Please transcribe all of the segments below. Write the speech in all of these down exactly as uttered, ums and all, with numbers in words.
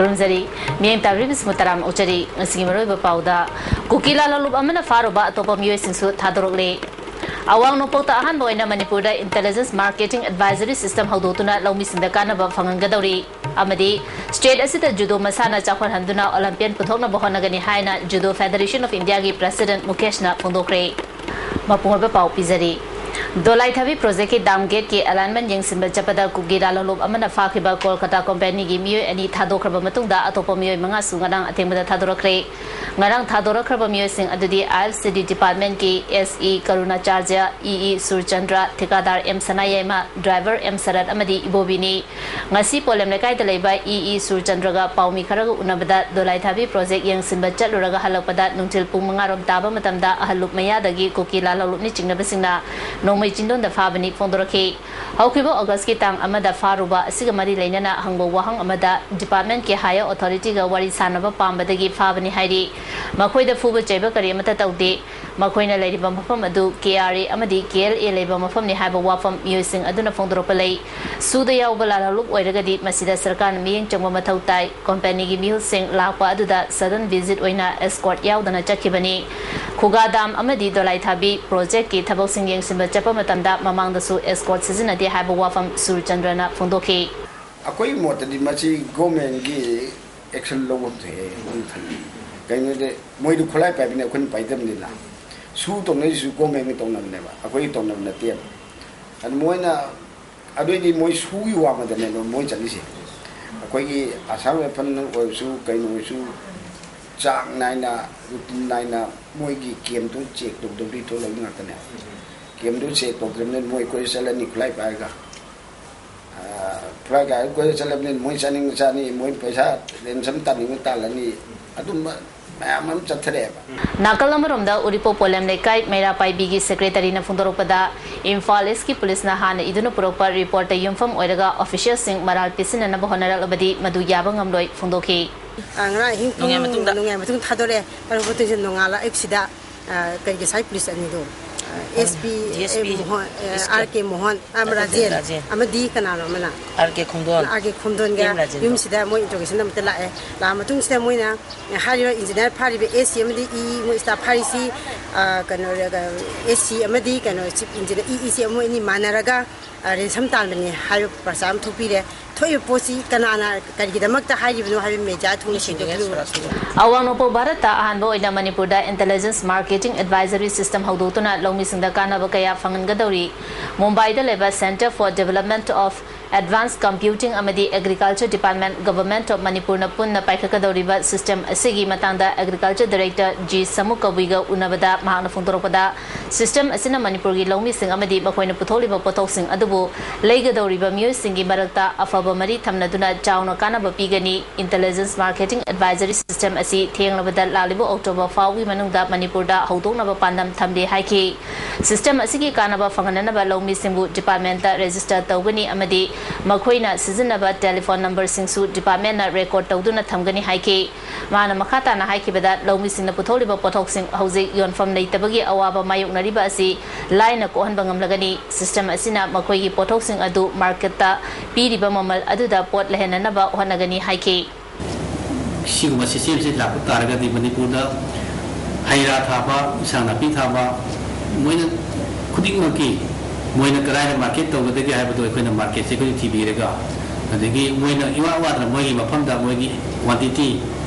ꯈꯨꯔꯨꯝꯖꯔꯤ꯫ ꯃꯤꯠꯌꯦꯡ ꯇꯥꯕꯤꯔꯤꯕꯁꯤꯕꯨ ꯇꯔꯥꯝꯅ ꯑꯣꯛꯆꯔꯤ꯫ ꯉꯁꯤꯒꯤ ꯃꯔꯨꯑꯣꯏꯕ ꯄꯥꯎꯗ, ꯀꯨꯀꯤ ꯂꯥꯜꯍꯧꯂꯨꯞ ꯑꯃꯅ ꯐꯥꯔꯨꯕ ꯑꯇꯣꯞꯄ ꯃꯤꯑꯣꯏꯁꯤꯡꯁꯨ ꯊꯥꯗꯣꯔꯛꯂꯦ꯫ ꯑꯋꯥꯡ ꯅꯣꯡꯄꯣꯛꯇ ꯑꯍꯥꯟꯕ ꯑꯣꯏꯅ ꯃꯅꯤꯄꯨꯔꯗ intelligence marketing advisory system ꯍꯧꯗꯣꯛꯇꯨꯅ ꯂꯧꯃꯤꯁꯤꯡꯗ ꯀꯥꯟꯅꯕ ꯐꯪꯍꯟꯒꯗꯧꯔꯤ ꯑꯃꯗꯤ state ꯑꯁꯤꯗ judo ꯃꯁꯥꯟꯅ ꯆꯥꯎꯈꯠꯍꯟꯗꯨꯅ Olympian ꯄꯨꯊꯣꯛꯅꯕ ꯍꯣꯠꯅꯒꯅꯤ ꯍꯥꯏꯅ Judo Federation of Indiaꯒꯤ president ꯃꯨꯀꯦꯁꯅ ꯐꯣꯡꯗꯣꯛꯈ꯭ꯔꯦ꯫ ꯃꯄꯨꯡ ꯑꯣꯏꯕ ꯄꯥꯎ ꯄꯤꯖꯔꯤ꯫ ꯗꯣꯂꯥꯏꯊꯥꯕꯤ projectꯀꯤ dam gateꯀꯤ alignment ꯌꯦꯡꯁꯤꯟꯕ ꯆꯠꯄꯗ ꯀꯨꯀꯤ ꯂꯥꯜꯍꯧꯂꯨꯞ ꯑꯃꯅ ꯐꯥꯈꯤꯕ ꯀꯣꯜꯀꯇꯥ companyꯒꯤ ꯃꯤꯑꯣꯏ ꯑꯅꯤ ꯊꯥꯗꯣꯛꯈ꯭ꯔꯕ ꯃꯇꯨꯡꯗ ꯑꯇꯣꯞꯄ ꯃꯤꯑꯣꯏ ꯃꯉꯥꯁꯨ ꯉꯔꯥꯡ ꯑꯊꯦꯡꯕꯗ ꯊꯥꯗꯣꯔꯛꯈ꯭ꯔꯦ꯫ ꯉꯔꯥꯡ ꯊꯥꯗꯣꯔꯛꯈ꯭ꯔꯕ ꯃꯤꯑꯣꯏꯁꯤꯡ ꯑꯗꯨꯗꯤ ILCD departmentꯀꯤ SE ꯀꯔꯨꯅꯥꯆꯥꯔꯖ꯭ꯌ, EE Surchandra, ꯊꯤꯀꯥꯗꯥꯔ M ꯁꯅꯥꯌꯥꯏꯃ, driver M ꯁꯔꯠ ꯑꯃꯗꯤ ꯏꯕꯣꯕꯤꯅꯤ꯫ ꯉꯁꯤ ꯄꯣꯂꯦꯝ ꯂꯩꯀꯥꯏꯗ ꯂꯩꯕ EE ꯁꯨꯔꯆꯟꯗ꯭ꯔꯒ ꯄꯥꯎꯃꯤ ꯈꯔꯒ ꯎꯅꯕꯗ ꯗꯣꯂꯥꯏꯊꯥꯕꯤ project ꯌꯦꯡꯁꯤꯟꯕ ꯆꯠꯂꯨꯔꯒ ꯍꯜꯂꯛꯄꯗ ꯅꯨꯡꯊꯤꯜ ꯄꯨꯡ ꯃꯉꯥꯔꯣꯝ ꯇꯥꯕ ꯃꯇꯝꯗ ꯑꯍꯜꯂꯨꯞ ꯃꯌꯥꯗꯒꯤ ꯀꯨꯀꯤ ꯂꯥꯜꯍꯧꯂꯨꯞꯅꯤ ꯆꯤꯡꯅꯕꯁꯤꯡꯅ ꯅꯣꯡꯃꯩ ꯆꯤꯡꯗꯣꯟꯗ ꯐꯥꯕꯅꯤ ꯐꯣꯡꯗꯣꯔꯛꯈꯤ꯫ ꯍꯧꯈꯤꯕ Augustꯀꯤ ꯇꯥꯡ ꯑꯃꯗ ꯐꯥꯔꯨꯕ ꯑꯁꯤꯒ ꯃꯔꯤ ꯂꯩꯅꯅ ꯍꯪꯕ ꯋꯥꯍꯪ ꯑꯃꯗ departmentꯀꯤ higher authorityꯒ ꯋꯥꯔꯤ ꯁꯥꯟꯅꯕ ꯄꯥꯝꯕꯗꯒꯤ ꯐꯥꯕꯅꯤ ꯍꯥꯏꯔꯤ꯫ ꯃꯈꯣꯏꯗ ꯐꯨꯕ ꯆꯩꯕ ꯀꯔꯤ ꯑꯃꯠꯇ ꯇꯧꯗꯦ꯫ ꯃꯈꯣꯏꯅ ꯂꯩꯔꯤꯕ ꯃꯐꯝ ꯑꯗꯨ KRA ꯑꯃꯗꯤ KLA ꯂꯩꯕ ꯃꯐꯝꯅꯤ ꯍꯥꯏꯕ ꯋꯥꯐꯝ ꯃꯤꯑꯣꯏꯁꯤꯡ ꯑꯗꯨꯅ ꯐꯣꯡꯗꯣꯔꯛꯄ ꯂꯩ꯫ ꯁꯨꯗ ꯌꯥꯎꯕ ꯂꯥꯜꯍꯧꯂꯨꯞ ꯑꯣꯏꯔꯒꯗꯤ ꯃꯁꯤꯗ ꯁꯔꯀꯥꯔꯅ ꯃꯤꯠꯌꯦꯡ ꯆꯪꯕ ꯃꯊꯧ ꯇꯥꯏ꯫ Companyꯒꯤ ꯃꯤꯍꯨꯠꯁꯤꯡ ꯂꯥꯛꯄ ꯑꯗꯨꯗ sudden visit ꯑꯣꯏꯅ escort ꯌꯥꯎꯗꯅ ꯆꯠꯈꯤꯕꯅꯤ꯫ ꯈꯨꯒꯥ dam ꯑꯃꯗꯤ ꯗꯣꯂꯥꯏꯊꯥꯕꯤ projectꯀꯤ ꯊꯕꯛꯁꯤꯡ ꯌꯦꯡꯁꯤꯟꯕ ꯆꯠꯄ ꯃꯇꯝꯗ ꯃꯃꯥꯡꯗꯁꯨ escort ꯁꯤꯖꯤꯟꯅꯗꯦ ꯍꯥꯏꯕ ꯋꯥꯐꯝ ꯁꯨꯔꯆꯟꯗ꯭ꯔꯅ ꯐꯣꯡꯗꯣꯛꯈꯤ꯫ ꯑꯩꯈꯣꯏꯒꯤ ꯃꯣꯠꯇꯗꯤ ꯃꯁꯤ governmentꯒꯤ action ꯂꯧꯐꯝ ꯊꯣꯛꯑꯦ ꯑꯗꯨꯝ ꯈꯜꯂꯤ꯫ ꯀꯩꯅꯣꯗꯤ ꯃꯣꯏꯗꯤ ꯈꯨꯠꯂꯥꯏ ꯄꯥꯏꯕꯅꯤ, ꯑꯩꯈꯣꯏꯅ ꯄꯥꯏꯗꯕꯅꯤꯅ꯫ ꯁꯨ ꯇꯧꯅꯔꯤꯁꯤꯁꯨ governmentꯒꯤ ꯇꯧꯅꯕꯅꯦꯕ, ꯑꯩꯈꯣꯏꯒꯤ ꯇꯧꯅꯕ ꯅꯠꯇꯦꯕ꯫ ꯑꯗꯨ ꯃꯣꯏꯅ, ꯑꯗꯨꯏꯗꯤ ꯃꯣꯏ ꯁꯨꯒꯤ ꯋꯥꯡꯃꯗꯅꯦꯕ ꯃꯣꯏ ꯆꯠꯂꯤꯁꯦ꯫ ꯑꯩꯈꯣꯏꯒꯤ Assam Rifle ꯑꯣꯏꯔꯁꯨ ꯀꯩꯅꯣ ꯑꯣꯏꯔꯁꯨ ꯆꯥꯡ ꯅꯥꯏꯅ, routine ꯅꯥꯏꯅ ꯃꯣꯏꯒꯤ campꯇꯨ check ꯇꯧꯗꯕꯤ ꯊꯣꯛꯂꯛꯏ ꯉꯥꯛꯇꯅꯦ꯫ Campꯇꯨ check ꯇꯧꯗ꯭ꯔꯕꯅꯤꯅ ꯃꯣꯏ ꯀꯣꯏ ꯆꯠꯂꯅꯤ ꯈꯨꯠꯂꯥꯏ ꯄꯥꯏꯔꯒ꯫ ꯈꯨꯠꯂꯥꯏ ꯄꯥꯏꯔꯒ ꯀꯣꯏ ꯆꯠꯂꯕꯅꯤꯅ ꯃꯣꯏ ꯆꯥꯅꯤꯡ ꯆꯥꯅꯤ, ꯃꯣꯏ ꯄꯩꯁꯥ ransom ꯇꯥꯅꯤꯡꯕ ꯇꯥꯜꯂꯅꯤ꯫ ꯑꯗꯨꯝꯕ ꯃꯌꯥꯝ ꯑꯃ ꯆꯠꯊꯔꯛꯑꯦꯕ꯫ ꯅꯥꯀꯜ ꯑꯃꯔꯣꯝꯗ ꯎꯔꯤꯄꯣꯛ ꯄꯣꯂꯦꯝ ꯂꯩꯀꯥꯏ ꯃꯩꯔꯥ ꯄꯥꯏꯕꯤꯒꯤ secretaryꯅ ꯐꯣꯡꯗꯣꯔꯛꯄꯗ, ꯏꯝꯐꯥꯜ Eastꯀꯤ policeꯅ ꯍꯥꯟꯅ ꯏꯗꯨꯅ ꯄꯨꯔꯛꯄ reportꯇ ꯌꯨꯝꯐꯝ ꯑꯣꯏꯔꯒ officialꯁꯤꯡ ꯃꯔꯥꯜ ꯄꯤꯁꯤꯟꯅꯅꯕ ꯍꯣꯠꯅꯔꯛꯂꯕꯗꯤ ꯃꯗꯨ ꯌꯥꯕ ꯉꯝꯂꯣꯏ ꯐꯣꯡꯗꯣꯛꯈꯤ꯫ ꯑ, ꯉꯔꯥꯡ ꯑꯍꯤꯡ ꯄꯨꯡ ꯅꯣꯡꯌꯥꯏ ꯃꯇꯨꯡꯗ꯫ ꯅꯣꯡꯌꯥꯏ ꯃꯇꯨꯡ ꯊꯥꯗꯣꯔꯛꯑꯦ꯫ ꯊꯥꯗꯣꯔꯛꯄ ꯃꯇꯨꯡꯁꯤꯗ ꯅꯣꯡꯉꯥꯜꯂ ꯑꯌꯨꯛꯁꯤꯗ, ꯑ, ꯀꯩ ꯉꯁꯥꯏ police ꯑꯅꯤꯗꯣ S P, D S P, A, Mohan, A, S K, R K Mohan, ꯑꯥ, ꯔꯥꯖꯦꯟ, ꯔꯥꯖꯦꯟ꯫ ꯑꯃꯗꯤ ꯀꯅꯥꯅꯣ ꯑꯃꯅ? R K Khongdon. R K ꯈꯣꯡꯗꯣꯟꯒ ꯑꯦꯝ ꯔꯥꯖꯦꯟ꯫ ꯌꯨꯝꯁꯤꯗ ꯃꯣꯏ interrogation ꯑꯃꯠꯇ ꯂꯥꯛꯑꯦ꯫ ꯂꯥꯛꯑ ꯃꯇꯨꯡꯁꯤꯗ ꯃꯣꯏꯅ ꯍꯥꯏꯔꯤꯕ engineer ꯐꯥꯔꯤꯕ ꯑꯦꯁ ꯁꯤ ꯑꯃꯗꯤ ꯏ ꯏ ꯃꯣꯏ staff ꯐꯥꯔꯤꯁꯤ, ꯑ, ꯀꯩꯅꯣ, ꯑꯦꯁ ꯁꯤ ꯑꯃꯗꯤ ꯀꯩꯅꯣ chief engineer ꯏ ꯏ ꯁꯤ ꯃꯣꯏ ꯑꯅꯤ ꯃꯥꯟꯅꯔꯒ, ꯑ, ransom ꯇꯥꯟꯕꯅꯤ ꯍꯥꯏꯕ ꯄ꯭ꯔꯆꯥꯔ ꯑꯃ ꯊꯣꯛꯄꯤꯔꯦ꯫ ꯊꯣꯛꯏꯕ ꯄꯣꯠꯁꯤ ꯀꯅꯥꯅ ꯀꯔꯤꯒꯤꯗꯃꯛꯇ ꯍꯥꯏꯔꯤꯕꯅꯣ ꯍꯥꯏꯕ media ꯊꯣꯛꯅ ꯁꯦꯡꯗꯣꯛꯄꯤꯔꯨꯕ꯫ ꯑꯋꯥꯡ ꯅꯣꯡꯄꯣꯛ ꯚꯥꯔꯠꯇ ꯑꯍꯥꯟꯕ ꯑꯣꯏꯅ ꯃꯅꯤꯄꯨꯔꯗ intelligence marketing advisory system ꯍꯧꯗꯣꯛꯇꯨꯅ ꯂꯧꯃꯤꯁꯤꯡꯗ ꯀꯥꯟꯅꯕ ꯀꯌꯥ ꯐꯪꯍꯟꯒꯗꯧꯔꯤ꯫ ꯃꯨꯝꯕꯥꯏꯗ ꯂꯩꯕ Centre for Development of Advanced Computing ꯑꯃꯗꯤ Agriculture Department, Government of ꯃꯅꯤꯄꯨꯔꯅ ꯄꯨꯟꯅ ꯄꯥꯏꯈꯠꯀꯗꯧꯔꯤꯕ system ꯑꯁꯤꯒꯤ ꯃꯇꯥꯡꯗ Agriculture Director ꯖꯤ ꯁꯃꯨ ꯀꯕꯨꯏꯒ ꯎꯅꯕꯗ ꯃꯍꯥꯛꯅ ꯐꯣꯡꯗꯣꯔꯛꯄꯗ, system ꯑꯁꯤꯅ ꯃꯅꯤꯄꯨꯔꯒꯤ ꯂꯧꯃꯤꯁꯤꯡ ꯑꯃꯗꯤ ꯃꯈꯣꯏꯅ ꯄꯨꯊꯣꯛꯂꯤꯕ ꯄꯣꯠꯊꯣꯛꯁꯤꯡ ꯑꯗꯨꯕꯨ ꯂꯩꯒꯗꯧꯔꯤꯕ ꯃꯤꯑꯣꯏꯁꯤꯡꯒꯤ ꯃꯔꯛꯇ ꯑꯐꯕ ꯃꯔꯤ ꯊꯝꯅꯗꯨꯅ ꯆꯥꯎꯅ ꯀꯥꯟꯅꯕ ꯄꯤꯒꯅꯤ꯫ Intelligence Marketing Advisory System ꯑꯁꯤ ꯊꯦꯡꯂꯕꯗ ꯂꯥꯛꯂꯤꯕ October ꯐꯥꯎꯒꯤ ꯃꯅꯨꯡꯗ ꯃꯅꯤꯄꯨꯔꯗ ꯍꯧꯗꯣꯛꯅꯕ ꯄꯥꯟꯗꯝ ꯊꯝꯂꯤ ꯍꯥꯏꯈꯤ꯫ System ꯑꯁꯤꯒꯤ ꯀꯥꯟꯅꯕ ꯐꯪꯍꯟꯅꯅꯕ ꯂꯧꯃꯤꯁꯤꯡꯕꯨ department register ꯇꯧꯒꯅꯤ ꯑꯃꯗꯤ ꯃꯈꯣꯏꯅ ꯁꯤꯖꯤꯟꯅꯕ telephone numberꯁꯤꯡꯁꯨ departmentꯅ record ꯇꯧꯗꯨꯅ ꯊꯝꯒꯅꯤ ꯍꯥꯏꯈꯤ꯫ ꯃꯥꯅ ꯃꯈꯥ ꯇꯥꯅ ꯍꯥꯏꯈꯤꯕꯗ, ꯂꯧꯃꯤꯁꯤꯡꯅ ꯄꯨꯊꯣꯛꯂꯤꯕ ꯄꯣꯠꯊꯣꯛꯁꯤꯡ ꯍꯧꯖꯤꯛ ꯌꯣꯟꯐꯝ ꯂꯩꯇꯕꯒꯤ ꯑꯋꯥꯕ ꯃꯥꯌꯣꯛꯅꯔꯤꯕ ꯑꯁꯤ ꯂꯥꯏꯅ ꯀꯣꯛꯍꯟꯕ ꯉꯝꯂꯒꯅꯤ꯫ System ꯑꯁꯤꯅ ꯃꯈꯣꯏꯒꯤ ꯄꯣꯠꯊꯣꯛꯁꯤꯡ ꯑꯗꯨ marketꯇ ꯄꯤꯔꯤꯕ ꯃꯃꯜ ꯑꯗꯨꯗ ꯄꯣꯠ ꯂꯩꯍꯟꯅꯅꯕ ꯍꯣꯠꯅꯒꯅꯤ ꯍꯥꯏꯈꯤ꯫ ꯁꯤꯒꯨꯝꯕ systemꯁꯤ ꯂꯥꯛꯄ ꯇꯥꯔꯒꯗꯤ ꯃꯅꯤꯄꯨꯔꯗ ꯍꯩ ꯔꯥ ꯊꯥꯕ, ꯏꯟꯁꯥꯡ ꯅꯥꯄꯤ ꯊꯥꯕ, ꯃꯣꯏꯅ ꯈꯨꯗꯤꯡꯃꯛꯀꯤ ꯃꯣꯏꯅ ꯀꯗꯥꯏꯗ market ꯇꯧꯒꯗꯒꯦ ꯍꯥꯏꯕꯗꯣ ꯑꯩꯈꯣꯏꯅ marketꯁꯦ ꯑꯩꯈꯣꯏꯅ ꯊꯤꯕꯤꯔꯒ, ꯑꯗꯒꯤ ꯃꯣꯏꯅ ꯏꯋꯥ ꯋꯥꯗꯅ ꯃꯣꯏꯒꯤ ꯃꯐꯝꯗ ꯃꯣꯏꯒꯤ quantity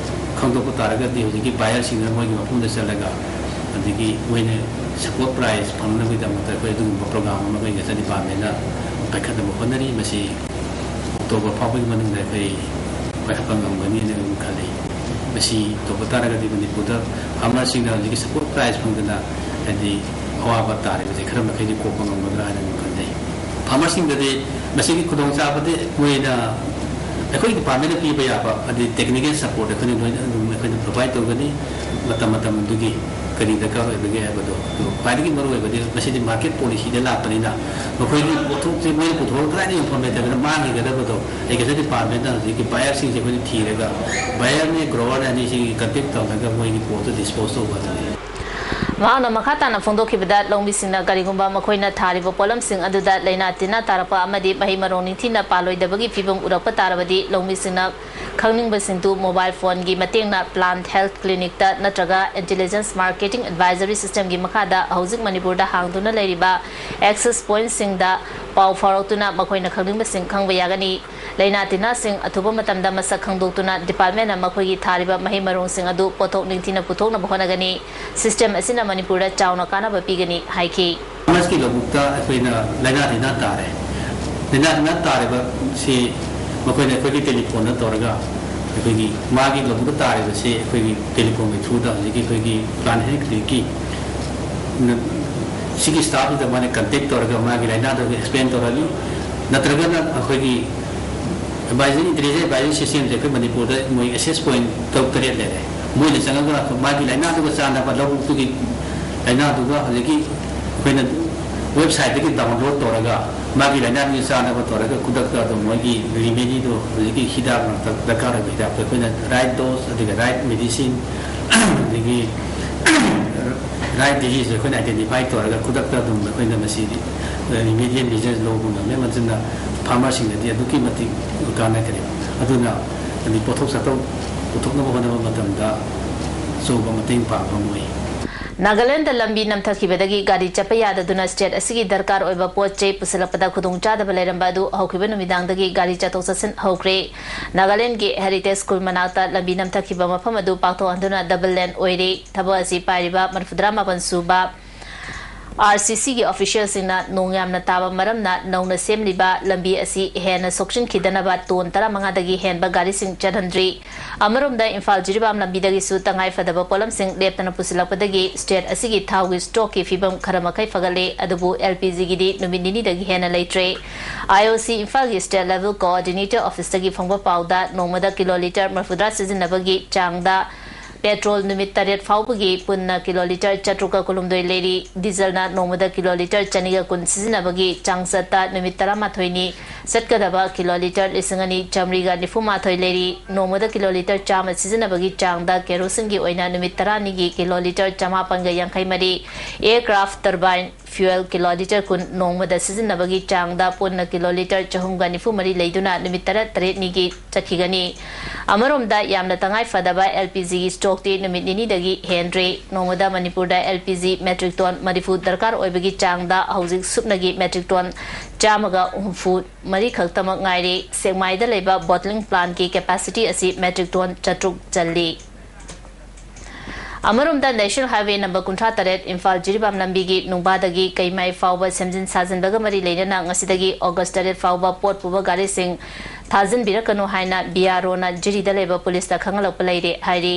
ꯈꯪꯗꯣꯛꯄ ꯇꯥꯔꯒꯗꯤ ꯍꯧꯖꯤꯛꯀꯤ buyerꯁꯤꯡꯗꯨꯅ ꯃꯣꯏꯒꯤ ꯃꯐꯝꯗ ꯆꯠꯂꯒ, ꯑꯗꯒꯤ ꯃꯣꯏꯅ support price ꯐꯪꯅꯕꯒꯤꯗꯃꯛꯇ ꯑꯩꯈꯣꯏ ꯑꯗꯨꯒꯨꯝꯕ program ꯑꯃ ꯑꯩꯈꯣꯏ agriculture departmentꯅ ꯄꯥꯏꯈꯠꯅꯕ ꯍꯣꯠꯅꯔꯤ꯫ ꯃꯁꯤ October ꯐꯥꯎꯕꯒꯤ ꯃꯅꯨꯡꯗ ꯑꯩꯈꯣꯏ ꯄꯥꯏꯈꯠꯄ ꯉꯝꯒꯅꯤ ꯍꯥꯏꯅ ꯑꯗꯨꯝ ꯈꯜꯂꯤ꯫ ꯃꯁꯤ ꯇꯧꯕ ꯇꯥꯔꯒꯗꯤ ꯃꯅꯤꯄꯨꯔꯗ farmerꯁꯤꯡꯅ ꯍꯧꯖꯤꯛꯀꯤ support price ꯐꯪꯗꯅ ꯍꯥꯏꯗꯤ ꯑꯋꯥꯕ ꯇꯥꯔꯤꯕꯁꯦ ꯈꯔ ꯃꯈꯩꯗꯤ ꯀꯣꯛꯄ ꯉꯝꯒꯗ꯭ꯔꯥ ꯍꯥꯏꯅ ꯑꯗꯨꯝ ꯈꯟꯖꯩ꯫ Farmerꯁꯤꯡꯗꯗꯤ ꯃꯁꯤꯒꯤ ꯈꯨꯗꯣꯡꯆꯥꯕꯗꯤ ꯃꯣꯏꯅ ꯑꯩꯈꯣꯏ departmentꯅ ꯄꯤꯕ ꯌꯥꯕ ꯍꯥꯏꯗꯤ technical support ꯑꯩꯈꯣꯏꯅ ꯂꯣꯏꯅ ꯑꯗꯨꯝ ꯑꯩꯈꯣꯏꯅ provide ꯇꯧꯒꯅꯤ꯫ ꯃꯇꯝ ꯃꯇꯝ ꯑꯗꯨꯒꯤ ꯀꯔꯤ ꯗꯔꯀꯥꯔ ꯑꯣꯏꯕꯒꯦ ꯍꯥꯏꯕꯗꯣ꯫ ꯑꯗꯨ ꯈ꯭ꯋꯥꯏꯗꯒꯤ ꯃꯔꯨꯑꯣꯏꯕꯗꯤ ꯃꯁꯤꯗꯤ market policyꯗ ꯂꯥꯛꯄꯅꯤꯅ ꯃꯈꯣꯏꯒꯤ ꯄꯣꯠꯊꯣꯛꯁꯦ ꯃꯣꯏꯅ ꯄꯨꯊꯣꯔꯛꯇ꯭ꯔꯤꯉꯩꯗ ꯌꯣꯟꯐꯝ ꯂꯩꯇꯗꯅ ꯃꯥꯡꯈꯤꯒꯗꯕꯗꯣ agriculture departmentꯅ ꯍꯧꯖꯤꯛꯀꯤ buyerꯁꯤꯡꯁꯦ ꯑꯩꯈꯣꯏꯅ ꯊꯤꯔꯒ buyerꯅꯦ growerꯅꯦ ꯑꯅꯤꯁꯤꯒꯤ contact ꯇꯧꯔꯒ ꯃꯣꯏꯒꯤ ꯄꯣꯠꯇꯣ dispose ꯇꯧꯕ ꯑꯗꯨꯅꯤ꯫ ꯃꯍꯥꯛꯅ ꯃꯈꯥ ꯇꯥꯅ ꯐꯣꯡꯗꯣꯛꯈꯤꯕꯗ, ꯂꯧꯃꯤꯁꯤꯡꯅ ꯀꯔꯤꯒꯨꯝꯕ ꯃꯈꯣꯏꯅ ꯊꯥꯔꯤꯕ ꯄꯣꯠꯂꯝꯁꯤꯡ ꯑꯗꯨꯗ ꯂꯥꯏꯅꯥ ꯇꯤꯟꯅꯥ ꯇꯥꯔꯛꯄ ꯑꯃꯗꯤ ꯃꯍꯩ ꯃꯔꯣꯡ ꯅꯤꯡꯊꯤꯅ ꯄꯥꯜꯂꯣꯏꯗꯕꯒꯤ ꯐꯤꯕꯝ ꯎꯔꯛꯄ ꯇꯥꯔꯕꯗꯤ, ꯂꯧꯃꯤꯁꯤꯡꯅ ꯈꯪꯅꯤꯡꯕꯁꯤꯡꯗꯨ ꯃꯣꯕꯥꯏꯜ ꯐꯣꯟꯒꯤ ꯃꯇꯦꯡꯅ Plant Health Clinicꯇ ꯅꯠꯇ꯭ꯔꯒ Intelligence Marketing Advisory Systemꯒꯤ ꯃꯈꯥꯗ ꯍꯧꯖꯤꯛ ꯃꯅꯤꯄꯨꯔꯗ ꯍꯥꯡꯗꯨꯅ ꯂꯩꯔꯤꯕ access pointꯁꯤꯡꯗ ꯄꯥꯎ ꯐꯥꯎꯔꯛꯇꯨꯅ ꯃꯈꯣꯏꯅ ꯈꯪꯅꯤꯡꯕꯁꯤꯡ ꯈꯪꯕ ꯌꯥꯒꯅꯤ꯫ ꯂꯥꯏꯅꯥ ꯇꯤꯟꯅꯥꯁꯤꯡ ꯑꯊꯨꯕ ꯃꯇꯝꯗ ꯃꯁꯛ ꯈꯪꯗꯣꯛꯇꯨꯅ departmentꯅ ꯃꯈꯣꯏꯒꯤ ꯊꯥꯔꯤꯕ ꯃꯍꯩ ꯃꯔꯣꯡꯁꯤꯡ ꯑꯗꯨ ꯄꯣꯠꯊꯣꯛ ꯅꯤꯡꯊꯤꯅ ꯄꯨꯊꯣꯛꯅꯕ ꯍꯣꯠꯅꯒꯅꯤ꯫ System ꯑꯁꯤꯅ ꯃꯅꯤꯄꯨꯔꯗ ꯆꯥꯎꯅ ꯀꯥꯟꯅꯕ ꯄꯤꯒꯅꯤ ꯍꯥꯏꯈꯤ꯫ Farmersꯀꯤ ꯂꯧꯕꯨꯛꯇ ꯑꯩꯈꯣꯏꯅ ꯂꯥꯏꯅꯥ ꯇꯤꯟꯅꯥ ꯇꯥꯔꯦ꯫ ꯂꯥꯏꯅꯥ ꯇꯤꯟꯅꯥ ꯇꯥꯔꯤꯕꯁꯤ ꯃꯈꯣꯏꯅ ꯑꯩꯈꯣꯏꯒꯤ telephoneꯗ ꯇꯧꯔꯒ ꯑꯩꯈꯣꯏꯒꯤ ꯃꯥꯒꯤ ꯂꯧꯕꯨꯛꯇ ꯇꯥꯔꯤꯕꯁꯤ ꯑꯩꯈꯣꯏꯒꯤ telephoneꯒꯤ throughꯗ ꯍꯧꯖꯤꯛꯀꯤ ꯑꯩꯈꯣꯏꯒꯤ Plant Health Clinicꯀꯤ ꯅ-, ꯁꯤꯒꯤ staffꯁꯤꯗ ꯃꯥꯅ contact ꯇꯧꯔꯒ ꯃꯥꯒꯤ ꯂꯥꯏꯅꯥꯗꯨ explain ꯇꯧꯔꯅꯤ꯫ ꯅꯠꯇ꯭ꯔꯒꯅ ꯑꯩꯈꯣꯏꯒꯤ advisory, intelligent advisory systemꯁꯦ ꯑꯩꯈꯣꯏ ꯃꯅꯤꯄꯨꯔꯗ ꯃꯣꯏ access point ꯇꯔꯨꯛ ꯇꯔꯦꯠ ꯂꯩꯔꯦ꯫ ꯃꯣꯏꯅ ꯆꯪꯉꯒ ꯃꯥꯒꯤ ꯂꯥꯏꯅꯥꯗꯨꯒ ꯆꯥꯟꯅꯕ ꯂꯧꯕꯨꯛꯇꯨꯒꯤ ꯂꯥꯏꯅꯥꯗꯨꯒ ꯍꯧꯖꯤꯛꯀꯤ ꯑꯩꯈꯣꯏꯅ websiteꯇꯒꯤ download ꯇꯧꯔꯒ ꯃꯥꯒꯤ ꯂꯥꯏꯅꯥꯗꯨꯒꯤ ꯆꯥꯟꯅꯕ ꯇꯧꯔꯒ ꯈꯨꯗꯛꯇ ꯑꯗꯨꯝ ꯃꯣꯏꯒꯤ remedyꯗꯣ ꯍꯧꯖꯤꯛꯀꯤ ꯍꯤꯗꯥꯛ ꯂꯥꯡꯊꯛ ꯗꯔꯀꯥꯔ ꯑꯣꯏꯕ ꯍꯤꯗꯥꯛꯇꯣ ꯑꯩꯈꯣꯏꯅ right dose ꯑꯗꯨꯒ right medicine ꯑꯗꯒꯤ right disease ꯑꯩꯈꯣꯏꯅ identify ꯇꯧꯔꯒ ꯈꯨꯗꯛꯇ ꯑꯗꯨꯝ ꯑꯩꯈꯣꯏꯅ ꯃꯁꯤꯗꯤ remedial measures ꯂꯧꯕ ꯉꯝꯃꯦ꯫ ꯃꯗꯨꯅ farmerꯁꯤꯡꯗꯗꯤ ꯑꯗꯨꯛꯀꯤ ꯃꯇꯤꯛ ꯀꯥꯟꯅꯈ꯭ꯔꯦ꯫ ꯑꯗꯨꯅ ꯍꯥꯏꯗꯤ ꯄꯣꯠꯊꯣꯛ ꯆꯥꯊꯣꯛ ꯄꯨꯊꯣꯛꯅꯕ ꯍꯣꯠꯅꯕ ꯃꯇꯝꯗ ꯑꯆꯧꯕ ꯃꯇꯦꯡ ꯄꯥꯡꯕ ꯑꯃ ꯑꯣꯏ꯫ ꯅꯥꯒꯥꯂꯦꯟꯗ ꯂꯝꯕꯤ ꯅꯝꯊꯈꯤꯕꯗꯒꯤ ꯒꯥꯔꯤ ꯆꯠꯄ ꯌꯥꯗꯗꯨꯅ state ꯑꯁꯤꯒꯤ ꯗꯔꯀꯥꯔ ꯑꯣꯏꯕ ꯄꯣꯠ ꯆꯩ ꯄꯨꯁꯤꯜꯂꯛꯄꯗ ꯈꯨꯗꯣꯡꯆꯥꯗꯕ ꯂꯩꯔꯝꯕ ꯑꯗꯨ ꯍꯧꯈꯤꯕ ꯅꯨꯃꯤꯗꯥꯡꯗꯒꯤ ꯒꯥꯔꯤ ꯆꯠꯊꯣꯛ ꯆꯠꯁꯤꯟ ꯍꯧꯈ꯭ꯔꯦ꯫ ꯅꯥꯒꯥꯂꯦꯟꯗꯒꯤ Heritage School ꯃꯅꯥꯛꯇ ꯂꯝꯕꯤ ꯅꯝꯊꯈꯤꯕ ꯃꯐꯝ ꯑꯗꯨ ꯄꯥꯛꯊꯣꯛꯍꯟꯗꯨꯅ double lane ꯑꯣꯏꯔꯦ꯫ ꯊꯕꯛ ꯑꯁꯤ ꯄꯥꯏꯔꯤꯕ ꯃꯔꯤꯐꯨꯇꯔꯥ ꯃꯥꯄꯟ ꯁꯨꯕ RCCꯒꯤ officialꯁꯤꯡꯅ ꯅꯣꯡ ꯌꯥꯝꯅ ꯇꯥꯕ ꯃꯔꯝꯅ ꯅꯧꯅ ꯁꯦꯝꯂꯤꯕ ꯂꯝꯕꯤ ꯑꯁꯤ ꯍꯦꯟꯅ ꯁꯣꯛꯆꯤꯟꯈꯤꯗꯅꯕ ꯇꯣꯟ ꯇꯔꯥꯃꯉꯥꯗꯒꯤ ꯍꯦꯟꯕ ꯒꯥꯔꯤꯁꯤꯡ ꯆꯠꯍꯟꯗ꯭ꯔꯤ꯫ ꯑꯃꯔꯣꯝꯗ ꯏꯝꯐꯥꯜ ꯖꯤꯔꯤꯕꯥꯝ ꯂꯝꯕꯤꯗꯒꯤꯁꯨ ꯇꯉꯥꯏ ꯐꯗꯕ ꯄꯣꯠꯂꯝꯁꯤꯡ ꯂꯦꯞꯇꯅ ꯄꯨꯁꯤꯜꯂꯛꯄꯗꯒꯤ state ꯑꯁꯤꯒꯤ ꯊꯥꯎꯒꯤ stockꯀꯤ ꯐꯤꯕꯝ ꯈꯔ ꯃꯈꯩ ꯐꯒꯠꯂꯦ, ꯑꯗꯨꯕꯨ LPGꯒꯤꯗꯤ ꯅꯨꯃꯤꯠ ꯅꯤꯅꯤꯗꯒꯤ ꯍꯦꯟꯅ ꯂꯩꯇ꯭ꯔꯦ꯫ IOC ꯏꯝꯐꯥꯜꯒꯤ state level coordinator officeꯇꯒꯤ ꯐꯪꯕ ꯄꯥꯎꯗ ꯅꯣꯡꯃꯗ kilolitre ꯃꯔꯤꯐꯨꯇꯔꯥ ꯁꯤꯖꯤꯟꯅꯕꯒꯤ ꯆꯥꯡꯗ petrol ꯅꯨꯃꯤꯠ ꯇꯔꯦꯠ ꯐꯥꯎꯕꯒꯤ ꯄꯨꯟꯅ kilolitre ꯆꯥꯇ꯭ꯔꯨꯛꯀ ꯀꯨꯟꯍꯨꯝꯗꯣꯏ ꯂꯩꯔꯤ꯫ Dieselꯅ ꯅꯣꯡꯃꯗ kilolitre ꯆꯅꯤꯒ ꯀꯨꯟ ꯁꯤꯖꯤꯟꯅꯕꯒꯤ ꯆꯥꯡꯆꯠꯇ ꯅꯨꯃꯤꯠ ꯇꯔꯥꯃꯥꯊꯣꯏꯅꯤ꯫ ꯆꯠꯀꯗꯕ ꯀꯤꯂꯣꯂꯤꯇꯔ ꯂꯤꯁꯤꯡ ꯑꯅꯤ ꯆꯥꯃꯔꯤꯒ ꯅꯤꯐꯨ ꯃꯥꯊꯣꯏ ꯂꯩꯔꯤ꯫ ꯅꯣꯡꯃꯗ ꯀꯤꯂꯣꯂꯤꯇꯔ ꯆꯥꯝꯃ ꯁꯤꯖꯤꯟꯅꯕꯒꯤ ꯆꯥꯡꯗ ꯀꯦꯔꯣꯁꯤꯟꯒꯤ ꯑꯣꯏꯅ ꯅꯨꯃꯤꯠ ꯇꯔꯥꯅꯤꯒꯤ ꯀꯤꯂꯣꯂꯤꯇꯔ ꯆꯥꯃꯥꯄꯟꯒ ꯌꯥꯡꯈꯩ ꯃꯔꯤ, aircraft turbine fuel ꯀꯤꯂꯣꯂꯤꯇꯔ ꯀꯨꯟ ꯅꯣꯡꯃꯗ ꯁꯤꯖꯤꯟꯅꯕꯒꯤ ꯆꯥꯡꯗ ꯄꯨꯟꯅ ꯀꯤꯂꯣꯂꯤꯇꯔ ꯆꯍꯨꯝꯒ ꯅꯤꯐꯨ ꯃꯔꯤ ꯂꯩꯗꯨꯅ ꯅꯨꯃꯤꯠ ꯇꯔꯥ ꯇꯔꯦꯠꯅꯤꯒꯤ ꯆꯠꯈꯤꯒꯅꯤ꯫ ꯑꯃꯔꯣꯝꯗ ꯌꯥꯝꯅ ꯇꯉꯥꯏ ꯐꯗꯕ LPGꯒꯤ stockꯇꯤ ꯅꯨꯃꯤꯠ ꯅꯤꯅꯤꯗꯒꯤ ꯍꯦꯟꯗ꯭ꯔꯤ꯫ ꯅꯣꯡꯃꯗ ꯃꯅꯤꯄꯨꯔꯗ LPG metric ton ꯃꯔꯤꯐꯨ ꯗꯔꯀꯥꯔ ꯑꯣꯏꯕꯒꯤ ꯆꯥꯡꯗ ꯍꯧꯖꯤꯛ ꯁꯨꯞꯅꯒꯤ metric ton ꯆꯥꯝꯃꯒ ꯍꯨꯝꯐꯨ ꯃꯔꯤ ꯈꯛꯇꯃꯛ ꯉꯥꯏꯔꯤ꯫ ꯁꯦꯛꯃꯥꯏꯗ ꯂꯩꯕ bottling plantꯀꯤ capacity ꯑꯁꯤ metric ton ꯆꯥꯇ꯭ꯔꯨꯛ ꯆꯜꯂꯤ꯫ ꯑꯃꯔꯣꯝꯗ National Highway number ꯀꯨꯟꯊ꯭ꯔꯥ ꯇꯔꯦꯠ ꯏꯝꯐꯥꯜ ꯖꯤꯔꯤꯕꯥꯝ ꯂꯝꯕꯤꯒꯤ ꯅꯨꯡꯕꯥꯗꯒꯤ ꯀꯩꯃꯥꯏ ꯐꯥꯎꯕ ꯁꯦꯝꯖꯤꯟ ꯁꯥꯖꯤꯟꯕꯒ ꯃꯔꯤ ꯂꯩꯅꯅ ꯉꯁꯤꯗꯒꯤ August ꯇꯔꯦꯠ ꯐꯥꯎꯕ ꯄꯣꯠ ꯄꯨꯕ ꯒꯥꯔꯤꯁꯤꯡ ꯊꯥꯖꯤꯟꯕꯤꯔꯛꯀꯅꯨ ꯍꯥꯏꯅ BROꯅ ꯖꯤꯔꯤꯗ ꯂꯩꯕ ꯄꯨꯂꯤꯁꯇ ꯈꯪꯍꯜꯂꯛꯄ ꯂꯩꯔꯦ ꯍꯥꯏꯔꯤ꯫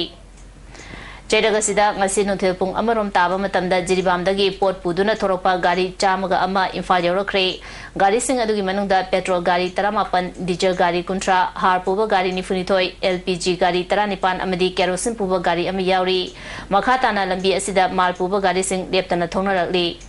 ꯆꯩꯔꯛ ꯑꯁꯤꯗ ꯉꯁꯤ ꯅꯨꯡꯊꯤꯜ ꯄꯨꯡ ꯑꯃꯔꯣꯝ ꯇꯥꯕ ꯃꯇꯝꯗ ꯖꯤꯔꯤꯕꯥꯝꯗꯒꯤ ꯄꯣꯠ ꯄꯨꯗꯨꯅ ꯊꯣꯔꯛꯄ ꯒꯥꯔꯤ ꯆꯥꯝꯃꯒ ꯑꯃ ꯏꯝꯐꯥꯜ ꯌꯧꯔꯛꯈ꯭ꯔꯦ꯫ ꯒꯥꯔꯤꯁꯤꯡ ꯑꯗꯨꯒꯤ ꯃꯅꯨꯡꯗ petrol ꯒꯥꯔꯤ ꯇꯔꯥꯃꯥꯄꯟ, diesel ꯒꯥꯔꯤ ꯀꯨꯟꯊ꯭ꯔꯥ, ꯍꯥꯔ ꯄꯨꯕ ꯒꯥꯔꯤ ꯅꯤꯐꯨꯅꯤꯊꯣꯏ, LPG ꯒꯥꯔꯤ ꯇꯔꯥꯅꯤꯄꯥꯟ ꯑꯃꯗꯤ ꯀꯦꯔꯣꯁꯤꯟ ꯄꯨꯕ ꯒꯥꯔꯤ ꯑꯃ ꯌꯥꯎꯔꯤ꯫ ꯃꯈꯥ ꯇꯥꯅ ꯂꯝꯕꯤ ꯑꯁꯤꯗ ꯃꯥꯜ ꯄꯨꯕ ꯒꯥꯔꯤꯁꯤꯡ ꯂꯦꯞꯇꯅ ꯊꯧꯅꯔꯛꯂꯤ꯫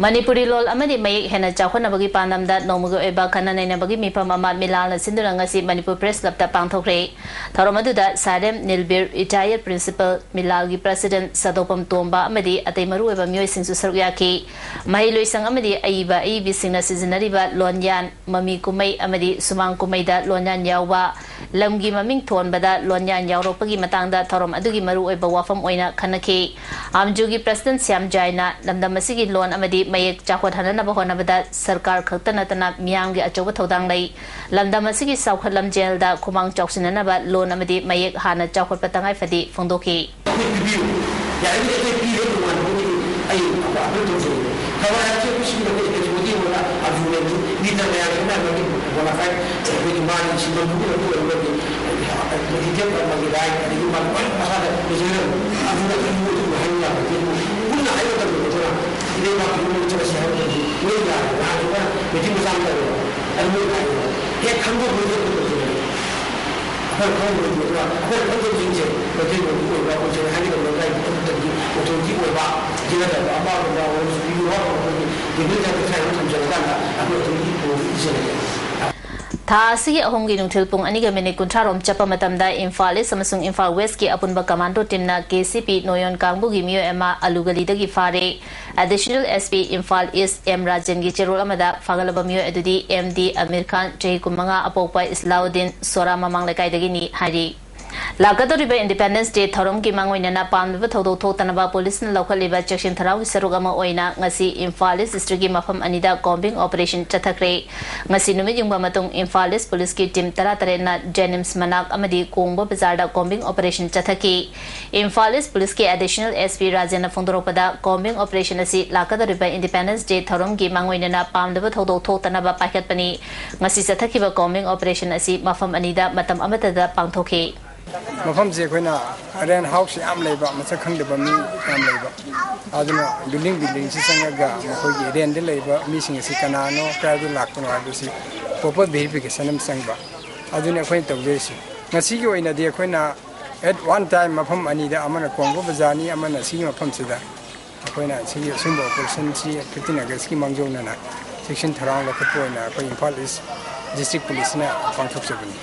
ꯃꯅꯤꯄꯨꯔꯤ ꯂꯣꯜ ꯑꯃꯗꯤ ꯃꯌꯦꯛ ꯍꯦꯟꯅ ꯆꯥꯎꯈꯠꯅꯕꯒꯤ ꯄꯥꯟꯗꯝꯗ ꯅꯣꯡꯃꯒꯤ ꯑꯣꯏꯕ ꯈꯟꯅ ꯅꯩꯅꯕꯒꯤ ꯃꯤꯐꯝ ꯑꯃ ꯃꯤꯂꯥꯜꯅ ꯁꯤꯟꯗꯨꯅ ꯉꯁꯤ ꯃꯅꯤꯄꯨꯔ Press Clubꯇ ꯄꯥꯡꯊꯣꯛꯈ꯭ꯔꯦ꯫ ꯊꯧꯔꯝ ꯑꯗꯨꯗ ꯁꯥꯔꯦꯝ ꯅꯤꯜꯕꯤꯔ, retired principal, ꯃꯤꯂꯥꯜꯒꯤ president ꯁꯗꯣꯄꯝ ꯇꯣꯝꯕ ꯑꯃꯗꯤ ꯑꯇꯩ ꯃꯔꯨꯑꯣꯏꯕ ꯃꯤꯑꯣꯏꯁꯤꯡꯁꯨ ꯁꯔꯨꯛ ꯌꯥꯈꯤ꯫ ꯃꯍꯩꯂꯣꯏꯁꯪ ꯑꯃꯗꯤ ꯑꯏꯕ ꯑꯏꯕꯤꯁꯤꯡꯅ ꯁꯤꯖꯤꯟꯅꯔꯤꯕ ꯂꯣꯟꯌꯥꯟ, ꯃꯃꯤ ꯀꯨꯝꯍꯩ ꯑꯃꯗꯤ ꯁꯨꯃꯥꯡ ꯀꯨꯝꯍꯩꯗ ꯂꯣꯟꯌꯥꯟ ꯌꯥꯎꯕ, ꯂꯝꯒꯤ ꯃꯃꯤꯡ ꯊꯣꯟꯕꯗ ꯂꯣꯟꯌꯥꯟ ꯌꯥꯎꯔꯛꯄꯒꯤ ꯃꯇꯥꯡꯗ ꯊꯧꯔꯝ ꯑꯗꯨꯒꯤ ꯃꯔꯨꯑꯣꯏꯕ ꯋꯥꯐꯝ ꯑꯣꯏꯅ ꯈꯟꯅꯈꯤ꯫ ꯑꯥꯝꯖꯨꯒꯤ president ꯁ꯭ꯌꯥꯝ ꯖꯥꯏꯅ ꯂꯝꯗꯝ ꯑꯁꯤꯒꯤ ꯂꯣꯟ ꯑꯃꯗꯤ ꯃꯌꯦꯛ ꯆꯥꯎꯈꯠꯍꯟꯅꯕ ꯍꯣꯠꯅꯕꯗ ꯁꯔꯀꯥꯔ ꯈꯛꯇ ꯅꯠꯇꯅ ꯃꯤꯌꯥꯝꯒꯤ ꯑꯆꯧꯕ ꯊꯧꯗꯥꯡ ꯂꯩ꯫ ꯂꯝꯗꯝ ꯑꯁꯤꯒꯤ ꯆꯥꯎꯈꯠ ꯂꯝꯖꯦꯜꯗ ꯈꯨꯃꯥꯡ ꯆꯥꯎꯁꯤꯟꯅꯅꯕ ꯂꯣꯟ ꯑꯃꯗꯤ ꯃꯌꯦꯛ ꯍꯥꯟꯅ ꯆꯥꯎꯈꯠꯄ ꯇꯉꯥꯏ ꯐꯗꯦ ꯐꯣꯡꯗꯣꯛꯈꯤ꯫ ꯑꯩꯈꯣꯏ ꯄꯤꯕꯤꯌꯨ꯫ ꯌꯥꯔꯤꯈꯩ ꯑꯩꯈꯣꯏ ꯄꯤꯔꯦ, ꯇꯣꯉꯥꯟꯕ ꯑꯩꯈꯣꯏꯒꯤ ꯑꯩ ꯑꯄꯤꯜ ꯇꯧꯖꯩ꯫ ꯈꯕꯔ ꯍꯥꯏꯕꯁꯤ ꯑꯩꯈꯣꯏ ꯁꯤꯒꯤ ꯃꯇꯦꯡ ꯀꯩꯁꯨ ꯃꯇꯦꯡ ꯑꯣꯏꯅ ꯑꯗꯨꯅꯦ ꯃꯤ ꯇꯔꯥ ꯃꯌꯥꯝ ꯁꯤꯅ ꯃꯥꯒꯤ bona fide ꯑꯩꯈꯣꯏꯒꯤ ꯃꯥꯒꯤ ꯁꯤꯟꯐꯝ ꯊꯣꯛꯄ ꯑꯣꯏꯔꯒꯗꯤ ꯏꯊꯦꯟ ꯃꯥꯒꯤ right ꯑꯗꯒꯤ ꯃꯥꯒꯤ ꯂꯣꯏꯅ ꯃꯁꯥꯗ ꯂꯩꯖꯔꯒ ꯑꯗꯨꯅ ꯑꯗꯨ ꯑꯗꯨ ꯍꯥꯏꯕ ꯌꯥꯕ ꯅꯠꯇꯦ꯫ ꯑꯗꯨꯕꯨ ꯄꯨꯟꯅ ꯍꯥꯏꯕ ꯃꯇꯝꯗ ꯅꯠꯇ꯭ꯔꯒ ꯏꯔꯩꯕꯥꯛꯀꯤ ꯃꯤꯑꯣꯏ ꯆꯠꯂꯁꯤ ꯍꯥꯏꯕ ꯃꯇꯝꯗ ꯂꯣꯏ ꯌꯥꯔꯦ꯫ ꯅꯍꯥꯟꯁꯨ ꯈꯔ meeting ꯃꯆꯥ ꯑꯃ ꯇꯧꯋꯦ꯫ ꯑꯗꯨ ꯂꯣꯏ ꯌꯥꯔꯦ꯫ ꯍꯦꯛ ꯈꯪꯗꯣꯛꯄꯗ ꯍꯦꯛ ꯇꯧꯁꯤꯜꯂꯦ꯫ ꯑꯩꯈꯣꯏꯅ ꯈꯪꯗꯕ ꯃꯇꯝꯗ ꯑꯩꯈꯣꯏꯅ ꯈꯪꯗꯕꯁꯤꯡꯁꯦ ꯃꯩꯇꯩꯂꯣꯟꯒꯤ ꯑꯣꯏꯕ ꯑꯩꯈꯣꯏ ꯁꯦꯡꯅ ꯍꯥꯏꯒꯗꯕ ꯂꯩꯀꯥꯏꯒꯤ ꯃꯊꯛꯇꯒꯤ authority ꯑꯣꯏꯕ ꯖꯤꯂꯥꯗ ꯑꯃ ꯑꯃ ꯑꯣꯏꯔꯁꯨ ꯃꯤ ꯋꯥ ꯑꯃ ꯑꯩꯈꯣꯏꯒꯤ ꯊꯥ ꯑꯁꯤꯒꯤ ꯑꯍꯨꯝꯒꯤ ꯅꯨꯡꯊꯤꯜ ꯄꯨꯡ ꯑꯅꯤꯒ ꯃꯤꯅꯤꯠ ꯀꯨꯟꯊ꯭ꯔꯥ ꯔꯣꯝ ꯆꯠꯄ ꯃꯇꯝꯗ ꯏꯝꯐꯥꯜ ꯏꯁ ꯑꯃꯁꯨꯡ ꯏꯝꯐꯥꯜ ꯋꯦꯁꯀꯤ ꯑꯄꯨꯟꯕ ꯀꯃꯥꯟꯗꯣ ꯇꯤꯝꯅ ꯀꯦ ꯁꯤ ꯄꯤ ꯅꯣꯌꯣꯟ ꯀꯥꯡꯕꯨꯒꯤ ꯃꯤꯑꯣꯏ ꯑꯃ ꯑꯂꯨꯒꯂꯤꯗꯒꯤ ꯐꯥꯔꯦ꯫ ꯑꯦꯗꯤꯁꯅꯦꯜ ꯑꯦꯁ ꯄꯤ ꯏꯝꯐꯥꯜ ꯏꯁ ꯑꯦꯝ ꯔꯥꯖꯦꯟꯒꯤ ꯆꯦꯔꯣꯜ ꯑꯃꯗ ꯐꯥꯒꯠꯂꯕ ꯃꯤꯑꯣꯏ ꯑꯗꯨꯗꯤ ꯑꯦꯝ ꯗꯤ ꯑꯃꯤꯔ ꯈꯥꯟ, ꯆꯍꯤ ꯀꯨꯟꯃꯉꯥ, ꯑꯄꯣꯛꯄ ꯏꯁꯂꯥꯎꯗꯤꯟ, ꯁꯣꯔꯥ ꯃꯃꯥꯡ ꯂꯩꯀꯥꯏꯗꯒꯤꯅꯤ ꯍꯥꯏꯔꯤ꯫ ꯂꯥꯛꯀꯗꯧꯔꯤꯕ ꯏꯟꯗꯤꯄꯦꯟꯗꯦꯟꯁ ꯗꯦ ꯊꯧꯔꯝꯒꯤ ꯃꯥꯡꯑꯣꯏꯅꯅ ꯄꯥꯝꯗꯕ ꯊꯧꯗꯣꯛ ꯊꯣꯛꯇꯅꯕ ꯄꯨꯂꯤꯁꯅ ꯂꯧꯈꯠꯂꯤꯕ ꯆꯦꯛꯁꯤꯟ ꯊꯧꯔꯥꯡꯒꯤ ꯁꯔꯨꯛ ꯑꯃ ꯑꯣꯏꯅ ꯉꯁꯤ ꯏꯝꯐꯥꯜ ꯏꯁ ꯗꯤꯁꯇ꯭ꯔꯤꯛꯀꯤ ꯃꯐꯝ ꯑꯅꯤꯗ ꯀꯣꯝꯕꯤꯡ ꯑꯣꯄꯔꯦꯁꯟ ꯆꯠꯊꯈ꯭ꯔꯦ꯫ ꯉꯁꯤ ꯅꯨꯃꯤꯠ ꯌꯨꯡꯕ ꯃꯇꯨꯡ ꯏꯝꯐꯥꯜ ꯏꯁ ꯄꯨꯂꯤꯁꯀꯤ ꯇꯤꯝ ꯇꯔꯥꯇꯔꯦꯠꯅ ꯖꯦꯅꯤꯝꯁ ꯃꯅꯥꯛ ꯑꯃꯗꯤ ꯀꯣꯡꯕ ꯕꯖꯥꯔꯗ ꯀꯣꯝꯕꯤꯡ ꯑꯣꯄꯔꯦꯁꯟ ꯆꯠꯊꯈꯤ꯫ ꯏꯝꯐꯥꯜ ꯏꯁ ꯄꯨꯂꯤꯁꯀꯤ ꯑꯦꯗꯤꯁꯅꯦꯜ ꯑꯦꯁ ꯄꯤ ꯔꯥꯖꯦꯟꯅ ꯐꯣꯡꯗꯣꯔꯛꯄꯗ, ꯀꯣꯝꯕꯤꯡ ꯑꯣꯄꯔꯦꯁꯟ ꯑꯁꯤ ꯂꯥꯛꯀꯗꯧꯔꯤꯕ ꯏꯟꯗꯤꯄꯦꯟꯗꯦꯟꯁ ꯗꯦ ꯊꯧꯔꯝꯒꯤ ꯃꯥꯡꯑꯣꯏꯅꯅ ꯄꯥꯝꯗꯕ ꯊꯧꯗꯣꯛ ꯊꯣꯛꯇꯅꯕ ꯄꯥꯏꯈꯠꯄꯅꯤ꯫ ꯉꯁꯤ ꯆꯠꯊꯈꯤꯕ ꯀꯣꯝꯕꯤꯡ ꯑꯣꯄꯔꯦꯁꯟ ꯑꯁꯤ ꯃꯐꯝ ꯑꯅꯤꯗ ꯃꯇꯝ ꯑꯃꯠꯇꯗ ꯄꯥꯡꯊꯣꯛꯈꯤ꯫ ꯃꯐꯝꯁꯦ ꯑꯩꯈꯣꯏꯅ ꯔꯦꯟ ꯍꯥꯎꯁ ꯌꯥꯝ ꯂꯩꯕ, ꯃꯁꯛ ꯈꯪꯗꯕ ꯃꯤ ꯌꯥꯝ ꯂꯩꯕ, ꯑꯗꯨꯅ ꯕꯤꯜꯗꯤꯡ ꯕꯤꯜꯗꯤꯡꯁꯤ ꯆꯪꯉꯒ ꯃꯈꯣꯏꯒꯤ ꯔꯦꯟꯗ ꯂꯩꯕ ꯃꯤꯁꯤꯡ ꯑꯁꯤ ꯀꯅꯥꯅꯣ, ꯀꯗꯥꯏꯗ ꯂꯥꯛꯄꯅꯣ ꯍꯥꯏꯕꯁꯤ ꯄ꯭ꯔꯣꯄꯔ ꯚꯦꯔꯤꯐꯤꯀꯦꯁꯟ ꯑꯃ ꯆꯪꯕ꯫ ꯑꯗꯨꯅꯤ ꯑꯩꯈꯣꯏꯅ ꯇꯧꯖꯔꯤꯁꯤ꯫ ꯉꯁꯤꯒꯤ ꯑꯣꯏꯅꯗꯤ ꯑꯩꯈꯣꯏꯅ ꯑꯦꯠ ꯋꯥꯟ ꯇꯥꯏꯝ ꯃꯐꯝ ꯑꯅꯤꯗ, ꯑꯃꯅ ꯀꯣꯡꯕ ꯕꯖꯥꯔꯅꯤ, ꯑꯃꯅ ꯁꯤꯒꯤ ꯃꯐꯝꯁꯤꯗ ꯑꯩꯈꯣꯏꯅ ꯁꯤꯒꯤ ꯑꯁꯤꯒꯨꯝꯕ ꯑꯣꯄꯔꯦꯁꯟꯁꯤ ꯐꯤꯐꯇꯤꯟ ꯑꯣꯒꯁꯀꯤ ꯃꯥꯡꯖꯧꯅꯅ ꯆꯦꯛꯁꯤꯟ ꯊꯧꯔꯥꯡ ꯂꯧꯈꯠꯄ ꯑꯣꯏꯅ ꯑꯩꯈꯣꯏ ꯏꯝꯐꯥꯜ ꯏꯁ ꯗꯤꯁꯇ꯭ꯔꯤꯛ ꯄꯨꯂꯤꯁꯅ ꯄꯥꯡꯊꯣꯛꯆꯕꯅꯤ꯫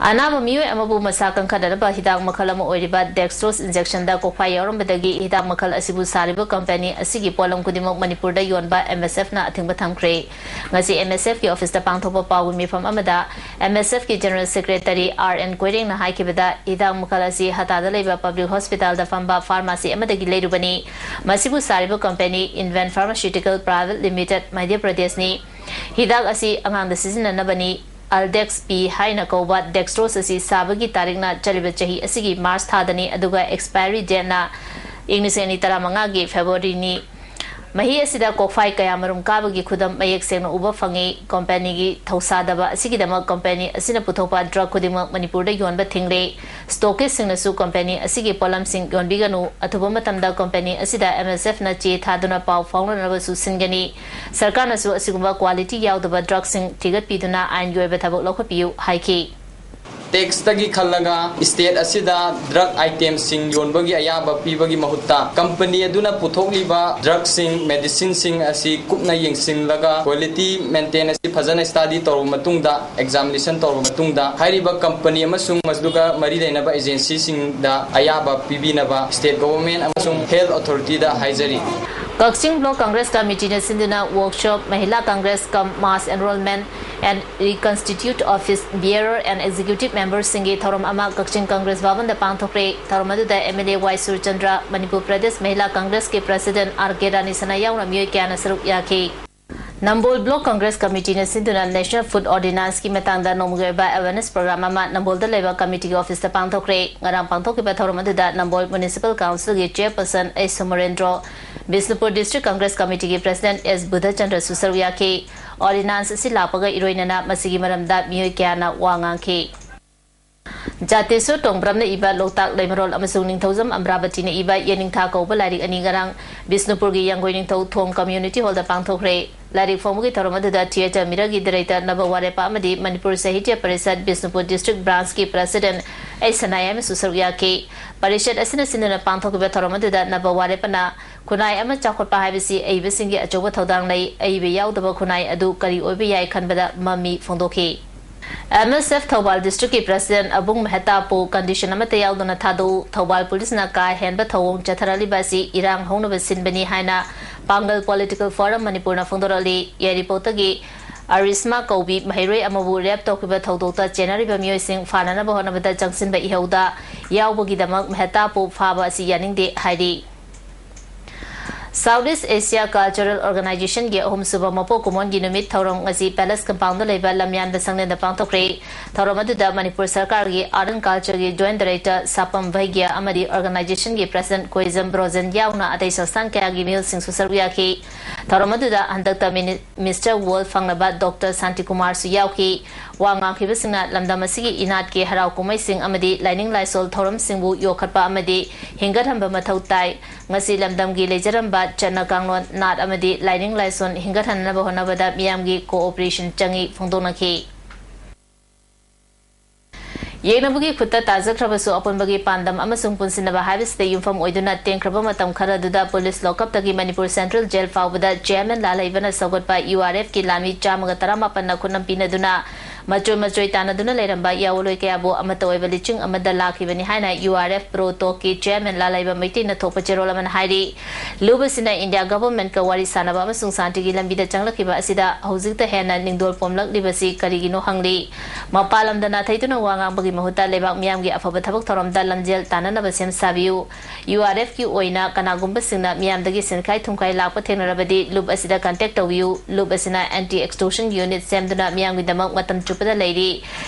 ꯑꯅꯥꯕ ꯃꯤꯑꯣꯏ ꯑꯃꯕꯨ ꯃꯁꯥ ꯀꯟꯈꯠꯅꯅꯕ ꯍꯤꯗꯥꯛ ꯃꯈꯜ ꯑꯃ ꯑꯣꯏꯔꯤꯕ ꯗꯦꯛꯁꯇ꯭ꯔꯣꯁ ꯏꯟꯖꯦꯛꯁꯟꯗ ꯀꯣꯛꯐꯥꯏ ꯌꯥꯎꯔꯝꯕꯗꯒꯤ ꯍꯤꯗꯥꯛ ꯃꯈꯜ ꯑꯁꯤꯕꯨ ꯁꯥꯔꯤꯕ ꯀꯝꯄꯦꯅꯤ ꯑꯁꯤꯒꯤ ꯄꯣꯠꯂꯝ ꯈꯨꯗꯤꯡꯃꯛ ꯃꯅꯤꯄꯨꯔꯗ ꯌꯣꯟꯕ ꯑꯦꯝ ꯑꯦꯁ ꯑꯦꯐꯅ ꯑꯊꯤꯡꯕ ꯊꯝꯈ꯭ꯔꯦ꯫ ꯉꯁꯤ ꯑꯦꯝ ꯑꯦꯁ ꯑꯦꯐꯀꯤ ꯑꯣꯐꯤꯁꯇ ꯄꯥꯡꯊꯣꯛꯄ ꯄꯥꯎꯒꯤ ꯃꯤꯐꯝ ꯑꯃꯗ ꯑꯦꯝ ꯑꯦꯁ ꯑꯦꯐꯀꯤ ꯖꯦꯅꯔꯦꯜ ꯁꯦꯀ꯭ꯔꯦꯇꯔꯤ ꯑꯥꯔ ꯑꯦꯟ ꯀꯣꯏꯔꯦꯡꯅ ꯍꯥꯏꯈꯤꯕꯗ, ꯍꯤꯗꯥꯛ ꯃꯈꯜ ꯑꯁꯤ ꯍꯇꯥꯗ ꯂꯩꯕ ꯄꯕ꯭ꯂꯤꯛ ꯍꯣꯁꯄꯤꯇꯥꯜꯗ ꯐꯝꯕ ꯐꯥꯔꯃꯥꯁꯤ ꯑꯃꯗꯒꯤ ꯂꯩꯔꯨꯕꯅꯤ꯫ ꯃꯁꯤꯕꯨ ꯁꯥꯔꯤꯕ ꯀꯝꯄꯦꯅꯤ ꯏꯟꯚꯦꯟ ꯐꯥꯔꯃꯥꯁꯤꯎꯇꯤꯀꯦꯜ ꯄ꯭ꯔꯥꯏꯚꯦꯠ ꯂꯤꯃꯤꯇꯦꯗ, ꯃꯙ꯭ꯌ ꯄ꯭ꯔꯗꯦꯁꯅꯤ꯫ ꯍꯤꯗꯥꯛ ꯑꯁꯤ ꯑꯉꯥꯡꯗ ꯁꯤꯖꯤꯟꯅꯅꯕꯅꯤ꯫ ꯑꯜꯗꯦꯛꯁ ꯄꯤ ꯍꯥꯏꯅ ꯀꯧꯕ ꯗꯦꯛꯁꯇ꯭ꯔꯣꯁ ꯑꯁꯤ ꯁꯥꯕꯒꯤ ꯇꯥꯔꯤꯛꯅ ꯆꯠꯂꯤꯕ ꯆꯍꯤ ꯑꯁꯤꯒꯤ ꯃꯥꯔꯆ ꯊꯥꯗꯅꯤ, ꯑꯗꯨꯒ ꯑꯦꯛꯁꯄꯥꯏꯔꯤ ꯗꯦꯠꯅ ꯏꯪ ꯂꯤꯁꯤꯡ ꯑꯅꯤ ꯇꯔꯥꯃꯉꯥꯒꯤ ꯐꯦꯕ꯭ꯔꯨꯋꯥꯔꯤꯅꯤ꯫ ꯃꯍꯤ ꯑꯁꯤꯗ ꯀꯣꯛꯐꯥꯏ ꯀꯌꯥꯃꯔꯨꯝ ꯀꯥꯕꯒꯤ ꯈꯨꯗꯝ ꯃꯌꯦꯛ ꯁꯦꯡꯅ ꯎꯕ ꯐꯪꯏ꯫ ꯀꯝꯄꯦꯅꯤꯒꯤ ꯊꯧꯁꯥꯗꯕ ꯑꯁꯤꯒꯤꯗꯃꯛ ꯀꯝꯄꯦꯅꯤ ꯑꯁꯤꯅ ꯄꯨꯊꯣꯛꯄ ꯗ꯭ꯔꯒ ꯈꯨꯗꯤꯡꯃꯛ ꯃꯅꯤꯄꯨꯔꯗ ꯌꯣꯟꯕ ꯊꯤꯡꯂꯦ꯫ ꯁ꯭ꯇꯣꯀꯤꯁꯁꯤꯡꯅꯁꯨ ꯀꯝꯄꯦꯅꯤ ꯑꯁꯤꯒꯤ ꯄꯣꯠꯂꯝꯁꯤꯡ ꯌꯣꯟꯕꯤꯒꯅꯨ꯫ ꯑꯊꯨꯕ ꯃꯇꯝꯗ ꯀꯝꯄꯦꯅꯤ ꯑꯁꯤꯗ ꯑꯦꯝ ꯑꯦꯁ ꯑꯦꯐꯅ ꯆꯦ ꯊꯥꯗꯨꯅ ꯄꯥꯎ ꯐꯥꯎꯅꯅꯕꯁꯨ ꯁꯤꯟꯒꯅꯤ꯫ ꯁꯔꯀꯥꯔꯅꯁꯨ ꯑꯁꯤꯒꯨꯝꯕ ꯀ꯭ꯋꯥꯂꯤꯇꯤ ꯌꯥꯎꯗꯕ ꯗ꯭ꯔꯒꯁꯤꯡ ꯊꯤꯒꯠꯄꯤꯗꯨꯅ ꯑꯥꯏꯟꯒꯤ ꯑꯣꯏꯕ ꯊꯕꯛ ꯂꯧꯈꯠꯄꯤꯌꯨ ꯍꯥꯏꯈꯤ꯫ ꯇꯦꯛꯁꯇꯒꯤ ꯈꯜꯂꯒ ꯁ꯭ꯇꯦꯠ ꯑꯁꯤꯗ ꯗ꯭ꯔꯒ ꯑꯥꯏꯇꯦꯝꯁꯤꯡ ꯌꯣꯟꯕꯒꯤ ꯑꯌꯥꯕ ꯄꯤꯕꯒꯤ ꯃꯍꯨꯠꯇ ꯀꯝꯄꯅꯤ ꯑꯗꯨꯅ ꯄꯨꯊꯣꯛꯂꯤꯕ ꯗ꯭ꯔꯒꯁꯤꯡ, ꯃꯦꯗꯤꯁꯤꯟꯁꯤꯡ ꯑꯁꯤ ꯀꯨꯞꯅ ꯌꯦꯡꯁꯤꯜꯂꯒ ꯀ꯭ꯋꯥꯂꯤꯇꯤ ꯃꯦꯟꯇꯦꯟ ꯑꯁꯤ ꯐꯖꯅ ꯁ꯭ꯇꯗꯤ ꯇꯧꯔꯕ ꯃꯇꯨꯡꯗ, ꯑꯦꯛꯖꯥꯃꯤꯅꯦꯁꯟ ꯇꯧꯔꯕ ꯃꯇꯨꯡꯗ ꯍꯥꯏꯔꯤꯕ ꯀꯝꯄꯅꯤ ꯑꯃꯁꯨꯡ ꯃꯗꯨꯒ ꯃꯔꯤ ꯂꯩꯅꯕ ꯑꯦꯖꯦꯟꯁꯤꯁꯤꯡꯗ ꯑꯌꯥꯕ ꯄꯤꯕꯤꯅꯕ ꯁ꯭ꯇꯦꯠ ꯒꯣꯚꯔꯟꯃꯦꯟꯠ ꯑꯃꯁꯨꯡ ꯍꯦꯜꯊ ꯑꯣꯊꯣꯔꯤꯇꯤꯗ ꯍꯥꯏꯖꯔꯤ꯫ ꯀꯛꯆꯤꯡ ꯕ꯭ꯂꯣꯛ ꯀꯪꯒ꯭ꯔꯦꯁ ꯀꯃꯤꯇꯤꯅ ꯁꯤꯟꯗꯨꯅ workshop, Mahila congress cum mass enrollment and reconstitute office bearer and executive ꯃꯦꯝꯕꯔꯁꯤꯡꯒꯤ ꯊꯧꯔꯝ ꯑꯃ ꯀꯛꯆꯤꯡ ꯀꯪꯒ꯭ꯔꯦꯁ ꯚꯕꯟꯗ ꯄꯥꯡꯊꯣꯛꯈ꯭ꯔꯦ꯫ ꯊꯧꯔꯝ ꯑꯗꯨꯗ M L A Y Surchandra, Manipur Pradesh Mahila ꯀꯪꯒ꯭ꯔꯦꯁꯀꯤ president R K Rani Sana ꯌꯥꯎꯅ ꯃꯤꯑꯣꯏ ꯀꯌꯥꯅ ꯁꯔꯨꯛ ꯌꯥꯈꯤ꯫ ꯅꯝꯕꯣꯜ ꯕ꯭ꯂꯣꯛ ꯀꯪꯒ꯭ꯔꯦꯁ ꯀꯃꯤꯇꯤꯅ ꯁꯤꯟꯗꯨꯅ ꯅꯦꯁꯅꯦꯜ ꯐꯨꯗ ꯑꯣꯔꯗꯤꯅꯥꯟꯁꯀꯤ ꯃꯇꯥꯡꯗ ꯅꯣꯡꯃꯒꯤ ꯑꯣꯏꯕ ꯑꯦꯋꯦꯔꯅꯦꯁ ꯄ꯭ꯔꯣꯒ꯭ꯔꯥꯝ ꯑꯃ ꯅꯝꯕꯣꯜꯗ ꯂꯩꯕ ꯀꯃꯤꯇꯤꯒꯤ ꯑꯣꯐꯤꯁꯇ ꯄꯥꯡꯊꯣꯛꯈ꯭ꯔꯦ꯫ ꯉꯔꯥꯡ ꯄꯥꯡꯊꯣꯛꯈꯤꯕ ꯊꯧꯔꯝ ꯑꯗꯨꯗ ꯅꯝꯕꯣꯜ ꯃ꯭ꯌꯨꯅꯤꯁꯤꯄꯥꯜ ꯀꯥꯎꯟꯁꯤꯜꯒꯤ chairperson H Sumarendro, Bishnupur district congress ꯀꯃꯤꯇꯤꯒꯤ ꯄ꯭ꯔꯁꯤꯗꯦꯟꯠ ꯑꯦꯁ ꯕꯨꯙꯆꯟꯗ꯭ꯔꯁꯨ ꯁꯔꯨꯛ ꯌꯥꯈꯤ꯫ ꯑꯣꯔꯗꯤꯅꯥꯟꯁ ꯑꯁꯤ ꯂꯥꯛꯄꯒ ꯏꯔꯣꯏꯅꯅ ꯃꯁꯤꯒꯤ ꯃꯔꯝꯗ ꯃꯤꯑꯣꯏ ꯀꯌꯥꯅ ꯋꯥ ꯉꯥꯡꯈꯤ꯫ ꯖꯥꯇꯦꯁꯣꯔ ꯇꯣꯡꯕ꯭ꯔꯝꯅ ꯏꯕ ꯂꯣꯛꯇꯥꯛ ꯂꯩꯃꯔꯣꯜ ꯑꯃꯁꯨꯡ ꯅꯤꯡꯊꯧꯖꯝ ꯑꯝꯕ꯭ꯔꯥꯕꯇꯤꯅ ꯏꯕ ꯌꯦꯅꯤꯡꯊꯥ ꯀꯧꯕ ꯂꯥꯏꯔꯤꯛ ꯑꯅꯤ ꯉꯔꯥꯡ ꯕꯤꯁꯅꯨꯄꯨꯔꯒꯤ ꯌꯥꯡꯒꯣꯏ ꯅꯤꯡꯊꯧ ꯊꯣꯡ ꯀꯝꯃ꯭ꯌꯨꯅꯤꯇꯤ ꯍꯣꯜꯗ ꯄꯥꯡꯊꯣꯛꯈ꯭ꯔꯦ꯫ ꯂꯥꯏꯔꯤꯛ ꯐꯣꯡꯕꯒꯤ ꯊꯧꯔꯝ ꯑꯗꯨꯗ ꯊꯤꯌꯦꯇꯔ ꯃꯤꯔꯔꯒꯤ ꯗꯤꯔꯦꯛꯇꯔ ꯅꯕ ꯋꯥꯔꯦꯄꯥ ꯑꯃꯗꯤ ꯃꯅꯤꯄꯨꯔ ꯁꯥꯍꯤꯇ꯭ꯌ ꯄꯔꯤꯁꯠ ꯕꯤꯁꯅꯨꯄꯨꯔ ꯗꯤꯁꯇ꯭ꯔꯤꯛ ꯕ꯭ꯔꯥꯟꯁꯀꯤ ꯄ꯭ꯔꯁꯤꯗꯦꯟꯠ ꯑꯩꯆ ꯁꯅꯥꯌꯥꯏꯃꯁꯨ ꯁꯔꯨꯛ ꯌꯥꯈꯤ꯫ ꯄꯔꯤꯁꯠ ꯑꯁꯤꯅ ꯁꯤꯟꯗꯨꯅ ꯄꯥꯡꯊꯣꯛꯈꯤꯕ ꯊꯧꯔꯝ ꯑꯗꯨꯗ ꯅꯕ ꯋꯥꯔꯦꯄꯥꯅ ꯈꯨꯟꯅꯥꯏ ꯑꯃ ꯆꯥꯎꯈꯠꯄ ꯍꯥꯏꯕꯁꯤ ꯑꯏꯕꯁꯤꯡꯒꯤ ꯑꯆꯧꯕ ꯊꯧꯗꯥꯡ ꯂꯩ, ꯑꯏꯕ ꯌꯥꯎꯗꯕ ꯈꯨꯟꯅꯥꯏ ꯑꯗꯨ ꯀꯔꯤ ꯑꯣꯏꯕ ꯌꯥꯏ ꯈꯟꯕꯗ ꯃꯃꯤ ꯐꯣꯡꯗꯣꯛꯈꯤ꯫ ꯑꯦꯝ ꯑꯦꯁ ꯑꯦꯐ ꯊꯧꯕꯥꯜ ꯗꯤꯁꯇ꯭ꯔꯤꯛꯀꯤ ꯄ꯭ꯔꯁꯤꯗꯦꯟꯠ ꯑꯕꯨꯡ ꯃꯦꯍꯇꯥꯕꯨ ꯀꯟꯗꯤꯁꯟ ꯑꯃꯠꯇ ꯌꯥꯎꯗꯅ ꯊꯥꯗꯣꯛꯎ, ꯊꯧꯕꯥꯜ ꯄꯨꯂꯤꯁꯅ ꯀꯥ ꯍꯦꯟꯕ ꯊꯧꯑꯣꯡ ꯆꯠꯊꯔꯛꯂꯤꯕ ꯑꯁꯤ ꯏꯔꯥꯡ ꯍꯧꯅꯕ ꯁꯤꯟꯕꯅꯤ ꯍꯥꯏꯅ ꯄꯥꯡꯒꯜ ꯄꯣꯂꯤꯇꯤꯀꯦꯜ ꯐꯣꯔꯝ ꯃꯅꯤꯄꯨꯔꯅ ꯐꯣꯡꯗꯣꯔꯛꯂꯤ꯫ ꯌꯥꯏꯔꯤꯄꯣꯛꯇꯒꯤ ꯑꯔꯤꯁꯃꯥ ꯀꯧꯕꯤ ꯃꯍꯩꯔꯣꯏ ꯑꯃꯕꯨ ꯔꯦꯞ ꯇꯧꯈꯤꯕ ꯊꯧꯗꯣꯛꯇ ꯆꯦꯟꯅꯔꯤꯕ ꯃꯤꯑꯣꯏꯁꯤꯡ ꯐꯥꯅꯅꯕ ꯍꯣꯠꯅꯕꯗ ꯆꯪꯁꯤꯟꯕ ꯏꯍꯧꯗ ꯌꯥꯎꯕꯒꯤꯗꯃꯛ ꯃꯦꯍꯇꯥꯕꯨ ꯐꯥꯕ ꯑꯁꯤ ꯌꯥꯅꯤꯡꯗꯦ ꯍꯥꯏꯔꯤ꯫ ꯁꯥꯎꯠ ꯏꯁ ꯑꯦꯁꯤꯌꯥ ꯀꯜꯆꯔꯦꯜ ꯑꯣꯔꯒꯅꯥꯏꯖꯦꯁꯟꯒꯤ ꯑꯍꯨꯝꯁꯨꯕ ꯃꯄꯣꯛ ꯀꯨꯝꯑꯣꯟꯒꯤ ꯅꯨꯃꯤꯠ ꯊꯧꯔꯝ ꯉꯁꯤ ꯄꯦꯂꯦꯁ ꯀꯝꯄꯥꯎꯟꯗ ꯂꯩꯕ ꯂꯝꯌꯥꯟꯕ ꯁꯪꯂꯦꯟꯗ ꯄꯥꯡꯊꯣꯛꯈ꯭ꯔꯦ꯫ ꯊꯧꯔꯝ ꯑꯗꯨꯗ ꯃꯅꯤꯄꯨꯔ ꯁꯔꯀꯥꯔꯒꯤ ꯑꯥꯔꯠ ꯑꯦꯟ ꯀꯜꯆꯔꯒꯤ ꯖꯣꯏꯟꯠ ꯗꯥꯏꯔꯦꯛꯇꯔ ꯁꯥꯄꯝ ꯚꯩꯒ꯭ꯌꯥ ꯑꯃꯗꯤ ꯑꯣꯔꯒꯅꯥꯏꯖꯦꯁꯟꯒꯤ ꯄ꯭ꯔꯁꯤꯗꯦꯟꯠ ꯀꯣꯏꯖꯝ ꯕ꯭ꯔꯣꯖꯦꯟ ꯌꯥꯎꯅ ꯑꯇꯩ ꯁꯪꯁꯊꯥꯟ ꯀꯌꯥꯒꯤ ꯃꯤꯑꯣꯏꯁꯤꯡꯁꯨ ꯁꯔꯨꯛ ꯌꯥꯈꯤ꯫ ꯊꯧꯔꯝ ꯑꯗꯨꯗ ꯍꯟꯗꯛꯇ ꯃꯤꯅꯤ-, ꯃꯤꯁꯇꯔ ꯋꯥꯔꯜꯗ ꯐꯪꯂꯕ ꯗꯣꯛꯇꯔ ꯁꯥꯟꯇꯤꯀꯨꯃꯥꯔꯁꯨ ꯌꯥꯎꯈꯤ꯫ ꯋꯥ ꯉꯥꯡꯈꯤꯕꯁꯤꯡꯅ ꯂꯝꯗꯝ ꯑꯁꯤꯒꯤ ꯏꯅꯥꯠꯀꯤ ꯍꯔꯥꯎ ꯀꯨꯝꯍꯩꯁꯤꯡ ꯑꯃꯗꯤ ꯂꯥꯏꯅꯤꯡ ꯂꯥꯏꯁꯣꯜ ꯊꯧꯔꯝꯁꯤꯡꯕꯨ ꯌꯣꯛꯈꯠꯄ ꯑꯃꯗꯤ ꯍꯤꯡꯒꯠꯍꯟꯕ ꯃꯊꯧ ꯇꯥꯏ꯫ ꯉꯁꯤ ꯂꯝꯗꯝꯒꯤ ꯂꯩꯖꯔꯝꯕ ꯆꯠꯅ ꯀꯥꯡꯂꯣꯟ, ꯅꯥꯠ ꯑꯃꯗꯤ ꯂꯥꯏꯅꯤꯡ ꯂꯥꯏꯁꯣꯟ ꯍꯤꯡꯒꯠꯍꯟꯅꯕ ꯍꯣꯠꯅꯕꯗ ꯃꯤꯌꯥꯝꯒꯤ cooperation ꯆꯪꯏ ꯐꯣꯡꯗꯣꯛꯅꯈꯤ꯫ ꯌꯦꯛꯅꯕꯒꯤ ꯈꯨꯠꯇ ꯇꯥꯖꯈ꯭ꯔꯕꯁꯨ, ꯑꯄꯨꯟꯕꯒꯤ ꯄꯥꯟꯗꯝ ꯑꯃꯁꯨꯡ ꯄꯨꯟꯁꯤꯟꯅꯕ ꯍꯥꯏꯕꯁꯤꯗ ꯌꯨꯝꯐꯝ ꯑꯣꯏꯗꯨꯅ ꯇꯦꯟꯈ꯭ꯔꯕ ꯃꯇꯝ ꯈꯔ ꯑꯗꯨꯗ ꯄꯨꯂꯤꯁ ꯂꯣꯀꯞꯇꯒꯤ ꯃꯅꯤꯄꯨꯔ ꯁꯦꯟꯇ꯭ꯔꯦꯜ ꯖꯦꯜ ꯐꯥꯎꯕꯗ ꯆꯤꯌꯥꯔꯃꯦꯟ ꯂꯥꯂꯩꯕꯅ ꯁꯧꯒꯠꯄ ꯌꯨ ꯑꯥꯔ ꯑꯦꯐꯀꯤ ꯂꯥꯟꯃꯤ ꯆꯥꯝꯃꯒ ꯇꯔꯥꯃꯥꯄꯟꯅ ꯈꯨꯠꯅꯝ ꯄꯤꯅꯗꯨꯅ ꯃꯆꯣꯏ ꯃꯆꯣꯏ ꯇꯥꯟꯅꯗꯨꯅ ꯂꯩꯔꯝꯕ ꯌꯥꯑꯣꯟꯂꯣꯏ ꯀꯌꯥꯕꯨ ꯑꯃꯠꯇ ꯑꯣꯏꯕ ꯂꯤꯆꯤꯡ ꯑꯃꯗ ꯂꯥꯛꯈꯤꯕꯅꯤ ꯍꯥꯏꯅ ꯌꯨ ꯑꯥꯔ ꯑꯦꯐ ꯄ꯭ꯔꯣ ꯇꯣꯛꯀꯤ ꯆꯤꯌꯥꯔꯃꯦꯟ ꯂꯥꯂꯩꯕ ꯃꯩꯇꯩꯅ ꯊꯣꯛꯄ ꯆꯦꯔꯣꯜ ꯑꯃꯅ ꯍꯥꯏꯔꯤ꯫ ꯂꯨꯞ ꯑꯁꯤꯅ ꯏꯟꯗꯤꯌꯥ ꯒꯚꯔꯟꯃꯦꯟꯠꯀ ꯋꯥꯔꯤ ꯁꯥꯅꯕ ꯑꯃꯁꯨꯡ ꯁꯥꯟꯇꯤꯒꯤ ꯂꯝꯕꯤꯗ ꯆꯪꯂꯛꯈꯤꯕ ꯑꯁꯤꯗ ꯍꯧꯖꯤꯛꯇ ꯍꯦꯟꯅ ꯅꯤꯡꯗꯣꯜ ꯄꯣꯝꯂꯛꯂꯤꯕꯁꯤ ꯀꯔꯤꯒꯤꯅꯣ ꯍꯪꯂꯤ꯫ ꯃꯄꯥꯟ ꯂꯝꯗ ꯅꯥꯊꯩꯗꯨꯅ ꯋꯥ ꯉꯥꯡꯕꯒꯤ ꯃꯍꯨꯠꯇ ꯂꯩꯕꯥꯛ ꯃꯤꯌꯥꯝꯒꯤ ꯑꯐꯕ ꯊꯕꯛ ꯊꯧꯔꯝꯗ ꯂꯝꯖꯦꯜ ꯇꯥꯟꯅꯅꯕ ꯁꯦꯝ ꯁꯥꯕꯤꯌꯨ꯫ ꯌꯨ ꯑꯥꯔ ꯑꯦꯐꯀꯤ ꯑꯣꯏꯅ ꯀꯅꯥꯒꯨꯝꯕꯁꯤꯡꯅ ꯃꯤꯌꯥꯝꯗꯒꯤ ꯁꯦꯟꯈꯥꯏ ꯊꯨꯝꯈꯥꯏ ꯂꯥꯛꯄ ꯊꯦꯡꯅꯔꯕꯗꯤ ꯂꯨꯞ ꯑꯁꯤꯗ ꯀꯟꯇꯦꯛ ꯇꯧꯕꯤꯌꯨ꯫ ꯂꯨꯞ ꯑꯁꯤꯅ ꯑꯦꯟꯇꯤ ꯑꯦꯛꯁꯇꯣꯔꯁꯟ ꯌꯨꯅꯤꯠ ꯁꯦꯝꯗꯨꯅ ꯃꯤꯌꯥꯝꯒꯤꯗꯃꯛ ꯃꯇꯝ ꯆꯨꯞꯄꯗ ꯂꯩꯔꯤ꯫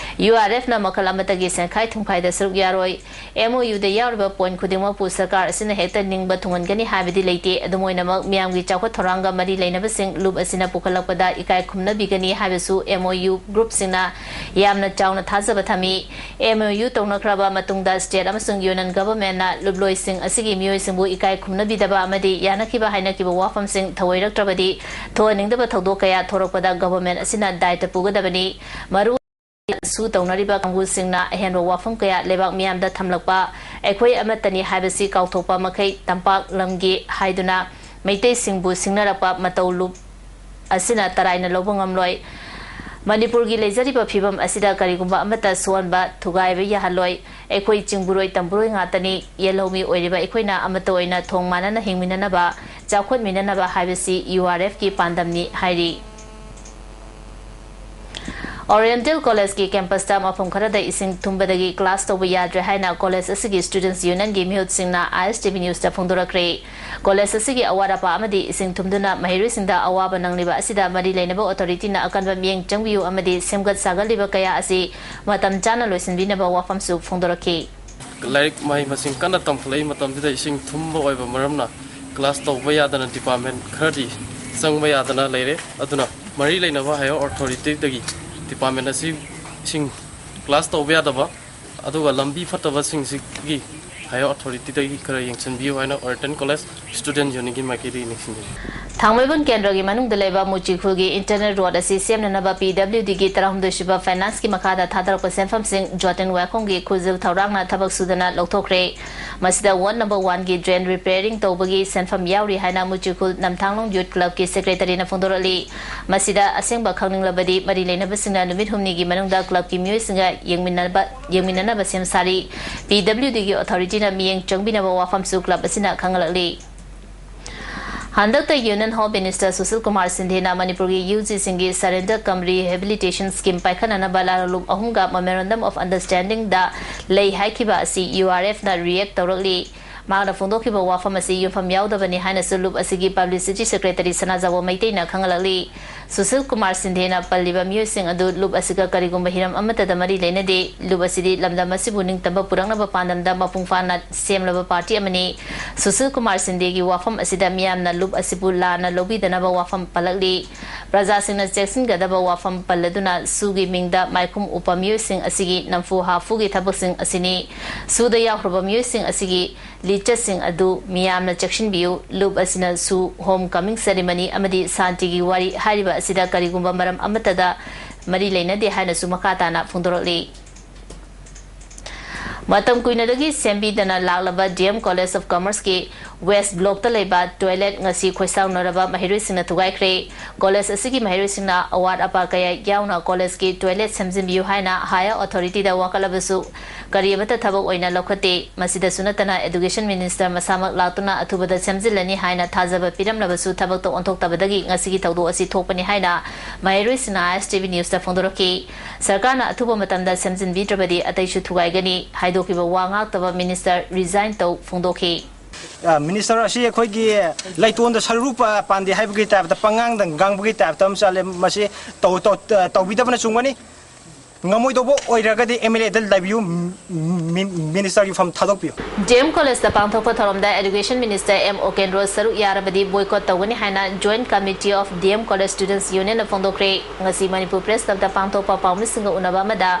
ꯌꯨ ꯑꯥꯔ ꯑꯦꯐꯅ ꯃꯈꯜ ꯑꯃꯠꯇꯒꯤ ꯁꯦꯟꯈꯥꯏ ꯊꯨꯝꯈꯥꯏꯗ ꯁꯔꯨꯛ ꯌꯥꯔꯣꯏ꯫ ꯑꯦꯝ ꯑꯣ ꯌꯨꯗ ꯌꯥꯎꯔꯤꯕ ꯄꯣꯏꯟꯠ ꯈꯨꯗꯤꯡꯃꯛꯄꯨ ꯁꯔꯀꯥꯔ ꯑꯁꯤꯅ ꯍꯦꯛꯇ ꯅꯤꯡꯕ ꯊꯨꯡꯍꯟꯒꯅꯤ ꯍꯥꯏꯕꯗꯤ ꯂꯩꯇꯦ꯫ ꯑꯗꯨꯝ ꯑꯣꯏꯅꯃꯛ, ꯃꯤꯌꯥꯝꯒꯤ ꯆꯥꯎꯈꯠ ꯊꯧꯔꯥꯡꯒ ꯃꯔꯤ ꯂꯩꯅꯕꯁꯤꯡ ꯂꯨꯞ ꯑꯁꯤꯅ ꯄꯨꯈꯠꯂꯛꯄꯗ ꯏꯀꯥꯏ ꯈꯨꯝꯅꯕꯤꯒꯅꯤ ꯍꯥꯏꯕꯁꯨ ꯑꯦꯝ ꯑꯣ ꯌꯨ ꯒ꯭ꯔꯨꯞꯁꯤꯡꯅ ꯌꯥꯝꯅ ꯆꯥꯎꯅ ꯊꯥꯖꯕ ꯊꯝꯃꯤ꯫ ꯑꯦꯝ ꯑꯣ ꯌꯨ ꯇꯧꯅꯈ꯭ꯔꯕ ꯃꯇꯨꯡꯗ ꯁ꯭ꯇꯦꯠ ꯑꯃꯁꯨꯡ ꯌꯨꯅꯤꯌꯟ ꯒꯚꯔꯟꯃꯦꯟꯠꯅ ꯂꯨꯞꯂꯣꯏꯁꯤꯡ ꯑꯁꯤꯒꯤ ꯃꯤꯑꯣꯏꯁꯤꯡꯕꯨ ꯏꯀꯥꯏ ꯈꯨꯝꯅꯕꯤꯗꯕ ꯑꯃꯗꯤ ꯌꯥꯅꯈꯤꯕ ꯍꯥꯏꯅꯈꯤꯕ ꯋꯥꯐꯝꯁꯤꯡ ꯊꯧꯑꯣꯏꯔꯛꯇ꯭ꯔꯕꯗꯤ ꯊꯣꯛꯍꯟꯅꯤꯡꯗꯕ ꯊꯧꯗꯣꯛ ꯀꯌꯥ ꯊꯣꯔꯛꯄꯗ ꯒꯚꯔꯟꯃꯦꯟꯠ ꯑꯁꯤꯅ ꯗꯥꯏꯇ ꯄꯨꯒꯗꯕꯅꯤ꯫ ꯃꯔꯨ ꯁꯨ ꯇꯧꯅꯔꯤꯕ ꯀꯥꯡꯕꯨꯁꯤꯡꯅ ꯑꯍꯦꯟꯕ ꯋꯥꯐꯝ ꯀꯌꯥ ꯂꯩꯕꯥꯛ ꯃꯤꯌꯥꯝꯗ ꯊꯝꯂꯛꯄ, ꯑꯩꯈꯣꯏ ꯑꯃꯠꯇꯅꯤ ꯍꯥꯏꯕꯁꯤ ꯀꯥꯎꯊꯣꯛꯄ ꯃꯈꯩ ꯇꯝꯄꯥꯛ ꯂꯝꯒꯤ ꯍꯥꯏꯗꯨꯅ ꯃꯩꯇꯩꯁꯤꯡꯕꯨ ꯁꯤꯡꯅꯔꯛꯄ ꯃꯇꯧ ꯂꯨꯞ ꯑꯁꯤꯅ ꯇꯔꯥꯏꯅ ꯂꯧꯕ ꯉꯝꯂꯣꯏ꯫ ꯃꯅꯤꯄꯨꯔꯒꯤ ꯂꯩꯖꯔꯤꯕ ꯐꯤꯕꯝ ꯑꯁꯤꯗ ꯀꯔꯤꯒꯨꯝꯕ ꯑꯃꯠꯇ ꯁꯣꯛꯍꯟꯕ, ꯊꯨꯒꯥꯏꯕ ꯌꯥꯍꯜꯂꯣꯏ꯫ ꯑꯩꯈꯣꯏ ꯆꯤꯡꯕꯨꯔꯣꯏ ꯇꯝꯕꯨꯔꯣꯏ ꯉꯥꯛꯇꯅꯤ꯫ ꯌꯦꯜꯍꯧꯃꯤ ꯑꯣꯏꯔꯤꯕ ꯑꯩꯈꯣꯏꯅ ꯑꯃꯠꯇ ꯑꯣꯏꯅ ꯊꯣꯡ ꯃꯥꯟꯅꯅ ꯍꯤꯡꯃꯤꯟꯅꯅꯕ, ꯆꯥꯎꯈꯠꯃꯤꯟꯅꯅꯕ ꯍꯥꯏꯕꯁꯤ ꯌꯨ ꯑꯥꯔ ꯑꯦꯐꯀꯤ ꯄꯥꯟꯗꯝꯅꯤ ꯍꯥꯏꯔꯤ꯫ ꯑꯣꯔꯤꯌꯦꯟꯇꯦꯜ ꯀꯣꯂꯦꯖꯀꯤ ꯀꯦꯝꯄꯁꯇ ꯃꯐꯝ ꯈꯔꯗ ꯏꯁꯤꯡ ꯊꯨꯝꯕꯗꯒꯤ ꯀ꯭ꯂꯥꯁ ꯇꯧꯕ ꯌꯥꯗ꯭ꯔꯦ ꯍꯥꯏꯅ ꯀꯣꯂꯦꯖ ꯑꯁꯤꯒꯤ ꯁ꯭ꯇꯨꯗꯦꯟꯠꯁ ꯌꯨꯅꯤꯌꯟꯒꯤ ꯃꯤꯍꯨꯠꯁꯤꯡꯅ ꯑꯥꯏ ꯑꯦꯁ ꯇꯤ ꯚꯤ ꯅ꯭ꯌꯨꯁꯇ ꯐꯣꯡꯗꯣꯔꯛꯈ꯭ꯔꯦ꯫ ꯀꯣꯂꯦꯖ ꯑꯁꯤꯒꯤ ꯑꯋꯥꯠ ꯑꯄꯥ ꯑꯃꯗꯤ ꯏꯁꯤꯡ ꯊꯨꯝꯗꯨꯅ ꯃꯍꯩꯔꯣꯏꯁꯤꯡꯗ ꯑꯋꯥꯕ ꯅꯪꯂꯤꯕ ꯑꯁꯤꯗ ꯃꯔꯤ ꯂꯩꯅꯕ ꯑꯣꯊꯣꯔꯤꯇꯤꯅ ꯑꯀꯟꯕ ꯃꯤꯠꯌꯦꯡ ꯆꯪꯕꯤꯌꯨ ꯑꯃꯗꯤ ꯁꯦꯝꯒꯠ ꯁꯥꯒꯠꯂꯤꯕ ꯀꯌꯥ ꯑꯁꯤ ꯃꯇꯝ ꯆꯥꯅ ꯂꯣꯏꯁꯤꯟꯕꯤꯅꯕ ꯋꯥꯐꯝꯁꯨ ꯐꯣꯡꯗꯣꯔꯛꯈꯤ꯫ ꯂꯥꯏꯔꯤꯛ ꯃꯍꯩ ꯃꯁꯤꯡ ꯀꯟꯅ ꯇꯝꯈꯠꯂꯛꯏ ꯃꯇꯝꯁꯤꯗ ꯏꯁꯤꯡ ꯊꯨꯝꯕ ꯑꯣꯏꯕ ꯃꯔꯝꯅ ꯀ꯭ꯂꯥꯁ ꯇꯧꯕ ꯌꯥꯗꯅ ꯗꯤꯄꯥꯔꯠꯃꯦꯟ ꯈꯔꯗꯤ ꯆꯪꯕ ꯌꯥꯗꯅ ꯂꯩꯔꯦ꯫ ꯑꯗꯨꯅ ꯃꯔꯤ ꯂꯩꯅꯕ ꯍꯥꯏꯌꯔ ꯑꯣꯊꯣꯔꯤꯇꯤꯗꯒꯤ ꯗꯤꯄꯥꯔꯠꯃꯦꯟ ꯑꯁꯤ ꯏꯁꯤꯡ ꯀ꯭ꯂꯥꯁ ꯇꯧꯕ ꯌꯥꯗꯕ ꯑꯗꯨꯒ ꯂꯝꯕꯤ ꯐꯠꯇꯕꯁꯤꯡꯁꯤꯒꯤ ꯍꯥꯏꯌꯔ ꯑꯣꯊꯣꯔꯤꯇꯤꯗꯒꯤ ꯈꯔ ꯌꯦꯡꯁꯤꯟꯕꯤꯌꯨ ꯍꯥꯏꯅ ꯑꯣꯔꯤꯌꯦꯟꯇꯦꯜ ꯀꯣꯂꯦꯖ ꯁ꯭ꯇꯨꯗꯦꯟꯠ ꯌꯨꯅꯤꯌꯟꯒꯤ ꯃꯥꯏꯀꯩꯗꯒꯤ ꯅꯤꯡꯁꯤꯡꯖꯔꯤ꯫ ꯊꯥꯡꯃꯩꯕꯟ ꯀꯦꯟꯗ꯭ꯔꯒꯤ ꯃꯅꯨꯡꯗ ꯂꯩꯕ ꯃꯨꯆꯤꯈꯨꯜꯒꯤ ꯏꯟꯇꯔꯅꯦꯜ ꯔꯣꯗ ꯑꯁꯤ ꯁꯦꯝꯅꯅꯕ ꯄꯤ ꯗꯕ꯭ꯂꯤꯌꯨ ꯗꯤꯒꯤ ꯇꯔꯥꯍꯨꯝꯗꯣꯏꯁꯨꯕ ꯐꯥꯏꯅꯥꯟꯁꯀꯤ ꯃꯈꯥꯗ ꯊꯥꯗꯔꯛꯄ ꯁꯦꯟꯐꯝꯁꯤꯡ ꯖꯣꯇꯤꯟ ꯋꯥꯏꯈꯣꯝꯒꯤ ꯈꯨꯖꯤꯜ ꯊꯧꯔꯥꯡꯅ ꯊꯕꯛ ꯁꯨꯗꯅ ꯂꯧꯊꯣꯛꯈ꯭ꯔꯦ꯫ ꯃꯁꯤꯗ ꯋꯥꯔꯗ ꯅꯝꯕꯔ ꯋꯥꯟꯒꯤ ꯗ꯭ꯔꯦꯟ ꯔꯤꯄꯦꯌꯔꯤꯡ ꯇꯧꯕꯒꯤ ꯁꯦꯟꯐꯝ ꯌꯥꯎꯔꯤ ꯍꯥꯏꯅ ꯃꯨꯆꯤꯈꯨꯜ ꯅꯝꯊꯥꯡꯂꯣꯡ ꯌꯨꯠ ꯀ꯭ꯂꯕꯀꯤ ꯁꯦꯀ꯭ꯔꯦꯇꯔꯤꯅ ꯐꯣꯡꯗꯣꯔꯛꯂꯤ꯫ ꯃꯁꯤꯗ ꯑꯁꯦꯡꯕ ꯈꯪꯅꯤꯡꯂꯕꯗꯤ ꯃꯔꯤ ꯂꯩꯅꯕꯁꯤꯡꯅ ꯅꯨꯃꯤꯠ ꯍꯨꯝꯅꯤꯒꯤ ꯃꯅꯨꯡꯗ ꯀ꯭ꯂꯕꯀꯤ ꯃꯤꯑꯣꯏꯁꯤꯡꯒ ꯌꯦꯡꯃꯤꯟꯅꯕ ꯌꯦꯡꯃꯤꯟꯅꯅꯕ ꯁꯦꯝ ꯁꯥꯔꯤ꯫ ꯄꯤ ꯗꯕ꯭ꯂꯤꯌꯨ ꯗꯤꯒꯤ ꯑꯣꯊꯣꯔꯤꯇꯤꯅ ꯃꯤꯠꯌꯦꯡ ꯆꯪꯕꯤꯅꯕ ꯋꯥꯐꯝꯁꯨ ꯀ꯭ꯂꯕ ꯑꯁꯤꯅ ꯈꯪꯍꯜꯂꯛꯂꯤ꯫ ꯍꯟꯗꯛꯇ union home minister Sushil Kumar ꯁꯤꯟꯙꯦꯅ ꯃꯅꯤꯄꯨꯔꯒꯤ ꯌꯨ ꯖꯤꯁꯤꯡꯒꯤ ꯁꯔꯦꯟꯗꯔ ꯀꯝ ꯔꯤꯍꯦꯕꯤꯂꯤꯇꯦꯁꯟ ꯁ꯭ꯀꯤꯝ ꯄꯥꯏꯈꯠꯅꯅꯕ ꯂꯥꯂꯣꯡꯂꯨꯞ ꯑꯍꯨꯝꯒ ꯃꯦꯃꯣꯔꯦꯟꯗꯝ ꯑꯣꯐ ꯑꯟꯗꯔꯁ꯭ꯇꯦꯟꯗꯤꯡꯗ ꯂꯩ ꯍꯥꯏꯈꯤꯕ ꯑꯁꯤ ꯌꯨ ꯑꯥꯔ ꯑꯦꯐꯅ ꯔꯤꯌꯦꯛ ꯇꯧꯔꯛꯂꯤ꯫ ꯃꯍꯥꯛꯅ ꯐꯣꯡꯗꯣꯛꯈꯤꯕ ꯋꯥꯐꯝ ꯑꯁꯤ ꯌꯨꯝꯐꯝ ꯌꯥꯎꯗꯕꯅꯤ ꯍꯥꯏꯅꯁꯨ ꯂꯨꯞ ꯑꯁꯤꯒꯤ ꯄꯕ꯭ꯂꯤꯁꯤꯇꯤ ꯁꯦꯀ꯭ꯔꯦꯇꯔꯤ ꯁꯅꯥꯖꯥꯎꯕ ꯃꯩꯇꯩꯅ ꯈꯪꯍꯜꯂꯛꯂꯤ꯫ ꯁꯨꯁꯤꯜ ꯀꯨꯃꯥꯔ ꯁꯤꯟꯙꯦꯅ ꯄꯜꯂꯤꯕ ꯃꯤꯑꯣꯏꯁꯤꯡ ꯑꯗꯨ ꯂꯨꯞ ꯑꯁꯤꯒ ꯀꯔꯤꯒꯨꯝꯕ ꯍꯤꯔꯝ ꯑꯃꯠꯇꯗ ꯃꯔꯤ ꯂꯩꯅꯗꯦ꯫ ꯂꯨꯞ ꯑꯁꯤꯗꯤ ꯂꯝꯗꯝ ꯑꯁꯤꯕꯨ ꯅꯤꯡꯇꯝꯕ ꯄꯨꯔꯛꯅꯕ ꯄꯥꯟꯗꯝꯗ ꯃꯄꯨꯡ ꯐꯥꯅ ꯁꯦꯝꯂꯕ ꯄꯥꯔꯇꯤ ꯑꯃꯅꯤ꯫ ꯁꯨꯁꯤꯜ ꯀꯨꯃꯥꯔ ꯁꯤꯟꯙꯦꯒꯤ ꯋꯥꯐꯝ ꯑꯁꯤꯗ ꯃꯤꯌꯥꯝꯅ ꯂꯨꯞ ꯑꯁꯤꯕꯨ ꯂꯥꯟꯅ ꯂꯧꯕꯤꯗꯅꯕ ꯋꯥꯐꯝ ꯄꯜꯂꯛꯂꯤ꯫ ꯄ꯭ꯔꯖꯥꯁꯤꯡꯅ ꯆꯦꯛꯁꯤꯟꯒꯗꯕ ꯋꯥꯐꯝ ꯄꯜꯂꯗꯨꯅ ꯁꯨꯒꯤ ꯃꯤꯡꯗ ꯃꯥꯏꯈꯨꯝ ꯎꯞꯄ ꯃꯤꯑꯣꯏꯁꯤꯡ ꯑꯁꯤꯒꯤ ꯅꯝꯐꯨ ꯍꯥꯐꯨꯒꯤ ꯊꯕꯛꯁꯤꯡ ꯑꯁꯤꯅꯤ꯫ ꯁꯨꯗ ꯌꯥꯎꯈ꯭ꯔꯕ ꯃꯤꯑꯣꯏꯁꯤꯡ ꯑꯁꯤꯒꯤ ꯂꯤꯆꯠꯁꯤꯡ ꯑꯗꯨ ꯃꯤꯌꯥꯝꯅ ꯆꯦꯛꯁꯤꯟꯕꯤꯌꯨ꯫ ꯂꯨꯞ ꯑꯁꯤꯅ ꯁꯨ ꯍꯣꯝ ꯀꯃꯤꯡ ꯁꯦꯔꯤꯃꯅꯤ ꯑꯃꯗꯤ ꯁꯥꯟꯇꯤꯒꯤ ꯋꯥꯔꯤ ꯍꯥꯏꯔꯤꯕ ꯑꯁꯤꯗ ꯀꯔꯤꯒꯨꯝꯕ ꯃꯔꯝ ꯑꯃꯠꯇꯗ ꯃꯔꯤ ꯂꯩꯅꯗꯦ ꯍꯥꯏꯅꯁꯨ ꯃꯈꯥ ꯇꯥꯅ ꯐꯣꯡꯗꯣꯔꯛꯂꯤ꯫ ꯃꯇꯝ ꯀꯨꯏꯅꯗꯒꯤ ꯁꯦꯝꯕꯤꯗꯅ ꯂꯥꯛꯂꯕ ꯗꯤ ꯑꯦꯝ ꯀꯣꯂꯦꯖ ꯑꯣꯐ ꯀꯃꯔꯁꯀꯤ ꯋꯦꯁ ꯕ꯭ꯂꯣꯛꯇ ꯂꯩꯕ ꯇꯣꯏꯂꯦꯠ ꯉꯁꯤ ꯈꯣꯏꯁꯥꯎꯅꯔꯕ ꯃꯍꯩꯔꯣꯏꯁꯤꯡꯅ ꯊꯨꯒꯥꯏꯈ꯭ꯔꯦ꯫ ꯀꯣꯂꯦꯖ ꯑꯁꯤꯒꯤ ꯃꯍꯩꯔꯣꯏꯁꯤꯡꯅ ꯑꯋꯥꯠ ꯑꯄꯥ ꯀꯌꯥ ꯌꯥꯎꯅ ꯀꯣꯂꯦꯖꯀꯤ ꯇꯣꯏꯂꯦꯠ ꯁꯦꯝꯖꯤꯟꯕꯤꯌꯨ ꯍꯥꯏꯅ ꯍꯥꯌꯔ ꯑꯣꯊꯣꯔꯤꯇꯤꯗ ꯋꯥꯀꯠꯂꯕꯁꯨ ꯀꯔꯤ ꯑꯃꯠꯇ ꯊꯕꯛ ꯑꯣꯏꯅ ꯂꯧꯈꯠꯇꯦ꯫ ꯃꯁꯤꯗꯁꯨ ꯅꯠꯇꯅ ꯑꯦꯗꯨꯀꯦꯁꯟ ꯃꯤꯅꯤꯁꯇꯔ ꯃꯁꯥꯃꯛ ꯂꯥꯛꯇꯨꯅ ꯑꯊꯨꯕꯗ ꯁꯦꯝꯖꯤꯜꯂꯅꯤ ꯍꯥꯏꯅ ꯊꯥꯖꯕ ꯄꯤꯔꯝꯂꯕꯁꯨ ꯊꯕꯛꯇ ꯑꯣꯟꯊꯣꯛꯇꯕꯗꯒꯤ ꯉꯁꯤꯒꯤ ꯊꯧꯗꯣꯛ ꯑꯁꯤ ꯊꯣꯛꯄꯅꯤ ꯍꯥꯏꯅ ꯃꯍꯩꯔꯣꯏꯁꯤꯡꯅ ꯑꯥꯏ ꯑꯦꯁ ꯇꯤ ꯚꯤ ꯅ꯭ꯌꯨꯁꯇ ꯐꯣꯡꯗꯣꯔꯛꯈꯤ꯫ ꯁꯔꯀꯥꯔꯅ ꯑꯊꯨꯕ ꯃꯇꯝꯗ ꯁꯦꯝꯖꯤꯟꯕꯤꯗ꯭ꯔꯕꯗꯤ ꯑꯇꯩꯁꯨ ꯊꯨꯒꯥꯏꯒꯅꯤ ꯍꯥꯏꯗꯣꯛꯈꯤꯕ ꯋꯥ ꯉꯥꯛꯇꯕ ꯃꯤꯅꯤꯁꯇꯔ ꯔꯤꯖꯥꯏꯟ ꯇꯧ ꯐꯣꯡꯗꯣꯛꯈꯤ꯫ ꯑ, ꯃꯤꯅꯤꯁꯇꯔ ꯑꯁꯤ ꯑꯩꯈꯣꯏꯒꯤ ꯂꯩꯇꯣꯟꯗ ꯁꯔꯨ ꯄ-, ꯄꯥꯟꯗꯦ ꯍꯥꯏꯕꯒꯤ ꯇꯥꯏꯞꯇ, ꯄꯉꯥꯡꯗ ꯉꯥꯡꯕꯒꯤ ꯇꯥꯏꯞꯇ ꯑꯃ ꯆꯠꯂꯦ꯫ ꯃꯁꯤ ꯇꯧ-, ꯇꯧ-, ꯇꯧꯕꯤꯗꯕꯅ ꯆꯨꯝꯒꯅꯤ꯫ ꯉꯝꯃꯣꯏꯗꯧꯕ ꯑꯣꯏꯔꯒꯗꯤ ꯑꯦꯝ ꯑꯦꯜ ꯑꯦꯗ ꯂꯩꯕꯤꯌꯨ, ꯃꯤ-, ꯃꯤꯅꯤꯁꯇꯔꯒꯤ ꯐꯝ ꯊꯥꯗꯣꯛꯄꯤꯌꯨ꯫ ꯗꯤ ꯑꯦꯝ ꯀꯣꯂꯦꯖꯇ ꯄꯥꯡꯊꯣꯛꯄ ꯊꯧꯔꯝꯗ ꯑꯦꯗꯨꯀꯦꯁꯟ ꯃꯤꯅꯤꯁꯇꯔ ꯑꯦꯝ ꯑꯣꯀꯦꯟꯗ꯭ꯔꯣ ꯁꯔꯨꯛ ꯌꯥꯔꯕꯗꯤ ꯕꯣꯏꯀꯣꯠ ꯇꯧꯒꯅꯤ ꯍꯥꯏꯅ Joint Committee of D M College Students Unionꯅ ꯐꯣꯡꯗꯣꯛꯈ꯭ꯔꯦ꯫ ꯉꯁꯤ ꯃꯅꯤꯄꯨꯔ ꯄ꯭ꯔꯦꯁ ꯀ꯭ꯂꯕꯇ ꯄꯥꯡꯊꯣꯛꯄ ꯄꯥꯎꯃꯤꯁꯤꯡꯒ ꯎꯅꯕ ꯑꯃꯗ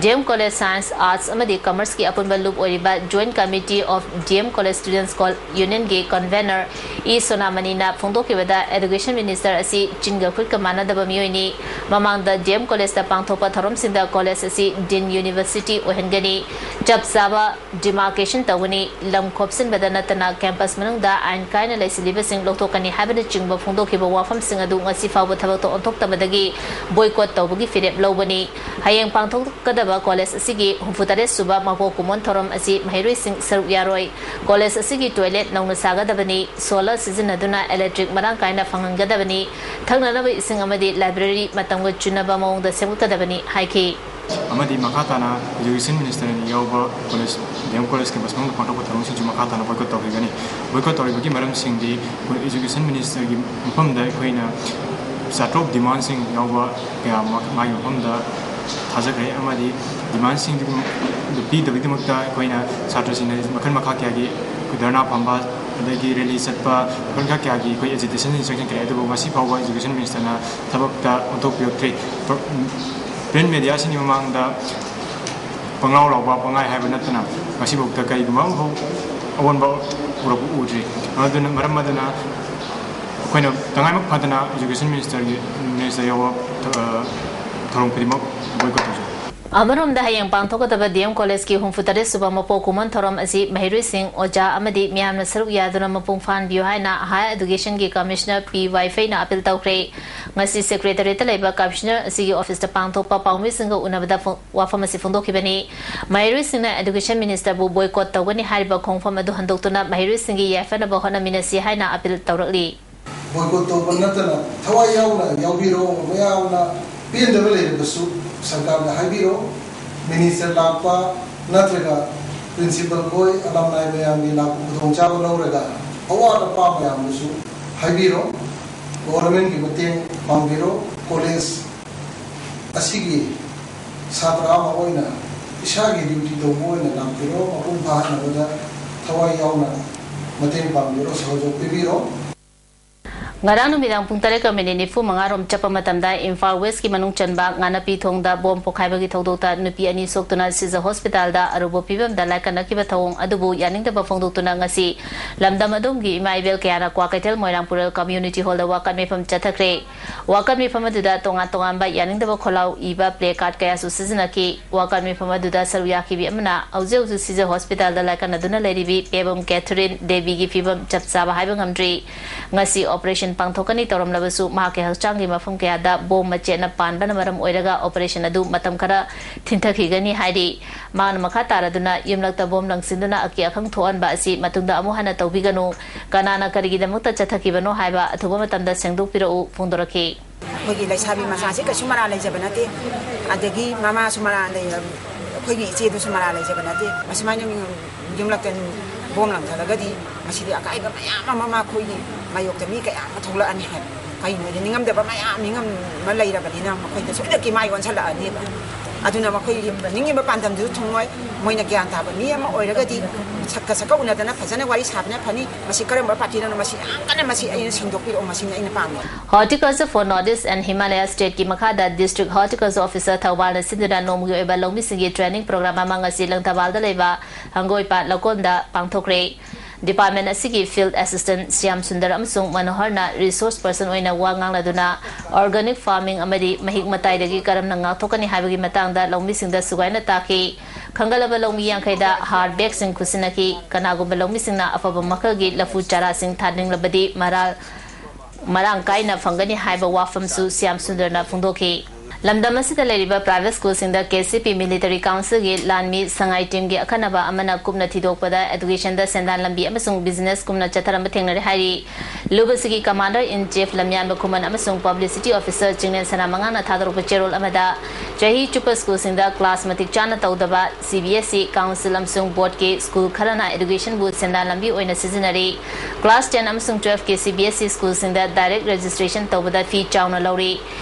ꯗꯤ ꯑꯦꯝ ꯀꯣꯂꯦꯖ ꯁꯥꯏꯟꯁ, ꯑꯥꯔꯠꯁ ꯑꯃꯗꯤ ꯀꯃꯔꯁꯀꯤ ꯑꯄꯨꯟꯕ ꯂꯨꯞ ꯑꯣꯏꯔꯤꯕ Joint Committee of D M College Students Union ꯒꯤ ꯀꯟꯚꯦꯅꯔ ꯏ ꯁꯣꯅꯥꯃꯅꯤꯅ ꯐꯣꯡꯗꯣꯛꯈꯤꯕꯗ ꯑꯦꯗꯨꯀꯦꯁꯟ ꯃꯤꯅꯤꯁꯇꯔ ꯑꯁꯤ ꯆꯤꯟꯒ ꯈꯨꯠꯀ ꯃꯥꯟꯅꯗꯕ ꯃꯤꯑꯣꯏꯅꯤ꯫ ꯃꯃꯥꯡꯗ ꯗꯤ ꯑꯦꯝ ꯀꯣꯂꯦꯖꯇ ꯄꯥꯡꯊꯣꯛꯄ ꯊꯧꯔꯝꯁꯤꯡꯗ ꯀꯣꯂꯦꯖ ꯑꯁꯤ ꯗꯤꯝ ꯌꯨꯅꯤꯚꯔꯁꯤꯇꯤ ꯑꯣꯏꯍꯟꯒꯅꯤ, ꯆꯞ ꯆꯥꯕ ꯗꯤꯃꯥꯔꯀꯦꯁꯟ ꯇꯧꯒꯅꯤ, ꯂꯝ ꯈꯣꯞꯆꯤꯟꯕꯗ ꯅꯠꯇꯅ ꯀꯦꯝꯄꯁ ꯃꯅꯨꯡꯗ ꯑꯥꯏꯟ ꯀꯥꯏꯅ ꯂꯩꯁꯤꯜꯂꯤꯕꯁꯤꯡ ꯂꯧꯊꯣꯛꯀꯅꯤ ꯍꯥꯏꯕꯅꯆꯤꯡꯕ ꯐꯣꯡꯗꯣꯛꯈꯤꯕ ꯋꯥꯐꯝꯁꯤꯡ ꯑꯗꯨ ꯉꯁꯤ ꯐꯥꯎꯕ ꯊꯕꯛꯇ ꯑꯣꯟꯊꯣꯛꯇꯕꯗꯒꯤ ꯕꯣꯏꯀꯣꯠ ꯇꯧꯕꯒꯤ ꯐꯤꯔꯦꯞ ꯂꯧꯕꯅꯤ꯫ ꯍꯌꯦꯡ ꯄꯥꯡꯊꯣꯛꯀꯗꯕ ꯀꯣꯂꯦꯖ ꯑꯁꯤꯒꯤ ꯍꯨꯝꯐꯨꯇꯔꯦꯠ ꯁꯨꯕ ꯃꯄꯣꯛ ꯀꯨꯝꯑꯣꯟ ꯊꯧꯔꯝ ꯑꯁꯤ ꯃꯍꯩꯔꯣꯏꯁꯤꯡ ꯁꯔꯨꯛ ꯌꯥꯔꯣꯏ꯫ ꯀꯣꯂꯦꯖ ꯑꯁꯤꯒꯤ ꯇꯣꯏꯂꯦꯠ ꯅꯧꯅ ꯁꯥꯒꯗꯕꯅꯤ, ꯁꯣꯂꯔ ꯁꯤꯖꯤꯟꯅꯗꯨꯅ ꯏꯂꯦꯛꯇ꯭ꯔꯤꯛ ꯃꯔꯥꯡ ꯀꯥꯏꯅ ꯐꯪꯍꯟꯒꯗꯕꯅꯤ, ꯊꯛꯅꯅꯕ ꯏꯁꯤꯡ ꯑꯃꯗꯤ ꯂꯥꯏꯕ꯭ꯔꯦꯔꯤ ꯃꯇꯝꯒ ꯆꯨꯅꯕ ꯃꯑꯣꯡꯗ ꯁꯦꯝꯒꯠꯀꯗꯕꯅꯤ ꯍꯥꯏꯈꯤ꯫ ꯑꯃꯗꯤ ꯃꯈꯥ ꯇꯥꯅ ꯏꯖꯨꯀꯦꯁꯟ ꯃꯤꯅꯤꯁꯇꯔꯅ ꯌꯥꯎꯕ ꯀꯣꯂꯦꯖ, ꯗꯤ ꯑꯦꯝ ꯀꯣꯂꯦꯖ ꯀꯦꯝꯄꯁ ꯃꯅꯨꯡꯗ ꯄꯥꯡꯊꯣꯛꯄ ꯊꯧꯔꯝꯁꯤꯡꯁꯨ ꯃꯈꯥ ꯇꯥꯅ ꯕꯣꯏꯀꯣꯠ ꯇꯧꯈꯤꯒꯅꯤ꯫ ꯕꯣꯏꯀꯣꯠ ꯇꯧꯔꯤꯕꯒꯤ ꯃꯔꯝꯁꯤꯡꯗꯤ ꯑꯩꯈꯣꯏ ꯏꯖꯨꯀꯦꯁꯟ ꯃꯤꯅꯤꯁꯇꯔꯒꯤ ꯃꯐꯝꯗ ꯑꯩꯈꯣꯏꯅ ꯆꯥꯇ꯭ꯔꯨꯛ ꯗꯤꯃꯥꯟꯁꯤꯡ ꯌꯥꯎꯕ ꯀꯌꯥ ꯑꯃ ꯃꯥꯒꯤ ꯃꯐꯝꯗ ꯊꯥꯖꯈ꯭ꯔꯦ ꯑꯃꯗꯤ ꯗꯤꯃꯥꯟꯁꯤꯡꯗꯨ ꯄꯤꯗꯕꯒꯤꯗꯃꯛꯇ ꯑꯩꯈꯣꯏꯅ ꯁꯥꯇ꯭ꯔꯁꯤꯡꯅ ꯃꯈꯜ ꯃꯈꯥ ꯀꯌꯥꯒꯤ ꯙꯔꯅꯥ ꯐꯝꯕ ꯑꯗꯒꯤ ꯔꯦꯂꯤ ꯆꯠꯄ ꯃꯈꯜ ꯃꯈꯥ ꯀꯌꯥꯒꯤ ꯑꯩꯈꯣꯏ ꯑꯦꯖꯤꯇꯦꯁꯟꯁꯤꯡ ꯆꯪꯁꯤꯟꯈ꯭ꯔꯦ꯫ ꯑꯗꯨꯕꯨ ꯉꯁꯤ ꯐꯥꯎꯕ ꯏꯖꯨꯀꯦꯁꯟ ꯃꯤꯅꯤꯁꯇꯔꯅ ꯊꯕꯛꯇ ꯑꯣꯟꯊꯣꯛꯄꯤꯔꯛꯇ꯭ꯔꯤ꯫ ꯄ꯭ꯔꯤꯟꯠ ꯃꯦꯗꯤꯌꯥꯁꯤꯡꯒꯤ ꯃꯃꯥꯡꯗ ꯄꯪꯂꯥꯎ ꯂꯥꯎꯕ ꯄꯪꯍꯥꯏ ꯍꯥꯏꯕ ꯅꯠꯇꯅ ꯉꯁꯤꯐꯥꯎꯗ ꯀꯔꯤꯒꯨꯝꯕ ꯑꯃꯐꯥꯎ ꯑꯑꯣꯟꯕ ꯄꯨꯔꯛꯄ ꯎꯗ꯭ꯔꯤ꯫ ꯑꯗꯨꯅ ꯃꯔꯝ ꯑꯗꯨꯅ ꯑꯩꯈꯣꯏꯅ ꯇꯉꯥꯏꯃꯛ ꯐꯗꯅ ꯏꯖꯨꯀꯦꯁꯟ ꯃꯤꯅꯤꯁꯇꯔꯒꯤ ꯃꯤꯅꯤꯁꯇꯔ ꯌꯥꯎꯕ ꯊꯧꯔꯝ ꯈꯨꯗꯤꯡꯃꯛ ꯕꯣꯏꯀꯣꯠ ꯇꯧꯖꯩ꯫ ꯑꯃꯔꯣꯝꯗ ꯍꯌꯦꯡ ꯄꯥꯡꯊꯣꯛꯀꯗꯕ ꯗꯤ ꯑꯦꯝ ꯀꯣꯂꯦꯖꯀꯤ ꯍꯨꯝꯐꯨꯇꯔꯦꯠ ꯁꯨꯕ ꯃꯄꯣꯛ ꯀꯨꯝꯑꯣꯟ ꯊꯧꯔꯝ ꯑꯁꯤ ꯃꯍꯩꯔꯣꯏꯁꯤꯡ, ꯑꯣꯖꯥ ꯑꯃꯗꯤ ꯃꯤꯌꯥꯝꯅ ꯁꯔꯨꯛ ꯌꯥꯗꯨꯅ ꯃꯄꯨꯡ ꯐꯥꯍꯟꯕꯤꯌꯨ ꯍꯥꯏꯅ ꯍꯥꯌꯔ ꯑꯦꯗꯨꯀꯦꯁꯟꯒꯤ ꯀꯃꯤꯁꯅꯔ ꯄꯤ ꯋꯥꯏꯐꯩꯅ ꯑꯄꯤꯜ ꯇꯧꯈ꯭ꯔꯦ꯫ ꯉꯁꯤ ꯁꯦꯀ꯭ꯔꯦꯇꯔꯤꯌꯦꯠꯇ ꯂꯩꯕ ꯀꯃꯤꯁꯅꯔ ꯑꯁꯤꯒꯤ ꯑꯣꯐꯤꯁꯇ ꯄꯥꯡꯊꯣꯛꯄ ꯄꯥꯎꯃꯤꯁꯤꯡꯒ ꯎꯅꯕꯗ ꯐꯣꯡ-, ꯋꯥꯐꯝ ꯑꯁꯤ ꯐꯣꯡꯗꯣꯛꯈꯤꯕꯅꯤ꯫ ꯃꯍꯩꯔꯣꯏꯁꯤꯡꯅ ꯑꯦꯗꯨꯀꯦꯁꯟ ꯃꯤꯅꯤꯁꯇꯔꯕꯨ ꯕꯣꯏꯀꯣꯠ ꯇꯧꯒꯅꯤ ꯍꯥꯏꯔꯤꯕ ꯈꯣꯡꯐꯝ ꯑꯗꯨ ꯍꯟꯗꯣꯛꯇꯨꯅ ꯃꯍꯩꯔꯣꯏꯁꯤꯡꯒꯤ ꯌꯥꯏꯐꯅꯕ ꯍꯣꯠꯅꯃꯤꯟꯅꯁꯤ ꯍꯥꯏꯅ ꯑꯄꯤꯜ ꯇꯧꯔꯛꯂꯤ꯫ ꯕꯣꯏꯀꯣꯠ ꯇꯧꯕ ꯅꯠꯇꯅ ꯊꯋꯥꯏ ꯌꯥꯎꯅ ꯌꯥꯎꯕꯤꯔꯣ꯫ ꯃꯌꯥꯝꯅ ꯄꯦꯟꯗꯕ ꯂꯩꯔꯕꯁꯨ ꯁꯔꯀꯥꯔꯗ ꯍꯥꯏꯕꯤꯔꯣ꯫ ꯃꯤꯅꯤꯁꯇꯔ ꯂꯥꯛꯄ ꯅꯠꯇ꯭ꯔꯒ ꯄ꯭ꯔꯤꯟꯁꯤꯄꯜ ꯈꯣꯏ, ꯑꯂꯝꯅꯥꯏ ꯃꯌꯥꯝꯒꯤ ꯂꯥꯛꯄ ꯈꯨꯗꯣꯡꯆꯥꯕ ꯂꯧꯔꯒ ꯑꯋꯥꯠ ꯑꯄꯥ ꯃꯌꯥꯝꯗꯨꯁꯨ ꯍꯥꯏꯕꯤꯔꯣ꯫ ꯒꯣꯚꯔꯟꯃꯦꯟꯠꯀꯤ ꯃꯇꯦꯡ ꯄꯥꯡꯕꯤꯔꯣ꯫ ꯀꯣꯂꯦꯖ ꯑꯁꯤꯒꯤ ꯁꯥꯇ꯭ꯔ ꯑꯃ ꯑꯣꯏꯅ ꯏꯁꯥꯒꯤ ꯗ꯭ꯌꯨꯇꯤ ꯇꯧꯕ ꯑꯣꯏꯅ ꯂꯥꯛꯄꯤꯔꯣ, ꯃꯄꯨꯡ ꯐꯥꯍꯟꯅꯕꯗ ꯊꯋꯥꯏ ꯌꯥꯎꯅ ꯃꯇꯦꯡ ꯄꯥꯡꯕꯤꯔꯣ, ꯁꯍꯌꯣꯒ ꯄꯤꯕꯤꯔꯣ꯫ ꯉꯔꯥꯡ ꯅꯨꯃꯤꯗꯥꯡ ꯄꯨꯡ ꯇꯔꯦꯠꯀ ꯃꯤꯅꯤꯠ ꯅꯤꯐꯨ ꯃꯉꯥ ꯔꯣꯝ ꯆꯠꯄ ꯃꯇꯝꯗ ꯏꯝꯐꯥꯜ ꯋꯦꯁꯀꯤ ꯃꯅꯨꯡ ꯆꯟꯕ ꯉꯥꯅꯄꯤ ꯊꯣꯡꯗ ꯕꯣꯝ ꯄꯣꯈꯥꯏꯕꯒꯤ ꯊꯧꯗꯣꯛꯇ ꯅꯨꯄꯤ ꯑꯅꯤ ꯁꯣꯛꯇꯨꯅ ꯁꯤꯖ ꯍꯣꯁꯄꯤꯇꯥꯜꯗ ꯑꯔꯨꯕ ꯐꯤꯕꯝꯗ ꯂꯥꯏꯀꯠꯅꯈꯤꯕ ꯊꯧꯑꯣꯡ ꯑꯗꯨꯕꯨ ꯌꯥꯅꯤꯡꯗꯕ ꯐꯣꯡꯗꯣꯛꯇꯨꯅ ꯉꯁꯤ ꯂꯝꯗꯝ ꯑꯗꯣꯝꯒꯤ ꯏꯃꯥ ꯏꯕꯦꯜ ꯀꯌꯥꯅ ꯀ꯭ꯋꯥꯀꯩꯊꯦꯜ ꯃꯣꯏꯔꯥꯡꯄꯨꯔꯦꯜ ꯀꯝꯃ꯭ꯌꯨꯅꯤꯇꯤ ꯍꯣꯜꯗ ꯋꯥꯀꯠ ꯃꯤꯐꯝ ꯆꯠꯊꯈ꯭ꯔꯦ꯫ ꯋꯥꯀꯠ ꯃꯤꯐꯝ ꯑꯗꯨꯗ ꯇꯣꯉꯥꯟ ꯇꯣꯉꯥꯟꯕ ꯌꯥꯅꯤꯡꯗꯕ ꯈꯣꯜꯂꯥꯎ ꯏꯕ ꯄ꯭ꯂꯦ ꯀꯥꯔꯗ ꯀꯌꯥꯁꯨ ꯁꯤꯖꯤꯟꯅꯈꯤ꯫ ꯋꯥꯀꯠ ꯃꯤꯐꯝ ꯑꯗꯨꯗ ꯁꯔꯨꯛ ꯌꯥꯈꯤꯕꯤ ꯑꯃꯅ ꯍꯧꯖꯤꯛ ꯍꯧꯖꯤꯛ ꯁꯤꯖ ꯍꯣꯁꯄꯤꯇꯥꯜꯗ ꯂꯥꯏꯀꯠꯅꯗꯨꯅ ꯂꯩꯔꯤꯕꯤ ꯄꯦꯕꯝ ꯀꯦꯊꯔꯤꯟ ꯗꯦꯕꯤꯒꯤ ꯐꯤꯕꯝ ꯆꯞ ꯆꯥꯕ ꯍꯥꯏꯕ ꯉꯝꯗ꯭ꯔꯤ꯫ ꯉꯁꯤ ꯑꯣꯄꯔꯦꯁꯟ ꯄꯥꯡꯊꯣꯛꯀꯅꯤ ꯇꯧꯔꯝꯂꯕꯁꯨ ꯃꯍꯥꯛꯀꯤ ꯍꯛꯆꯥꯡꯒꯤ ꯃꯐꯝ ꯀꯌꯥꯗ ꯕꯣꯝ ꯃꯆꯦꯠꯅ ꯄꯥꯟꯕꯅ ꯃꯔꯝ ꯑꯣꯏꯔꯒ ꯑꯣꯄꯔꯦꯁꯟ ꯑꯗꯨ ꯃꯇꯝ ꯈꯔ ꯊꯤꯟꯊꯈꯤꯒꯅꯤ ꯍꯥꯏꯔꯤ꯫ ꯃꯍꯥꯛꯅ ꯃꯈꯥ ꯇꯥꯔꯗꯨꯅ ꯌꯨꯝꯂꯛꯇ ꯕꯣꯝ ꯂꯪꯁꯤꯟꯗꯨꯅ ꯑꯀꯤ ꯑꯈꯪ ꯊꯣꯛꯍꯟꯕ ꯑꯁꯤ ꯃꯇꯨꯡꯗ ꯑꯃꯨꯛ ꯍꯟꯅ ꯇꯧꯕꯤꯒꯅꯨ꯫ ꯀꯅꯥꯅ ꯀꯔꯤꯒꯤꯗꯃꯛꯇ ꯆꯠꯊꯈꯤꯕꯅꯣ ꯍꯥꯏꯕ ꯑꯊꯨꯕ ꯃꯇꯝꯗ ꯁꯦꯡꯗꯣꯛꯄꯤꯔꯛꯎ ꯐꯣꯡꯗꯣꯔꯛꯈꯤ꯫ ꯑꯩꯈꯣꯏꯒꯤ ꯂꯩꯁꯥꯕꯤ ꯃꯆꯥꯁꯦ ꯀꯩꯁꯨ ꯃꯔꯥꯜ ꯂꯩꯖꯕ ꯅꯠꯇꯦ, ꯑꯗꯒꯤ ꯃꯃꯥꯁꯨ ꯃꯔꯥꯜ ꯂꯩ, ꯑꯩꯈꯣꯏꯒꯤ ꯏꯆꯦꯗꯨꯁꯨ ꯃꯔꯥꯜ ꯂꯩꯖꯕ ꯅꯠꯇꯦ꯫ ꯑꯁꯨꯃꯥꯏꯅ ꯌꯨꯝꯂꯛꯇ ꯕꯣꯝ ꯂꯪꯊꯠꯂꯒꯗꯤ ꯃꯁꯤꯗꯤ ꯑꯀꯥꯏꯕ ꯃꯌꯥꯝ ꯑꯃ ꯃꯈꯣꯏꯒꯤ ꯃꯥꯌꯣꯛꯇ ꯃꯤ ꯀꯌꯥ ꯑꯃ ꯊꯣꯛꯂꯛꯑꯅꯤ ꯍꯥꯏꯕ꯫ ꯀꯩꯅꯣꯗꯤ ꯅꯤꯡꯉꯝꯗꯕ ꯃꯌꯥꯝ ꯅꯤꯡꯉꯝꯕ ꯂꯩꯔꯕꯅꯤꯅ ꯃꯈꯣꯏꯗ ꯁꯣꯏꯗꯅꯀꯤ ꯃꯥꯏ ꯑꯣꯟꯁꯤꯜꯂꯛꯑꯅꯦꯕ꯫ ꯑꯗꯨꯅ ꯃꯈꯣꯏꯒꯤ ꯅꯤꯡꯉꯤꯕ ꯄꯥꯟꯗꯝꯗꯨꯁꯨ ꯊꯨꯡꯉꯣꯏ꯫ ꯃꯣꯏꯅ ꯒ꯭ꯌꯥꯟ ꯇꯥꯕ ꯃꯤ ꯑꯃ ꯑꯣꯏꯔꯒꯗꯤ ꯁꯛꯀ ꯁꯛꯀ ꯎꯅꯗꯅ ꯐꯖꯅ ꯋꯥꯔꯤ ꯁꯥꯕꯅ ꯐꯅꯤ꯫ ꯃꯁꯤ ꯀꯔꯝꯕ ꯄꯥꯔꯇꯤꯅꯅꯣ? ꯃꯁꯤ ꯌꯥꯝ ꯀꯟꯅ ꯃꯁꯤ ꯑꯩꯅ ꯁꯦꯡꯗꯣꯛꯄꯤꯔꯛꯑꯣ, ꯃꯁꯤꯅꯤ ꯑꯩꯅ ꯄꯥꯝꯃꯤ꯫ Horticulture for Northeast and Himalaya Stateꯀꯤ ꯃꯈꯥꯗ District Horticulture Officer ꯊꯧꯕꯥꯜꯅ ꯁꯤꯟꯗꯨꯅ ꯅꯣꯡꯃꯒꯤ ꯑꯣꯏꯕ ꯂꯧꯃꯤꯁꯤꯡꯒꯤ training program ꯑꯃ ꯉꯁꯤ ꯂꯪꯊꯕꯥꯜꯗ ꯂꯩꯕ ꯍꯪꯒꯣꯏꯄꯥꯠ ꯂꯧꯀꯣꯟꯗ ꯄꯥꯡꯊꯣꯛꯈ꯭ꯔꯦ꯫ Department ꯑꯁꯤꯒꯤ Field Assistant ꯁ꯭ꯌꯥꯝ ꯁꯨꯟꯗꯔ ꯑꯃꯁꯨꯡ ꯃꯅꯣꯍꯔꯅ resource person ꯑꯣꯏꯅ ꯋꯥ ꯉꯥꯡꯅꯗꯨꯅ organic farming ꯑꯃꯗꯤ ꯃꯍꯤꯛ ꯃꯇꯥꯏꯗꯒꯤ ꯀꯔꯝꯅ ꯉꯥꯛꯊꯣꯛꯀꯅꯤ ꯍꯥꯏꯕꯒꯤ ꯃꯇꯥꯡꯗ ꯂꯧꯃꯤꯁꯤꯡꯗ ꯁꯨꯒꯥꯏꯅ ꯇꯥꯛꯈꯤ꯫ ꯈꯪꯒꯠꯂꯕ ꯂꯧꯃꯤ ꯌꯥꯡꯈꯩꯗ ꯍꯥꯔ ꯕꯦꯒꯁꯤꯡ ꯈꯨꯠꯁꯤꯟꯅꯈꯤ꯫ ꯀꯅꯥꯒꯨꯝꯕ ꯂꯧꯃꯤꯁꯤꯡꯅ ꯑꯐꯕ ꯃꯈꯜꯒꯤ ꯂꯐꯨ ꯆꯥꯔꯥꯁꯤꯡ ꯊꯥꯅꯤꯡꯂꯕꯗꯤ ꯃꯔꯥꯜ ꯃꯔꯥꯡ ꯀꯥꯏꯅ ꯐꯪꯒꯅꯤ ꯍꯥꯏꯕ ꯋꯥꯐꯝꯁꯨ ꯁ꯭ꯌꯥꯝ ꯁꯨꯟꯗꯔꯅ ꯐꯣꯡꯗꯣꯛꯈꯤ꯫ ꯂꯝꯗꯝ ꯑꯁꯤꯗ ꯂꯩꯔꯤꯕ private schoolꯁꯤꯡꯗ KCP Military Councilꯒꯤ ꯂꯥꯟꯃꯤ ꯁꯉꯥꯏ teamꯒꯤ ꯑꯈꯟꯅꯕ ꯑꯃꯅ ꯀꯨꯞꯅ ꯊꯤꯗꯣꯛꯄꯗ educationꯗ ꯁꯦꯟꯗꯥꯟ ꯂꯝꯕꯤ ꯑꯃꯁꯨꯡ business ꯀꯨꯝꯅ ꯆꯠꯊꯔꯝꯕ ꯊꯦꯡꯅꯔꯦ ꯍꯥꯏꯔꯤ꯫ ꯂꯨꯞ ꯑꯁꯤꯒꯤ Commander in Chief ꯂꯝꯌꯥꯟꯕ ꯈꯨꯃꯟ ꯑꯃꯁꯨꯡ Publicity Officer ꯆꯤꯡꯂꯦꯟ ꯁꯅꯥꯃꯉꯥꯡꯅ ꯊꯥꯗꯣꯔꯛꯄ ꯆꯦꯔꯣꯜ ꯑꯃꯗ ꯆꯍꯤ ꯆꯨꯞꯄ schoolꯁꯤꯡꯗ class ꯃꯇꯤꯛ ꯆꯥꯅ ꯇꯧꯗꯕ CBSE Council ꯑꯃꯁꯨꯡ boardꯀꯤ school ꯈꯔꯅ educationꯕꯨ ꯁꯦꯟꯗꯥꯟ ꯂꯝꯕꯤ ꯑꯣꯏꯅ ꯁꯤꯖꯤꯟꯅꯔꯤ꯫ Class ten ꯑꯃꯁꯨꯡ twelveꯀꯤ CBSE schoolꯁꯤꯡꯗ direct registration ꯇꯧꯕꯗ fee ꯆꯥꯎꯅ ꯂꯧꯔꯤ꯫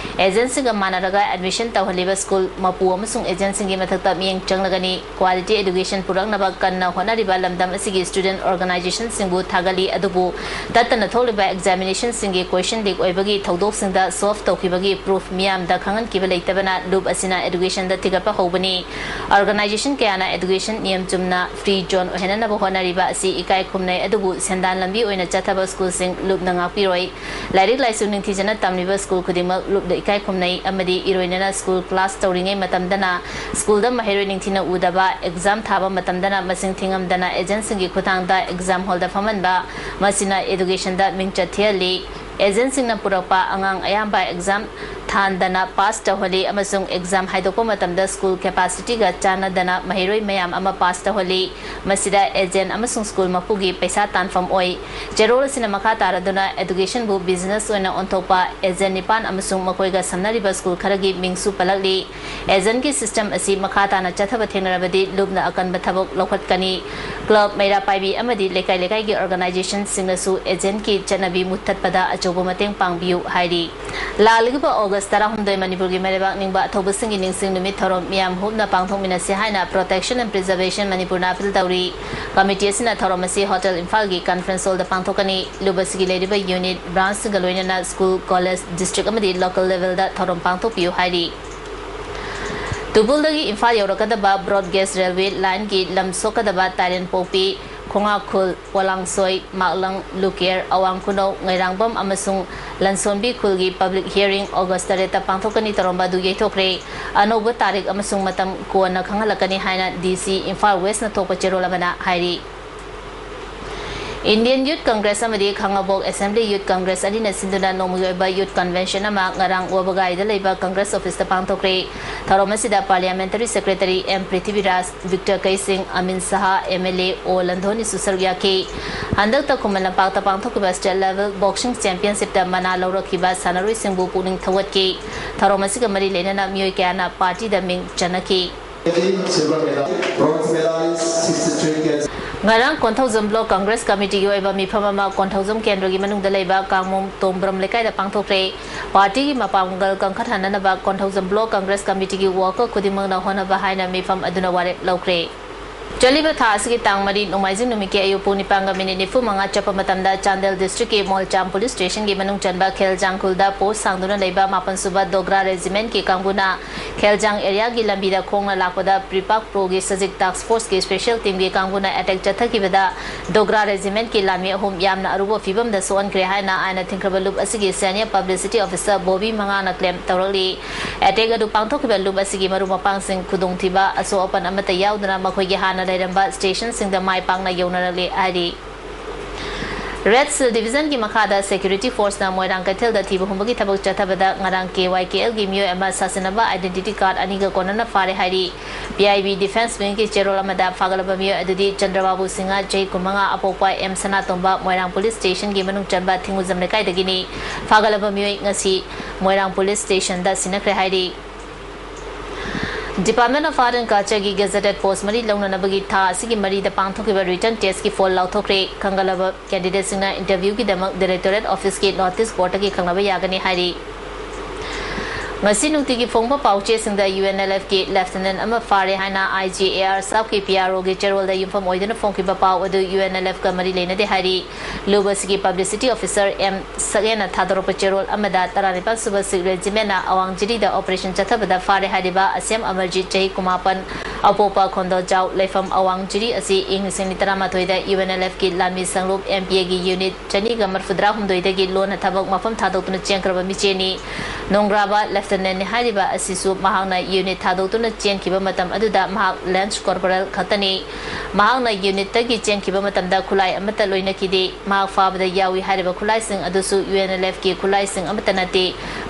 Agencyꯒ ꯃꯥꯟꯅꯔꯒ ꯑꯦꯗꯃꯤꯁꯟ ꯇꯧꯍꯜꯂꯤꯕ ꯁ꯭ꯀꯨꯜ ꯃꯄꯨ ꯑꯃꯁꯨꯡ ꯑꯦꯖꯦꯟꯁꯤꯡꯒꯤ ꯃꯊꯛꯇ ꯃꯤꯠꯌꯦꯡ ꯆꯪꯂꯒꯅꯤ꯫ ꯀ꯭ꯋꯥꯂꯤꯇꯤ ꯑꯦꯗꯨꯀꯦꯁꯟ ꯄꯨꯔꯛꯅꯕ ꯀꯟꯅ ꯍꯣꯠꯅꯔꯤꯕ ꯂꯝꯗꯝ ꯑꯁꯤꯒꯤ ꯁ꯭ꯇꯨꯗꯦꯟꯠ ꯑꯣꯔꯒꯅꯥꯏꯖꯦꯁꯟꯁꯤꯡꯕꯨ ꯊꯥꯒꯠꯂꯤ, ꯑꯗꯨꯕꯨ ꯇꯠꯇꯅ ꯊꯣꯛꯂꯤꯕ ꯑꯦꯛꯖꯥꯃꯤꯅꯦꯁꯟꯁꯤꯡꯒꯤ ꯀꯣꯏꯁꯟ ꯂꯤꯛ ꯑꯣꯏꯕꯒꯤ ꯊꯧꯗꯣꯛꯁꯤꯡꯗ ꯁꯣꯜꯚ ꯇꯧꯈꯤꯕꯒꯤ ꯄ꯭ꯔꯨꯐ ꯃꯤꯌꯥꯝꯗ ꯈꯪꯍꯟꯈꯤꯕ ꯂꯩꯇꯕꯅ ꯂꯨꯞ ꯑꯁꯤꯅ ꯑꯦꯗꯨꯀꯦꯁꯟꯗ ꯊꯤꯒꯠꯄ ꯍꯧꯕꯅꯤ꯫ ꯑꯣꯔꯒꯅꯥꯏꯖꯦꯁꯟ ꯀꯌꯥꯅ ꯑꯦꯗꯨꯀꯦꯁꯟ ꯅꯤꯌꯝ ꯆꯨꯝꯅ ꯐ꯭ꯔꯤ ꯖꯣꯟ ꯑꯣꯏꯍꯟꯅꯅꯕ ꯍꯣꯠꯅꯔꯤꯕ ꯑꯁꯤ ꯏꯀꯥꯏ ꯈꯨꯝꯅꯩ, ꯑꯗꯨꯕꯨ ꯁꯦꯟꯗꯥꯟ ꯂꯝꯕꯤ ꯑꯣꯏꯅ ꯆꯠꯊꯕ ꯁ꯭ꯀꯨꯜꯁꯤꯡ ꯂꯨꯞꯅ ꯉꯥꯛꯄꯤꯔꯣꯏ꯫ ꯂꯥꯏꯔꯤꯛ ꯂꯥꯏꯁꯨ ꯅꯤꯡꯊꯤꯖꯅ ꯇꯝꯂꯤꯕ ꯁ꯭ꯀꯨꯜ ꯈꯨꯗꯤꯡꯃꯛ ꯂꯨꯞꯅ ꯏꯀꯥꯏ ꯈꯨꯝꯅꯩ ꯑꯃꯗꯤ ꯏꯔꯣꯏꯅꯅ ꯁ꯭ꯀꯨꯜ ꯀ꯭ꯂꯥꯁ ꯇꯧꯔꯤꯉꯩ ꯃꯇꯝꯗꯅ ꯁ꯭ꯀꯨꯜꯗ ꯃꯍꯩꯔꯣꯏ ꯅꯤꯡꯊꯤꯅ ꯎꯗꯕ, ꯑꯦꯛꯖꯥꯝ ꯊꯥꯕ ꯃꯇꯝꯗꯅ ꯃꯁꯤꯡ ꯊꯤꯉꯝꯗꯅ ꯑꯦꯖꯦꯟꯠꯁꯤꯡꯒꯤ ꯈꯨꯠꯊꯥꯡꯗ ꯑꯦꯛꯖꯥꯝ ꯍꯣꯜꯗ ꯐꯝꯍꯟꯕ, ꯃꯁꯤꯅ ꯑꯦꯗꯨꯀꯦꯁꯟꯗ ꯃꯤꯡꯆꯠ ꯊꯤꯍꯜꯂꯤ꯫ ꯑꯦꯖꯦꯟꯠꯁꯤꯡꯅ ꯄꯨꯔꯛꯄ ꯑꯉꯥꯡ ꯑꯌꯥꯝꯕ ꯑꯦꯛꯖꯥꯝ ꯊꯥꯟꯗꯅ ꯄꯥꯁ ꯇꯧꯍꯜꯂꯤ ꯑꯃꯁꯨꯡ ꯑꯦꯛꯖꯥꯝ ꯍꯥꯏꯗꯣꯛꯄ ꯃꯇꯝꯗ ꯁ꯭ꯀꯨꯜ ꯀꯦꯄꯥꯁꯤꯇꯤꯒ ꯆꯥꯟꯅꯗꯅ ꯃꯍꯩꯔꯣꯏ ꯃꯌꯥꯝ ꯑꯃ ꯄꯥꯁ ꯇꯧꯍꯜꯂꯤ꯫ ꯃꯁꯤꯗ ꯑꯦꯖꯦꯟꯠ ꯑꯃꯁꯨꯡ ꯁ꯭ꯀꯨꯜ ꯃꯄꯨꯒꯤ ꯄꯩꯁꯥ ꯇꯥꯟꯐꯝ ꯑꯣꯏ꯫ ꯆꯦꯔꯣꯜ ꯑꯁꯤꯅ ꯃꯈꯥ ꯇꯥꯔꯗꯨꯅ ꯑꯦꯗꯨꯀꯦꯁꯟꯕꯨ ꯕꯤꯖꯤꯅꯦꯁ ꯑꯣꯏꯅ ꯑꯣꯟꯊꯣꯛꯄ ꯑꯦꯖꯦꯟꯠ ꯅꯤꯄꯥꯟ ꯑꯃꯁꯨꯡ ꯃꯈꯣꯏꯒ ꯁꯝꯅꯔꯤꯕ ꯁ꯭ꯀꯨꯜ ꯈꯔꯒꯤ ꯃꯤꯡꯁꯨ ꯄꯜꯂꯛꯂꯤ꯫ ꯑꯦꯖꯦꯟꯠꯀꯤ ꯁꯤꯁꯇꯦꯝ ꯑꯁꯤ ꯃꯈꯥ ꯇꯥꯅ ꯆꯠꯊꯕ ꯊꯦꯡꯅꯔꯕꯗꯤ ꯂꯨꯞꯅ ꯑꯀꯟꯕ ꯊꯕꯛ ꯂꯧꯈꯠꯀꯅꯤ꯫ ꯀ꯭ꯂꯕ, ꯃꯩꯔꯥ ꯄꯥꯏꯕꯤ ꯑꯃꯗꯤ ꯂꯩꯀꯥꯏ ꯂꯩꯀꯥꯏꯒꯤ ꯑꯣꯔꯒꯅꯥꯏꯖꯦꯁꯟꯁꯤꯡꯅꯁꯨ ꯑꯦꯖꯦꯟꯠꯀꯤ ꯆꯠꯅꯕꯤ ꯃꯨꯠꯊꯠꯄꯗ ꯑꯆꯧꯕ ꯃꯇꯦꯡ ꯄꯥꯡꯕꯤꯌꯨ ꯍꯥꯏꯔꯤ꯫ ꯂꯥꯛꯂꯤꯕ ꯑꯣꯒꯁ ꯇꯔꯥꯍꯨꯝꯗꯣꯏ ꯃꯅꯤꯄꯨꯔꯒꯤ ꯃꯩꯔꯩꯕꯥꯛ ꯅꯤꯡꯕ ꯑꯊꯧꯕꯁꯤꯡꯒꯤ ꯅꯤꯡꯁꯤꯡ ꯅꯨꯃꯤꯠ ꯊꯧꯔꯝ ꯃꯤꯌꯥꯝ ꯍꯨꯞꯅ ꯄꯥꯡꯊꯣꯛꯃꯤꯟꯅꯁꯤ ꯍꯥꯏꯅ Protection and Preservation ꯃꯅꯤꯄꯨꯔꯅ ꯑꯥꯄꯤꯜ ꯇꯧꯔꯤ꯫ ꯀꯃꯤꯇꯤ ꯑꯁꯤꯅ ꯊꯧꯔꯝ ꯑꯁꯤ ꯍꯣꯇꯦꯜ ꯏꯝꯐꯥꯜꯒꯤ ꯀꯟꯐꯔꯦꯟꯁ ꯍꯣꯜꯗ ꯄꯥꯡꯊꯣꯛꯀꯅꯤ꯫ ꯂꯨꯞ ꯑꯁꯤꯒꯤ ꯂꯩꯔꯤꯕ ꯌꯨꯅꯤꯠ, ꯕ꯭ꯔꯥꯟꯁꯁꯤꯡꯒ ꯂꯣꯏꯅꯅ ꯁ꯭ꯀꯨꯜ, ꯀꯣꯂꯦꯖ, ꯗꯤꯁꯇ꯭ꯔꯤꯛ ꯑꯃꯗꯤ ꯂꯣꯀꯦꯜ ꯂꯦꯚꯦꯜꯗ ꯊꯧꯔꯝ ꯄꯥꯡꯊꯣꯛꯄꯤꯌꯨ ꯍꯥꯏꯔꯤ꯫ ꯇꯨꯄꯨꯜꯗꯒꯤ ꯏꯝꯐꯥꯜ ꯌꯧꯔꯛꯀꯗꯕ ꯕ꯭ꯔꯣꯗ ꯒꯦꯖ ꯔꯦꯜꯋꯦ ꯂꯥꯏꯟꯒꯤ ꯂꯝ ꯁꯣꯛꯀꯗꯕ ꯇꯥꯏꯔꯦꯟꯄꯣꯛꯄꯤ, ꯈꯣꯡꯉꯥꯈꯨꯜ, ꯄꯣꯂꯥꯡꯁꯣꯏ, ꯃꯥꯛꯂꯪ, ꯂꯨꯀꯦꯔ, ꯑꯋꯥꯡ ꯈꯨꯅꯧ, ꯉꯩꯔꯥꯡꯕꯝ ꯑꯃꯁꯨꯡ ꯂꯟꯁꯣꯟꯕꯤ ꯈꯨꯜꯒꯤ ꯄꯕ꯭ꯂꯤꯛ ꯍꯤꯌꯔꯤꯡ ꯑꯣꯒꯁ ꯇꯔꯦꯠꯇ ꯄꯥꯡꯊꯣꯛꯀꯅꯤ ꯇꯧꯔꯝꯕ ꯑꯗꯨ ꯌꯩꯊꯣꯛꯈ꯭ꯔꯦ꯫ ꯑꯅꯧꯕ ꯇꯥꯔꯤꯛ ꯑꯃꯁꯨꯡ ꯃꯇꯝ ꯀꯣꯟꯅ ꯈꯪꯍꯜꯂꯛꯀꯅꯤ ꯍꯥꯏꯅ ꯗꯤ ꯁꯤ ꯏꯝꯐꯥꯜ ꯋꯦꯁꯅ ꯊꯣꯛꯄ ꯆꯦꯔꯣꯜ ꯑꯃꯅ ꯍꯥꯏꯔꯤ꯫ ꯏꯟꯗꯤꯌꯟ ꯌꯨꯠ ꯀꯪꯒ꯭ꯔꯦꯁ ꯑꯃꯗꯤ ꯈꯥꯉꯕꯣꯛ ꯑꯦꯁꯦꯝꯕ꯭ꯂꯤ ꯌꯨꯠ ꯀꯪꯒ꯭ꯔꯦꯁ ꯑꯅꯤꯅ ꯁꯤꯟꯗꯨꯅ ꯅꯣꯡꯃꯒꯤ ꯑꯣꯏꯕ ꯌꯨꯠ ꯀꯟꯚꯦꯟꯁꯟ ꯑꯃ ꯉꯔꯥꯡ ꯋꯥꯕꯒꯥꯏꯗ ꯂꯩꯕ ꯀꯪꯒ꯭ꯔꯦꯁ ꯑꯣꯐꯤꯁꯇ ꯄꯥꯡꯊꯣꯛꯈ꯭ꯔꯦ꯫ ꯊꯧꯔꯝ ꯑꯁꯤꯗ parliamentary secretary M Prithviraj, Victor Keishing, Amin Shah, M L A O ꯂꯟꯙꯣꯅꯤꯁꯨ ꯁꯔꯨꯛ ꯌꯥꯈꯤ꯫ ꯍꯟꯗꯛꯇ ꯈꯨꯃꯟ ꯂꯝꯄꯥꯛꯇ ꯄꯥꯡꯊꯣꯛꯈꯤꯕ ꯁ꯭ꯇꯦꯠ ꯂꯦꯚꯦꯜ ꯕꯣꯛꯁꯤꯡ ꯆꯦꯝꯄꯤꯌꯟꯁꯤꯞꯇ ꯃꯅꯥ ꯂꯧꯔꯛꯈꯤꯕ ꯁꯥꯟꯅꯔꯣꯏꯁꯤꯡꯕꯨ ꯄꯨꯛꯅꯤꯡ ꯊꯧꯒꯠꯈꯤ꯫ ꯊꯧꯔꯝ ꯑꯁꯤꯒ ꯃꯔꯤ ꯂꯩꯅꯅ ꯃꯤꯑꯣꯏ ꯀꯌꯥꯅ ꯄꯥꯔꯇꯤꯗ ꯃꯤꯡ ꯆꯟꯅꯈꯤ꯫ Silver medal, bronze medalist, sixty-three kilos. ꯉꯔꯥꯡ ꯀꯣꯟꯊꯧꯖꯝ ꯕ꯭ꯂꯣꯛ ꯀꯪꯒ꯭ꯔꯦꯁ ꯀꯃꯤꯇꯤꯒꯤ ꯑꯣꯏꯕ ꯃꯤꯐꯝ ꯑꯃ ꯀꯣꯟꯊꯧꯖꯝ ꯀꯦꯟꯗ꯭ꯔꯒꯤ ꯃꯅꯨꯡꯗ ꯂꯩꯕ ꯀꯥꯡꯃꯣꯝ ꯇꯣꯝꯕ꯭ꯔꯝ ꯂꯩꯀꯥꯏꯗ ꯄꯥꯡꯊꯣꯛꯈ꯭ꯔꯦ꯫ ꯄꯥꯔꯇꯤꯒꯤ ꯃꯄꯥꯡꯒꯜ ꯀꯟꯈꯠꯍꯟꯅꯅꯕ ꯀꯣꯟꯊꯧꯖꯝ ꯕ꯭ꯂꯣꯛ ꯀꯪꯒ꯭ꯔꯦꯁ ꯀꯃꯤꯇꯤꯒꯤ ꯋꯥꯔꯀꯔ ꯈꯨꯗꯤꯡꯃꯛꯅ ꯍꯣꯠꯅꯕ ꯍꯥꯏꯅ ꯃꯤꯐꯝ ꯑꯗꯨꯅ ꯋꯥꯔꯦꯞ ꯂꯧꯈ꯭ꯔꯦ꯫ ꯆꯠꯂꯤꯕ ꯊꯥ ꯑꯁꯤꯒꯤ ꯇꯥꯡ ꯃꯔꯤ ꯅꯣꯡꯃꯥꯏꯖꯤꯡ ꯅꯨꯃꯤꯠꯀꯤ ꯑꯌꯨꯛ ꯄꯨꯡ ꯅꯤꯄꯥꯟꯒ ꯃꯤꯅꯤꯠ ꯅꯤꯐꯨ ꯃꯉꯥ ꯆꯠꯄ ꯃꯇꯝꯗ ꯆꯥꯟꯗꯦꯜ ꯗꯤꯁꯇ꯭ꯔꯤꯛꯀꯤ ꯃꯣꯜꯆꯥꯝ ꯄꯨꯂꯤꯁ ꯁ꯭ꯇꯦꯁꯟꯒꯤ ꯃꯅꯨꯡ ꯆꯟꯕ ꯈꯦꯜꯖꯥꯡ ꯈꯨꯜꯗ ꯄꯣꯁ ꯁꯥꯡꯗꯨꯅ ꯂꯩꯕ ꯃꯥꯄꯟ ꯁꯨꯕ ꯗꯣꯒ꯭ꯔꯥ ꯔꯦꯖꯤꯃꯦꯟꯠꯀꯤ ꯀꯥꯡꯕꯨꯅ ꯈꯦꯜꯖꯥꯡ ꯑꯦꯔꯤꯌꯥꯒꯤ ꯂꯝꯕꯤꯗ ꯈꯣꯡꯅ ꯂꯥꯛꯄꯗ ꯄ꯭ꯔꯤꯄꯥꯛ ꯄ꯭ꯔꯣꯒꯤ ꯁꯖꯤꯛ ꯇꯥꯛꯁ ꯐꯣꯔꯁꯀꯤ ꯁ꯭ꯄꯦꯁꯦꯜ ꯇꯤꯝꯒꯤ ꯀꯥꯡꯕꯨꯅ ꯑꯦꯇꯦꯛ ꯆꯠꯊꯈꯤꯕꯗ ꯗꯣꯒ꯭ꯔꯥ ꯔꯦꯖꯤꯃꯦꯟꯠꯀꯤ ꯂꯥꯟꯃꯤ ꯑꯍꯨꯝ ꯌꯥꯝꯅ ꯑꯔꯨꯕ ꯐꯤꯕꯝꯗ ꯁꯣꯛꯍꯟꯈ꯭ꯔꯦ ꯍꯥꯏꯅ ꯑꯥꯏꯟꯅ ꯊꯤꯡꯈ꯭ꯔꯕ ꯂꯨꯞ ꯑꯁꯤꯒꯤ ꯁꯦꯅꯤꯌꯔ ꯄꯕ꯭ꯂꯤꯁꯤꯇꯤ ꯑꯣꯐꯤꯁꯔ ꯕꯣꯕꯤ ꯃꯉꯥꯅ ꯀ꯭ꯂꯦꯝ ꯇꯧꯔꯛꯂꯤ꯫ ꯑꯦꯇꯦꯛ ꯑꯗꯨ ꯄꯥꯡꯊꯣꯛꯈꯤꯕ ꯂꯨꯞ ꯑꯁꯤꯒꯤ ꯃꯔꯨꯞ ꯃꯄꯥꯡꯁꯤꯡ ꯈꯨꯗꯣꯡꯊꯤꯕ ꯑꯁꯣꯛ ꯑꯄꯟ ꯑꯃꯠꯇ ꯌꯥꯎꯗꯅ ꯃꯈꯣꯏꯒꯤ ꯍꯥꯟꯅ ꯂꯩꯔꯝꯕ ꯁ꯭ꯇꯦꯁꯟꯁꯤꯡꯗ ꯃꯥꯏ ꯄꯥꯛꯅ ꯌꯧꯅꯔꯛꯂꯦ ꯍꯥꯏꯔꯤ꯫ ꯔꯦꯗ ꯁꯤꯜ ꯗꯤꯕꯤꯖꯟꯒꯤ ꯃꯈꯥꯗ ꯁꯦꯀ꯭ꯌꯨꯔꯤꯇꯤ ꯐꯣꯔꯁꯅ ꯃꯣꯏꯔꯥꯡ ꯀꯩꯊꯦꯜꯗ ꯊꯤꯕ ꯍꯨꯝꯕꯒꯤ ꯊꯕꯛ ꯆꯠꯊꯕꯗ ꯉꯔꯥꯡ ꯀꯦ ꯋꯥꯏ ꯀꯦ ꯑꯦꯜꯒꯤ ꯃꯤꯑꯣꯏ ꯑꯃ ꯁꯥꯁꯤꯟꯅꯕ ꯑꯥꯏꯗꯦꯟꯇꯤꯇꯤ ꯀꯥꯔꯗ ꯑꯅꯤꯒ ꯀꯣꯟꯅꯅ ꯐꯥꯔꯦ ꯍꯥꯏꯔꯤ꯫ ꯄꯤ ꯑꯥꯏ ꯕꯤ ꯗꯤꯐꯦꯟꯁ ꯋꯤꯡꯒꯤ ꯆꯦꯔꯣꯜ ꯑꯃꯗ ꯐꯥꯒꯠꯂꯕ ꯃꯤꯑꯣꯏ ꯑꯗꯨꯗꯤ ꯆꯟꯗ꯭ꯔꯕꯥꯕꯨ ꯁꯤꯡꯍ, ꯆꯍꯤ ꯀꯨꯟꯃꯉꯥ, ꯑꯄꯣꯛꯄ ꯑꯦꯝ ꯁꯅꯥꯇꯣꯝꯕ, ꯃꯣꯏꯔꯥꯡ ꯄꯨꯂꯤꯁ ꯁ꯭ꯇꯦꯁꯟꯒꯤ ꯃꯅꯨꯡ ꯆꯟꯕ ꯊꯤꯡꯉꯨꯖꯝ ꯂꯩꯀꯥꯏꯗꯒꯤꯅꯤ꯫ ꯐꯥꯒꯠꯂꯕ ꯃꯤꯑꯣꯏ ꯉꯁꯤ ꯃꯣꯏꯔꯥꯡ ꯄꯨꯂꯤꯁ ꯁ꯭ꯇꯦꯁꯟꯗ ꯁꯤꯟꯅꯈ꯭ꯔꯦ ꯍꯥꯏꯔꯤ꯫ Department of Art and Cultureꯒꯤ gazetted post ꯃꯔꯤ ꯂꯧꯅꯅꯕꯒꯤ ꯊꯥ ꯑꯁꯤꯒꯤ ꯃꯔꯤꯗ ꯄꯥꯡꯊꯣꯛꯈꯤꯕ written testꯀꯤ ꯐꯣꯜ ꯂꯥꯎꯊꯣꯛꯈ꯭ꯔꯦ꯫ ꯈꯟꯒꯠꯂꯕ candidateꯁꯤꯡꯅ interviewꯒꯤꯗꯃꯛ directorate officeꯀꯤ notice boardꯇꯒꯤ ꯈꯪꯅꯕ ꯌꯥꯒꯅꯤ ꯍꯥꯏꯔꯤ꯫ ꯉꯁꯤ ꯅꯨꯡꯇꯤꯒꯤ ꯐꯣꯡꯕ ꯄꯥꯎꯆꯦꯁꯤꯡꯗ ꯌꯨ ꯑꯦꯟ ꯑꯦꯜ ꯑꯦꯐꯀꯤ lieutenant ꯑꯃ ꯐꯥꯔꯦ ꯍꯥꯏꯅ ꯑꯥꯏ ꯖꯤ ꯑꯦ ꯑꯥꯔ ꯁꯥꯎꯀꯤ ꯄꯤ ꯑꯥꯔ ꯑꯣꯒꯤ ꯆꯦꯔꯣꯜꯗ ꯌꯨꯝꯐꯝ ꯑꯣꯏꯗꯨꯅ ꯐꯣꯡꯈꯤꯕ ꯄꯥꯎ ꯑꯗꯨ ꯌꯨ ꯑꯦꯟ ꯑꯦꯜ ꯑꯦꯐꯀ ꯃꯔꯤ ꯂꯩꯅꯗꯦ ꯍꯥꯏꯔꯤ꯫ ꯂꯨꯞ ꯑꯁꯤꯒꯤ publicity officer ꯑꯦꯝ ꯁꯛꯍꯦꯟꯅ ꯊꯥꯗꯣꯔꯛꯄ ꯆꯦꯔꯣꯜ ꯑꯃꯗ ꯇꯔꯥꯅꯤꯄꯥꯟ ꯁꯨꯕ ꯁꯤꯈ ꯔꯦꯖꯤꯃꯦꯟꯅ ꯑꯋꯥꯡ ꯖꯤꯔꯤꯗ operation ꯆꯠꯊꯕꯗ ꯐꯥꯔꯦ ꯍꯥꯏꯔꯤꯕ ꯑꯁꯦꯝ ꯑꯃꯔꯖꯤꯠ, ꯆꯍꯤ ꯀꯨꯟꯃꯥꯄꯟ, ꯑꯄꯣꯛꯄ ꯈꯣꯟꯗꯣꯖꯥꯎ, ꯂꯩꯐꯝ ꯑꯋꯥꯡ ꯖꯤꯔꯤ ꯑꯁꯤ ꯏꯪ ꯂꯤꯁꯤꯡ ꯑꯅꯤ ꯇꯔꯥꯃꯥꯊꯣꯏꯗ ꯌꯨ ꯑꯦꯟ ꯑꯦꯜ ꯑꯦꯐꯀꯤ ꯂꯥꯟꯃꯤ ꯁꯪꯂꯨꯞ ꯑꯦꯝ ꯄꯤ ꯑꯦꯒꯤ unit ꯆꯅꯤꯒ ꯃꯔꯤꯐꯨꯇꯔꯥꯍꯨꯝꯗꯣꯏꯗꯒꯤ ꯂꯣꯟꯅ ꯊꯕꯛ ꯃꯐꯝ ꯊꯥꯗꯣꯛꯇꯨꯅ ꯆꯦꯟꯈ꯭ꯔꯕ ꯃꯤꯆꯦꯜꯅꯤ꯫ ꯅꯣꯡꯒ꯭ꯔꯥꯕ lieutenantꯅꯤ ꯍꯥꯏꯔꯤꯕ ꯑꯁꯤꯁꯨ ꯃꯍꯥꯛꯅ unit ꯊꯥꯗꯣꯛꯇꯨꯅ ꯆꯦꯟꯈꯤꯕ ꯃꯇꯝ ꯑꯗꯨꯗ ꯃꯍꯥꯛ lance corporal ꯈꯛꯇꯅꯤ꯫ ꯃꯍꯥꯛꯅ unitꯇꯒꯤ ꯆꯦꯟꯈꯤꯕ ꯃꯇꯝꯗ ꯈꯨꯠꯂꯥꯏ ꯑꯃꯠꯇ ꯂꯣꯏꯅꯈꯤꯗꯦ꯫ ꯃꯍꯥꯛ ꯐꯥꯕꯗ ꯌꯥꯎꯏ ꯍꯥꯏꯔꯤꯕ ꯈꯨꯠꯂꯥꯏꯁꯤꯡ ꯑꯗꯨꯁꯨ ꯌꯨ ꯑꯦꯟ ꯑꯦꯜ ꯑꯦꯐꯀꯤ ꯈꯨꯠꯂꯥꯏꯁꯤꯡ ꯑꯃꯠꯇ ꯅꯠꯇꯦ꯫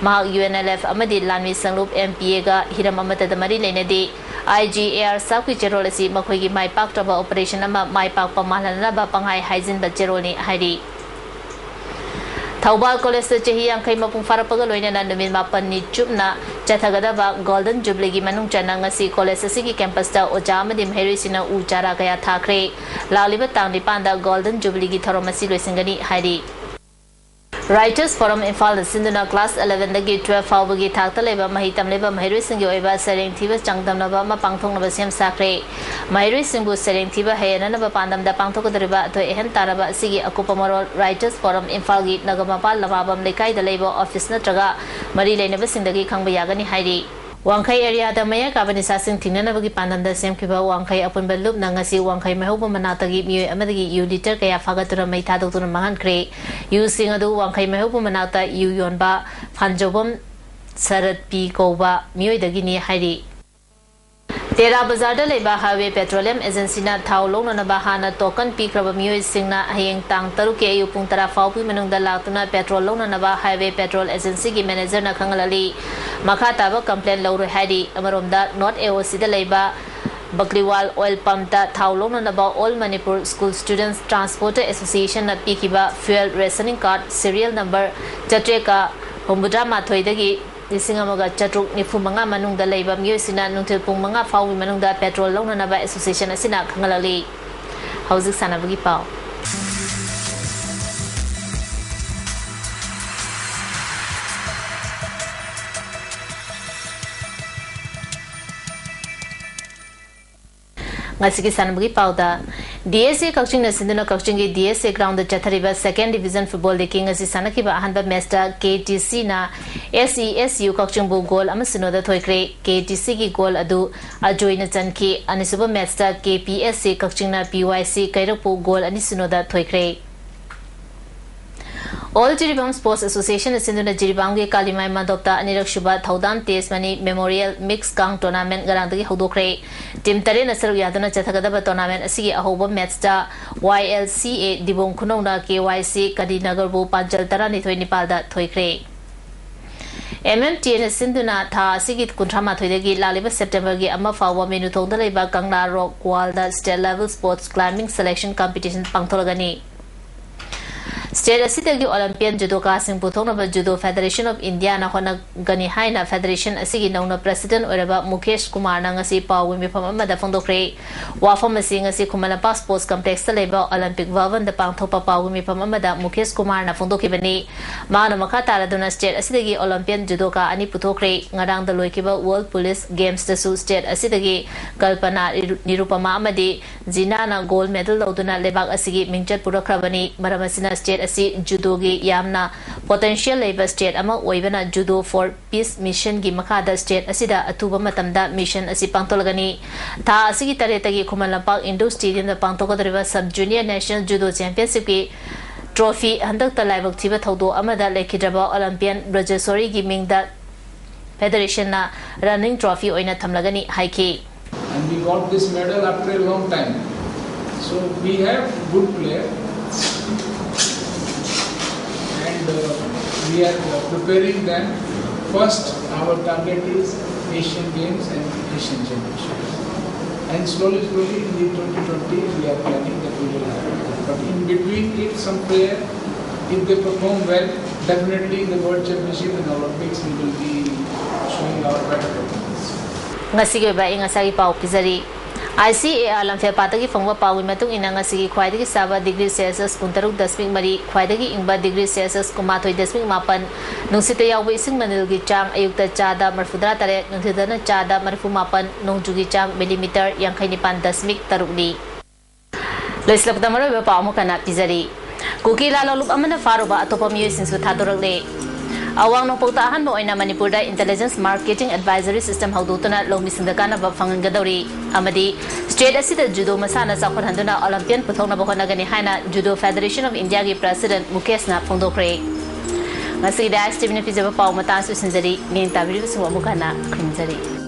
ꯃꯍꯥꯛ ꯌꯨ ꯑꯦꯟ ꯑꯦꯜ ꯑꯦꯐ ꯑꯃꯗꯤ ꯂꯥꯟꯃꯤ ꯁꯪꯂꯨꯞ ꯑꯦꯝ ꯄꯤ ꯑꯦꯒ ꯍꯤꯔꯝ ꯑꯃꯠꯇꯗ ꯃꯔꯤ ꯂꯩꯅꯗꯦ꯫ ꯑꯥꯏ ꯖꯤ ꯑꯦ ꯑꯥꯔ ꯁꯥꯎꯀꯤ ꯆꯦꯔꯣꯜ ꯑꯁꯤ ꯃꯈꯣꯏꯒꯤ ꯃꯥꯏ ꯄꯥꯛꯇ꯭ꯔꯕ operation ꯑꯃ ꯃꯥꯏ ꯄꯥꯛꯄ ꯃꯥꯜꯍꯟꯅꯕ ꯄꯪꯍꯥꯏ ꯍꯥꯏꯖꯤꯟꯕ ꯆꯦꯔꯣꯜꯅꯤ ꯍꯥꯏꯔꯤ꯫ ꯊꯧꯕꯥꯜ ꯀꯣꯂꯦꯖꯇ ꯆꯍꯤ ꯌꯥꯡꯈꯩ ꯃꯄꯨꯡ ꯐꯥꯔꯛꯄꯒ ꯂꯣꯏꯅꯅ ꯅꯨꯃꯤꯠ ꯃꯥꯄꯟꯅꯤ ꯆꯨꯞꯅ ꯆꯠꯊꯒꯗꯕ ꯒꯣꯜꯗꯟ ꯖꯨꯕꯤꯂꯤꯒꯤ ꯃꯅꯨꯡ ꯆꯟꯅ ꯉꯁꯤ ꯀꯣꯂꯦꯖ ꯑꯁꯤꯒꯤ ꯀꯦꯝꯄꯁꯇ ꯑꯣꯖꯥ ꯑꯃꯗꯤ ꯃꯍꯩꯔꯣꯏꯁꯤꯡꯅ ꯎ ꯆꯥꯔꯥ ꯀꯌꯥ ꯊꯥꯈ꯭ꯔꯦ꯫ ꯂꯥꯛꯂꯤꯕ ꯇꯥꯡ ꯅꯤꯄꯥꯟꯗ ꯒꯣꯜꯗꯟ ꯖꯨꯕꯤꯂꯤꯒꯤ ꯊꯧꯔꯝ ꯑꯁꯤ ꯂꯣꯏꯁꯤꯟꯒꯅꯤ ꯍꯥꯏꯔꯤ꯫ Writers Forum ꯏꯝꯐꯥꯜꯗ ꯁꯤꯟꯗꯨꯅ class eleven ꯗꯒꯤ twelve ꯐꯥꯎꯕꯒꯤ ꯊꯥꯛꯇ ꯂꯩꯕ ꯃꯍꯩ ꯇꯝꯂꯤꯕ ꯃꯍꯩꯔꯣꯏꯁꯤꯡꯒꯤ ꯑꯣꯏꯕ ꯁꯩꯔꯦꯡ ꯊꯤꯕ ꯆꯥꯡꯗꯝꯅꯕ ꯑꯃ ꯄꯥꯡꯊꯣꯛꯅꯕ ꯁꯦꯝ ꯁꯥꯈ꯭ꯔꯦ꯫ ꯃꯍꯩꯔꯣꯏꯁꯤꯡꯕꯨ ꯁꯩꯔꯦꯡ ꯊꯤꯕ ꯍꯩꯍꯟꯅꯅꯕ ꯄꯥꯟꯗꯝꯗ ꯄꯥꯡꯊꯣꯛꯀꯗꯧꯔꯤꯕ ꯑꯊꯣꯏ ꯑꯍꯦꯟ ꯇꯥꯟꯅꯕ ꯑꯁꯤꯒꯤ ꯑꯀꯨꯞꯄ ꯃꯔꯣꯜ Writers Forum ꯏꯝꯐꯥꯜꯒꯤ ꯅꯒꯃꯄꯥꯜ ꯂꯃꯥꯕꯝ ꯂꯩꯀꯥꯏꯗ ꯂꯩꯕ ꯑꯣꯐꯤꯁ ꯅꯠꯇ꯭ꯔꯒ ꯃꯔꯤ ꯂꯩꯅꯕꯁꯤꯡꯗꯒꯤ ꯈꯪꯕ ꯌꯥꯒꯅꯤ ꯍꯥꯏꯔꯤ꯫ ꯋꯥꯡꯈꯩ ꯑꯦꯔꯤꯌꯥꯗ ꯃꯌꯥ ꯀꯥꯕ ꯅꯤꯁꯥꯁꯤꯡ ꯊꯤꯡꯅꯅꯕꯒꯤ ꯄꯥꯟꯗꯝꯗ ꯁꯦꯝꯈꯤꯕ ꯋꯥꯡꯈꯩ ꯑꯄꯨꯟꯕ ꯂꯨꯞꯅ ꯉꯁꯤ ꯋꯥꯡꯈꯩ ꯃꯩꯍꯧꯕ ꯃꯅꯥꯛꯇꯒꯤ ꯃꯤꯑꯣꯏ ꯑꯃꯗꯒꯤ ꯌꯨ ꯂꯤꯇꯔ ꯀꯌꯥ ꯐꯥꯒꯠꯇꯨꯅ ꯃꯩ ꯊꯥꯗꯣꯛꯇꯨꯅ ꯃꯥꯡꯍꯟꯈ꯭ꯔꯦ꯫ ꯌꯨꯁꯤꯡ ꯑꯗꯨ ꯋꯥꯡꯈꯩ ꯃꯩꯍꯧꯕ ꯃꯅꯥꯛꯇ ꯌꯨ ꯌꯣꯟꯕ ꯐꯥꯟꯖꯧꯕꯝ ꯁꯔꯠ ꯄꯤ ꯀꯧꯕ ꯃꯤꯑꯣꯏꯗꯒꯤꯅꯤ ꯍꯥꯏꯔꯤ꯫ ꯇꯦꯔꯥ ꯕꯖꯥꯔꯗ ꯂꯩꯕ Highway Petroleum Agencyꯅ ꯊꯥꯎ ꯂꯧꯅꯅꯕ ꯍꯥꯟꯅ ꯇꯣꯀꯟ ꯄꯤꯈ꯭ꯔꯕ ꯃꯤꯑꯣꯏꯁꯤꯡꯅ ꯍꯌꯦꯡ ꯇꯥꯡ ꯇꯔꯨꯛꯀꯤ ꯑꯌꯨꯛ ꯄꯨꯡ ꯇꯔꯥ ꯐꯥꯎꯕꯒꯤ ꯃꯅꯨꯡꯗ ꯂꯥꯛꯇꯨꯅ ꯄꯦꯇ꯭ꯔꯣꯜ ꯂꯧꯅꯅꯕ Highway Petrol Agencyꯒꯤ ꯃꯦꯅꯦꯖꯔꯅ ꯈꯪꯍꯜꯂꯤ꯫ ꯃꯈꯥ ꯇꯥꯕ ꯀꯝꯄ꯭ꯂꯦꯟ ꯂꯧꯔꯣꯏ ꯍꯥꯏꯔꯤ꯫ ꯑꯃꯔꯣꯝꯗ, North AOCꯗ ꯂꯩꯕ ꯕꯛꯂꯤꯋꯥꯜ ꯑꯣꯏꯜ ꯄꯝꯇ ꯊꯥꯎ ꯂꯧꯅꯅꯕ All Manipur School Students Transporter Associationꯅ ꯄꯤꯈꯤꯕ fuel rationing card serial number ꯆꯥꯇ꯭ꯔꯦꯠꯀ ꯍꯨꯝꯐꯨꯇꯔꯥ ꯃꯥꯊꯣꯏꯗꯒꯤ ꯂꯤꯁꯤꯡ ꯑꯃꯒ ꯆꯥꯇ꯭ꯔꯨꯛ ꯅꯤꯐꯨ ꯃꯉꯥ ꯃꯅꯨꯡꯗ ꯂꯩꯕ ꯃꯤꯑꯣꯏꯁꯤꯡꯅ ꯅꯨꯡꯊꯤꯜ ꯄꯨꯡ ꯃꯉꯥ ꯐꯥꯎꯒꯤ ꯃꯅꯨꯡꯗ ꯄꯦꯇ꯭ꯔꯣꯜ ꯂꯧꯅꯅꯕ ꯑꯦꯁꯣꯁꯤꯌꯦꯁꯟ ꯑꯁꯤꯅ ꯈꯪꯍꯜꯂꯛꯂꯤ꯫ ꯍꯧꯖꯤꯛ ꯁꯥꯟꯅꯕꯒꯤ ꯄꯥꯎ꯫ ꯉꯁꯤꯒꯤ ꯁꯥꯟꯅꯕꯒꯤ ꯄꯥꯎꯗ, DSA ꯀꯛꯆꯤꯡꯅ ꯁꯤꯟꯗꯨꯅ ꯀꯛꯆꯤꯡꯒꯤ DSA groundꯗ ꯆꯠꯊꯔꯤꯕ Second Division Football Leagueꯀꯤ ꯉꯁꯤ ꯁꯥꯟꯅꯈꯤꯕ ꯑꯍꯥꯟꯕ ꯃꯦꯆꯇ KTCꯅ SESU ꯀꯛꯆꯤꯡꯕꯨ ꯒꯣꯜ ꯑꯃ ꯁꯤꯅꯣꯗ ꯊꯣꯏꯈ꯭ꯔꯦ꯫ KTCꯒꯤ ꯒꯣꯜ ꯑꯗꯨ ꯑꯖꯣꯏꯅ ꯆꯟꯈꯤ꯫ ꯑꯅꯤꯁꯨꯕ ꯃꯦꯆꯇ KPSC ꯀꯛꯆꯤꯡꯅ PYC ꯀꯩꯔꯛꯄꯨ ꯒꯣꯜ ꯑꯅꯤ ꯁꯤꯅꯣꯗ ꯊꯣꯏꯈ꯭ꯔꯦ꯫ All Jiribam Sports Associationꯅ ꯁꯤꯟꯗꯨꯅ ꯖꯤꯔꯤꯕꯥꯝꯒꯤ ꯀꯥꯂꯤꯃꯥꯏ ꯃꯟꯗꯣꯞꯇ ꯑꯅꯤꯔꯛ ꯁꯨꯕ ꯊꯧꯗꯥꯝ ꯇꯦꯖꯃꯅꯤ Memorial Mix Gang Tournament ꯉꯔꯥꯡꯗꯒꯤ ꯍꯧꯗꯣꯛꯈ꯭ꯔꯦ꯫ ꯇꯤꯝ ꯇꯔꯦꯠꯅ ꯁꯔꯨꯛ ꯌꯥꯗꯨꯅ ꯆꯠꯊꯒꯗꯕ tournament ꯑꯁꯤꯒꯤ ꯑꯍꯧꯕ ꯃꯦꯆꯇ YLCA ꯗꯤꯕꯣꯡ ꯈꯨꯅꯧꯅ KYC ꯀꯗꯤꯅꯒꯔꯕꯨ ꯄꯥꯟꯖꯜ ꯇꯔꯥꯅꯤꯊꯣꯏ ꯅꯤꯄꯥꯜꯗ ꯊꯣꯏꯈ꯭ꯔꯦ꯫ MMTAꯅ ꯁꯤꯟꯗꯨꯅ ꯊꯥ ꯑꯁꯤꯒꯤ ꯀꯨꯟꯊ꯭ꯔꯥ ꯃꯥꯊꯣꯏꯗꯒꯤ ꯂꯥꯛꯂꯤꯕ Septemberꯒꯤ ꯑꯃ ꯐꯥꯎꯕ ꯃꯦꯅꯨꯊꯣꯡꯗ ꯂꯩꯕ ꯀꯪꯂꯥ ꯔꯣꯛ ꯋꯥꯜꯗ state level sports climbing selection competition ꯄꯥꯡꯊꯣꯛꯂꯒꯅꯤ꯫ State ꯑꯁꯤꯗꯒꯤ Olympian judokaꯁꯤꯡ ꯄꯨꯊꯣꯛꯅꯕ Judo Federation of Indiaꯅ ꯍꯣꯠꯅꯒꯅꯤ ꯍꯥꯏꯅ federation ꯑꯁꯤꯒꯤ ꯅꯧꯅ president ꯑꯣꯏꯔꯕ ꯃꯨꯀꯦꯁ ꯀꯨꯃꯥꯔꯅ ꯉꯁꯤ ꯄꯥꯎꯒꯤ ꯃꯤꯐꯝ ꯑꯃꯗ ꯐꯣꯡꯗꯣꯛꯈ꯭ꯔꯦ꯫ ꯋꯥꯐꯝ ꯑꯁꯤ ꯉꯁꯤ ꯈꯨꯃꯟ ꯂꯝꯄꯥꯛ Sports Complexꯇ ꯂꯩꯕ Olympic Bhavanꯗ ꯄꯥꯡꯊꯣꯛꯄ ꯄꯥꯎꯒꯤ ꯃꯤꯐꯝ ꯑꯃꯗ ꯃꯨꯀꯦꯁ ꯀꯨꯃꯥꯔꯅ ꯐꯣꯡꯗꯣꯛꯈꯤꯕꯅꯤ꯫ ꯃꯍꯥꯛꯅ ꯃꯈꯥ ꯇꯥꯔꯗꯨꯅ state ꯑꯁꯤꯗꯒꯤ Olympian judoka ꯑꯅꯤ ꯄꯨꯊꯣꯛꯈ꯭ꯔꯦ꯫ ꯉꯔꯥꯡꯗ ꯂꯣꯏꯈꯤꯕ World Police Gamesꯇꯁꯨ state ꯑꯁꯤꯗꯒꯤ ꯀꯜꯄꯅꯥ ꯅꯤꯔꯨꯄꯃꯥ ꯑꯃꯗꯤ ꯖꯤꯅꯥꯅ gold medal ꯂꯧꯗꯨꯅ ꯂꯩꯕꯥꯛ ꯑꯁꯤꯒꯤ ꯃꯤꯡꯆꯠ ꯄꯨꯔꯛꯈ꯭ꯔꯕꯅꯤ꯫ ꯃꯔꯝ ꯑꯁꯤꯅ state ꯑꯁꯤ judoꯒꯤ ꯌꯥꯝꯅ potential ꯂꯩꯕ state ꯑꯃ ꯑꯣꯏꯕꯅ Judo for Peace Missionꯒꯤ ꯃꯈꯥꯗ state ꯑꯁꯤꯗ ꯑꯊꯨꯕ ꯃꯇꯝꯗ mission ꯑꯁꯤ ꯄꯥꯡꯊꯣꯛꯂꯒꯅꯤ꯫ ꯊꯥ ꯑꯁꯤꯒꯤ ꯇꯔꯦꯠꯇꯒꯤ Khuman Lampak Indoor Stadiumꯗ ꯄꯥꯡꯊꯣꯛꯀꯗꯧꯔꯤꯕ Sub Junior National Judo Championshipꯀꯤ trophy ꯍꯟꯗꯛꯇ ꯂꯥꯏꯕꯛ ꯊꯤꯕ ꯊꯧꯗꯣꯛ ꯑꯃꯗ ꯂꯩꯈꯤꯗ꯭ꯔꯕ Olympian ꯕ꯭ꯔꯖꯦꯁꯣꯔꯤꯒꯤ ꯃꯤꯡꯗ federationꯅ running trophy ꯑꯣꯏꯅ ꯊꯝꯂꯒꯅꯤ ꯍꯥꯏꯈꯤ꯫ And we got this medal after a long time. So we have good player. And uh, we are uh, preparing them. First, our target is Asian Games and Asian Championships. And slowly, slowly in the twenty twenty, we are planning that we will have. But in between, if some player, if they perform well, definitely in the World Championship and Olympics, we will be showing our better performance. ꯉꯁꯤꯒꯤ ꯑꯣꯏꯕ ꯑꯏꯪ ꯑꯁꯥꯒꯤ ꯄꯥꯎ ꯄꯤꯖꯔꯤ꯫ ICAR ꯂꯝꯐꯦꯜꯄꯥꯠꯇꯒꯤ ꯐꯪꯕ ꯄꯥꯎꯒꯤ ꯃꯇꯨꯡ ꯏꯟꯅ ꯉꯁꯤꯒꯤ ꯈ꯭ꯋꯥꯏꯗꯒꯤ ꯁꯥꯕ degree Celsius ꯀꯨꯟꯇꯔꯨꯛ ꯗꯁꯃꯤꯛ ꯃꯔꯤ, ꯈ꯭ꯋꯥꯏꯗꯒꯤ ꯏꯪꯕ degree Celsius ꯀꯨꯟꯃꯥꯊꯣꯏ ꯗꯁꯃꯤꯛ ꯃꯥꯄꯟ, ꯅꯨꯡꯁꯤꯠꯇ ꯌꯥꯎꯕ ꯏꯁꯤꯡ ꯃꯅꯤꯜꯒꯤ ꯆꯥꯡ ꯑꯌꯨꯛꯇ ꯆꯥꯗ ꯃꯔꯤꯐꯨꯇꯔꯥ ꯇꯔꯦꯠ, ꯅꯨꯡꯊꯤꯜꯗꯅ ꯆꯥꯗ ꯃꯔꯤꯐꯨ ꯃꯥꯄꯟ, ꯅꯣꯡꯖꯨꯒꯤ ꯆꯥꯡ millimeter ꯌꯥꯡꯈꯩ ꯅꯤꯄꯥꯟ ꯗꯁꯃꯤꯛ ꯇꯔꯨꯛꯅꯤ꯫ ꯂꯣꯏꯁꯤꯜꯂꯛꯄꯗ ꯃꯔꯨꯑꯣꯏꯕ ꯄꯥꯎ ꯑꯃꯨꯛ ꯍꯟꯅ ꯄꯤꯖꯔꯤ꯫ ꯀꯨꯀꯤ ꯂꯥꯂꯣꯡꯂꯨꯞ ꯑꯃꯅ ꯐꯥꯔꯨꯕ ꯑꯇꯣꯞꯄ ꯃꯤꯑꯣꯏꯁꯤꯡꯁꯨ ꯊꯥꯗꯣꯔꯛꯂꯦ꯫ ꯑꯋꯥꯡ ꯅꯣꯡꯄꯣꯛꯇ ꯑꯍꯥꯟꯕ ꯑꯣꯏꯅ ꯃꯅꯤꯄꯨꯔꯗ intelligence marketing advisory system ꯍꯧꯗꯣꯛꯇꯨꯅ ꯂꯧꯃꯤꯁꯤꯡꯗ ꯀꯥꯟꯅꯕ ꯐꯪꯍꯟꯒꯗꯧꯔꯤ ꯑꯃꯗꯤ state ꯑꯁꯤꯗ judo ꯃꯁꯥꯟꯅ ꯆꯥꯎꯈꯠꯍꯟꯗꯨꯅ Olympian ꯄꯨꯊꯣꯛꯅꯕ ꯍꯣꯠꯅꯒꯅꯤ ꯍꯥꯏꯅ Judo Federation of Indiaꯒꯤ president ꯃꯨꯀꯦꯁꯅ ꯐꯣꯡꯗꯣꯛꯈ꯭ꯔꯦ꯫ ꯉꯁꯤꯒꯤꯗꯤ ISTVꯅ ꯄꯤꯖꯕ ꯄꯥꯎ ꯃꯇꯥꯡ ꯑꯁꯤꯗ ꯂꯣꯏꯁꯤꯟꯖꯔꯤ꯫ ꯃꯤꯠꯌꯦꯡ ꯇꯥꯕꯤꯔꯤꯕꯁꯤꯡꯕꯨ ꯑꯃꯨꯛ ꯍꯟꯅ ꯈꯨꯔꯨꯝꯖꯔꯤ꯫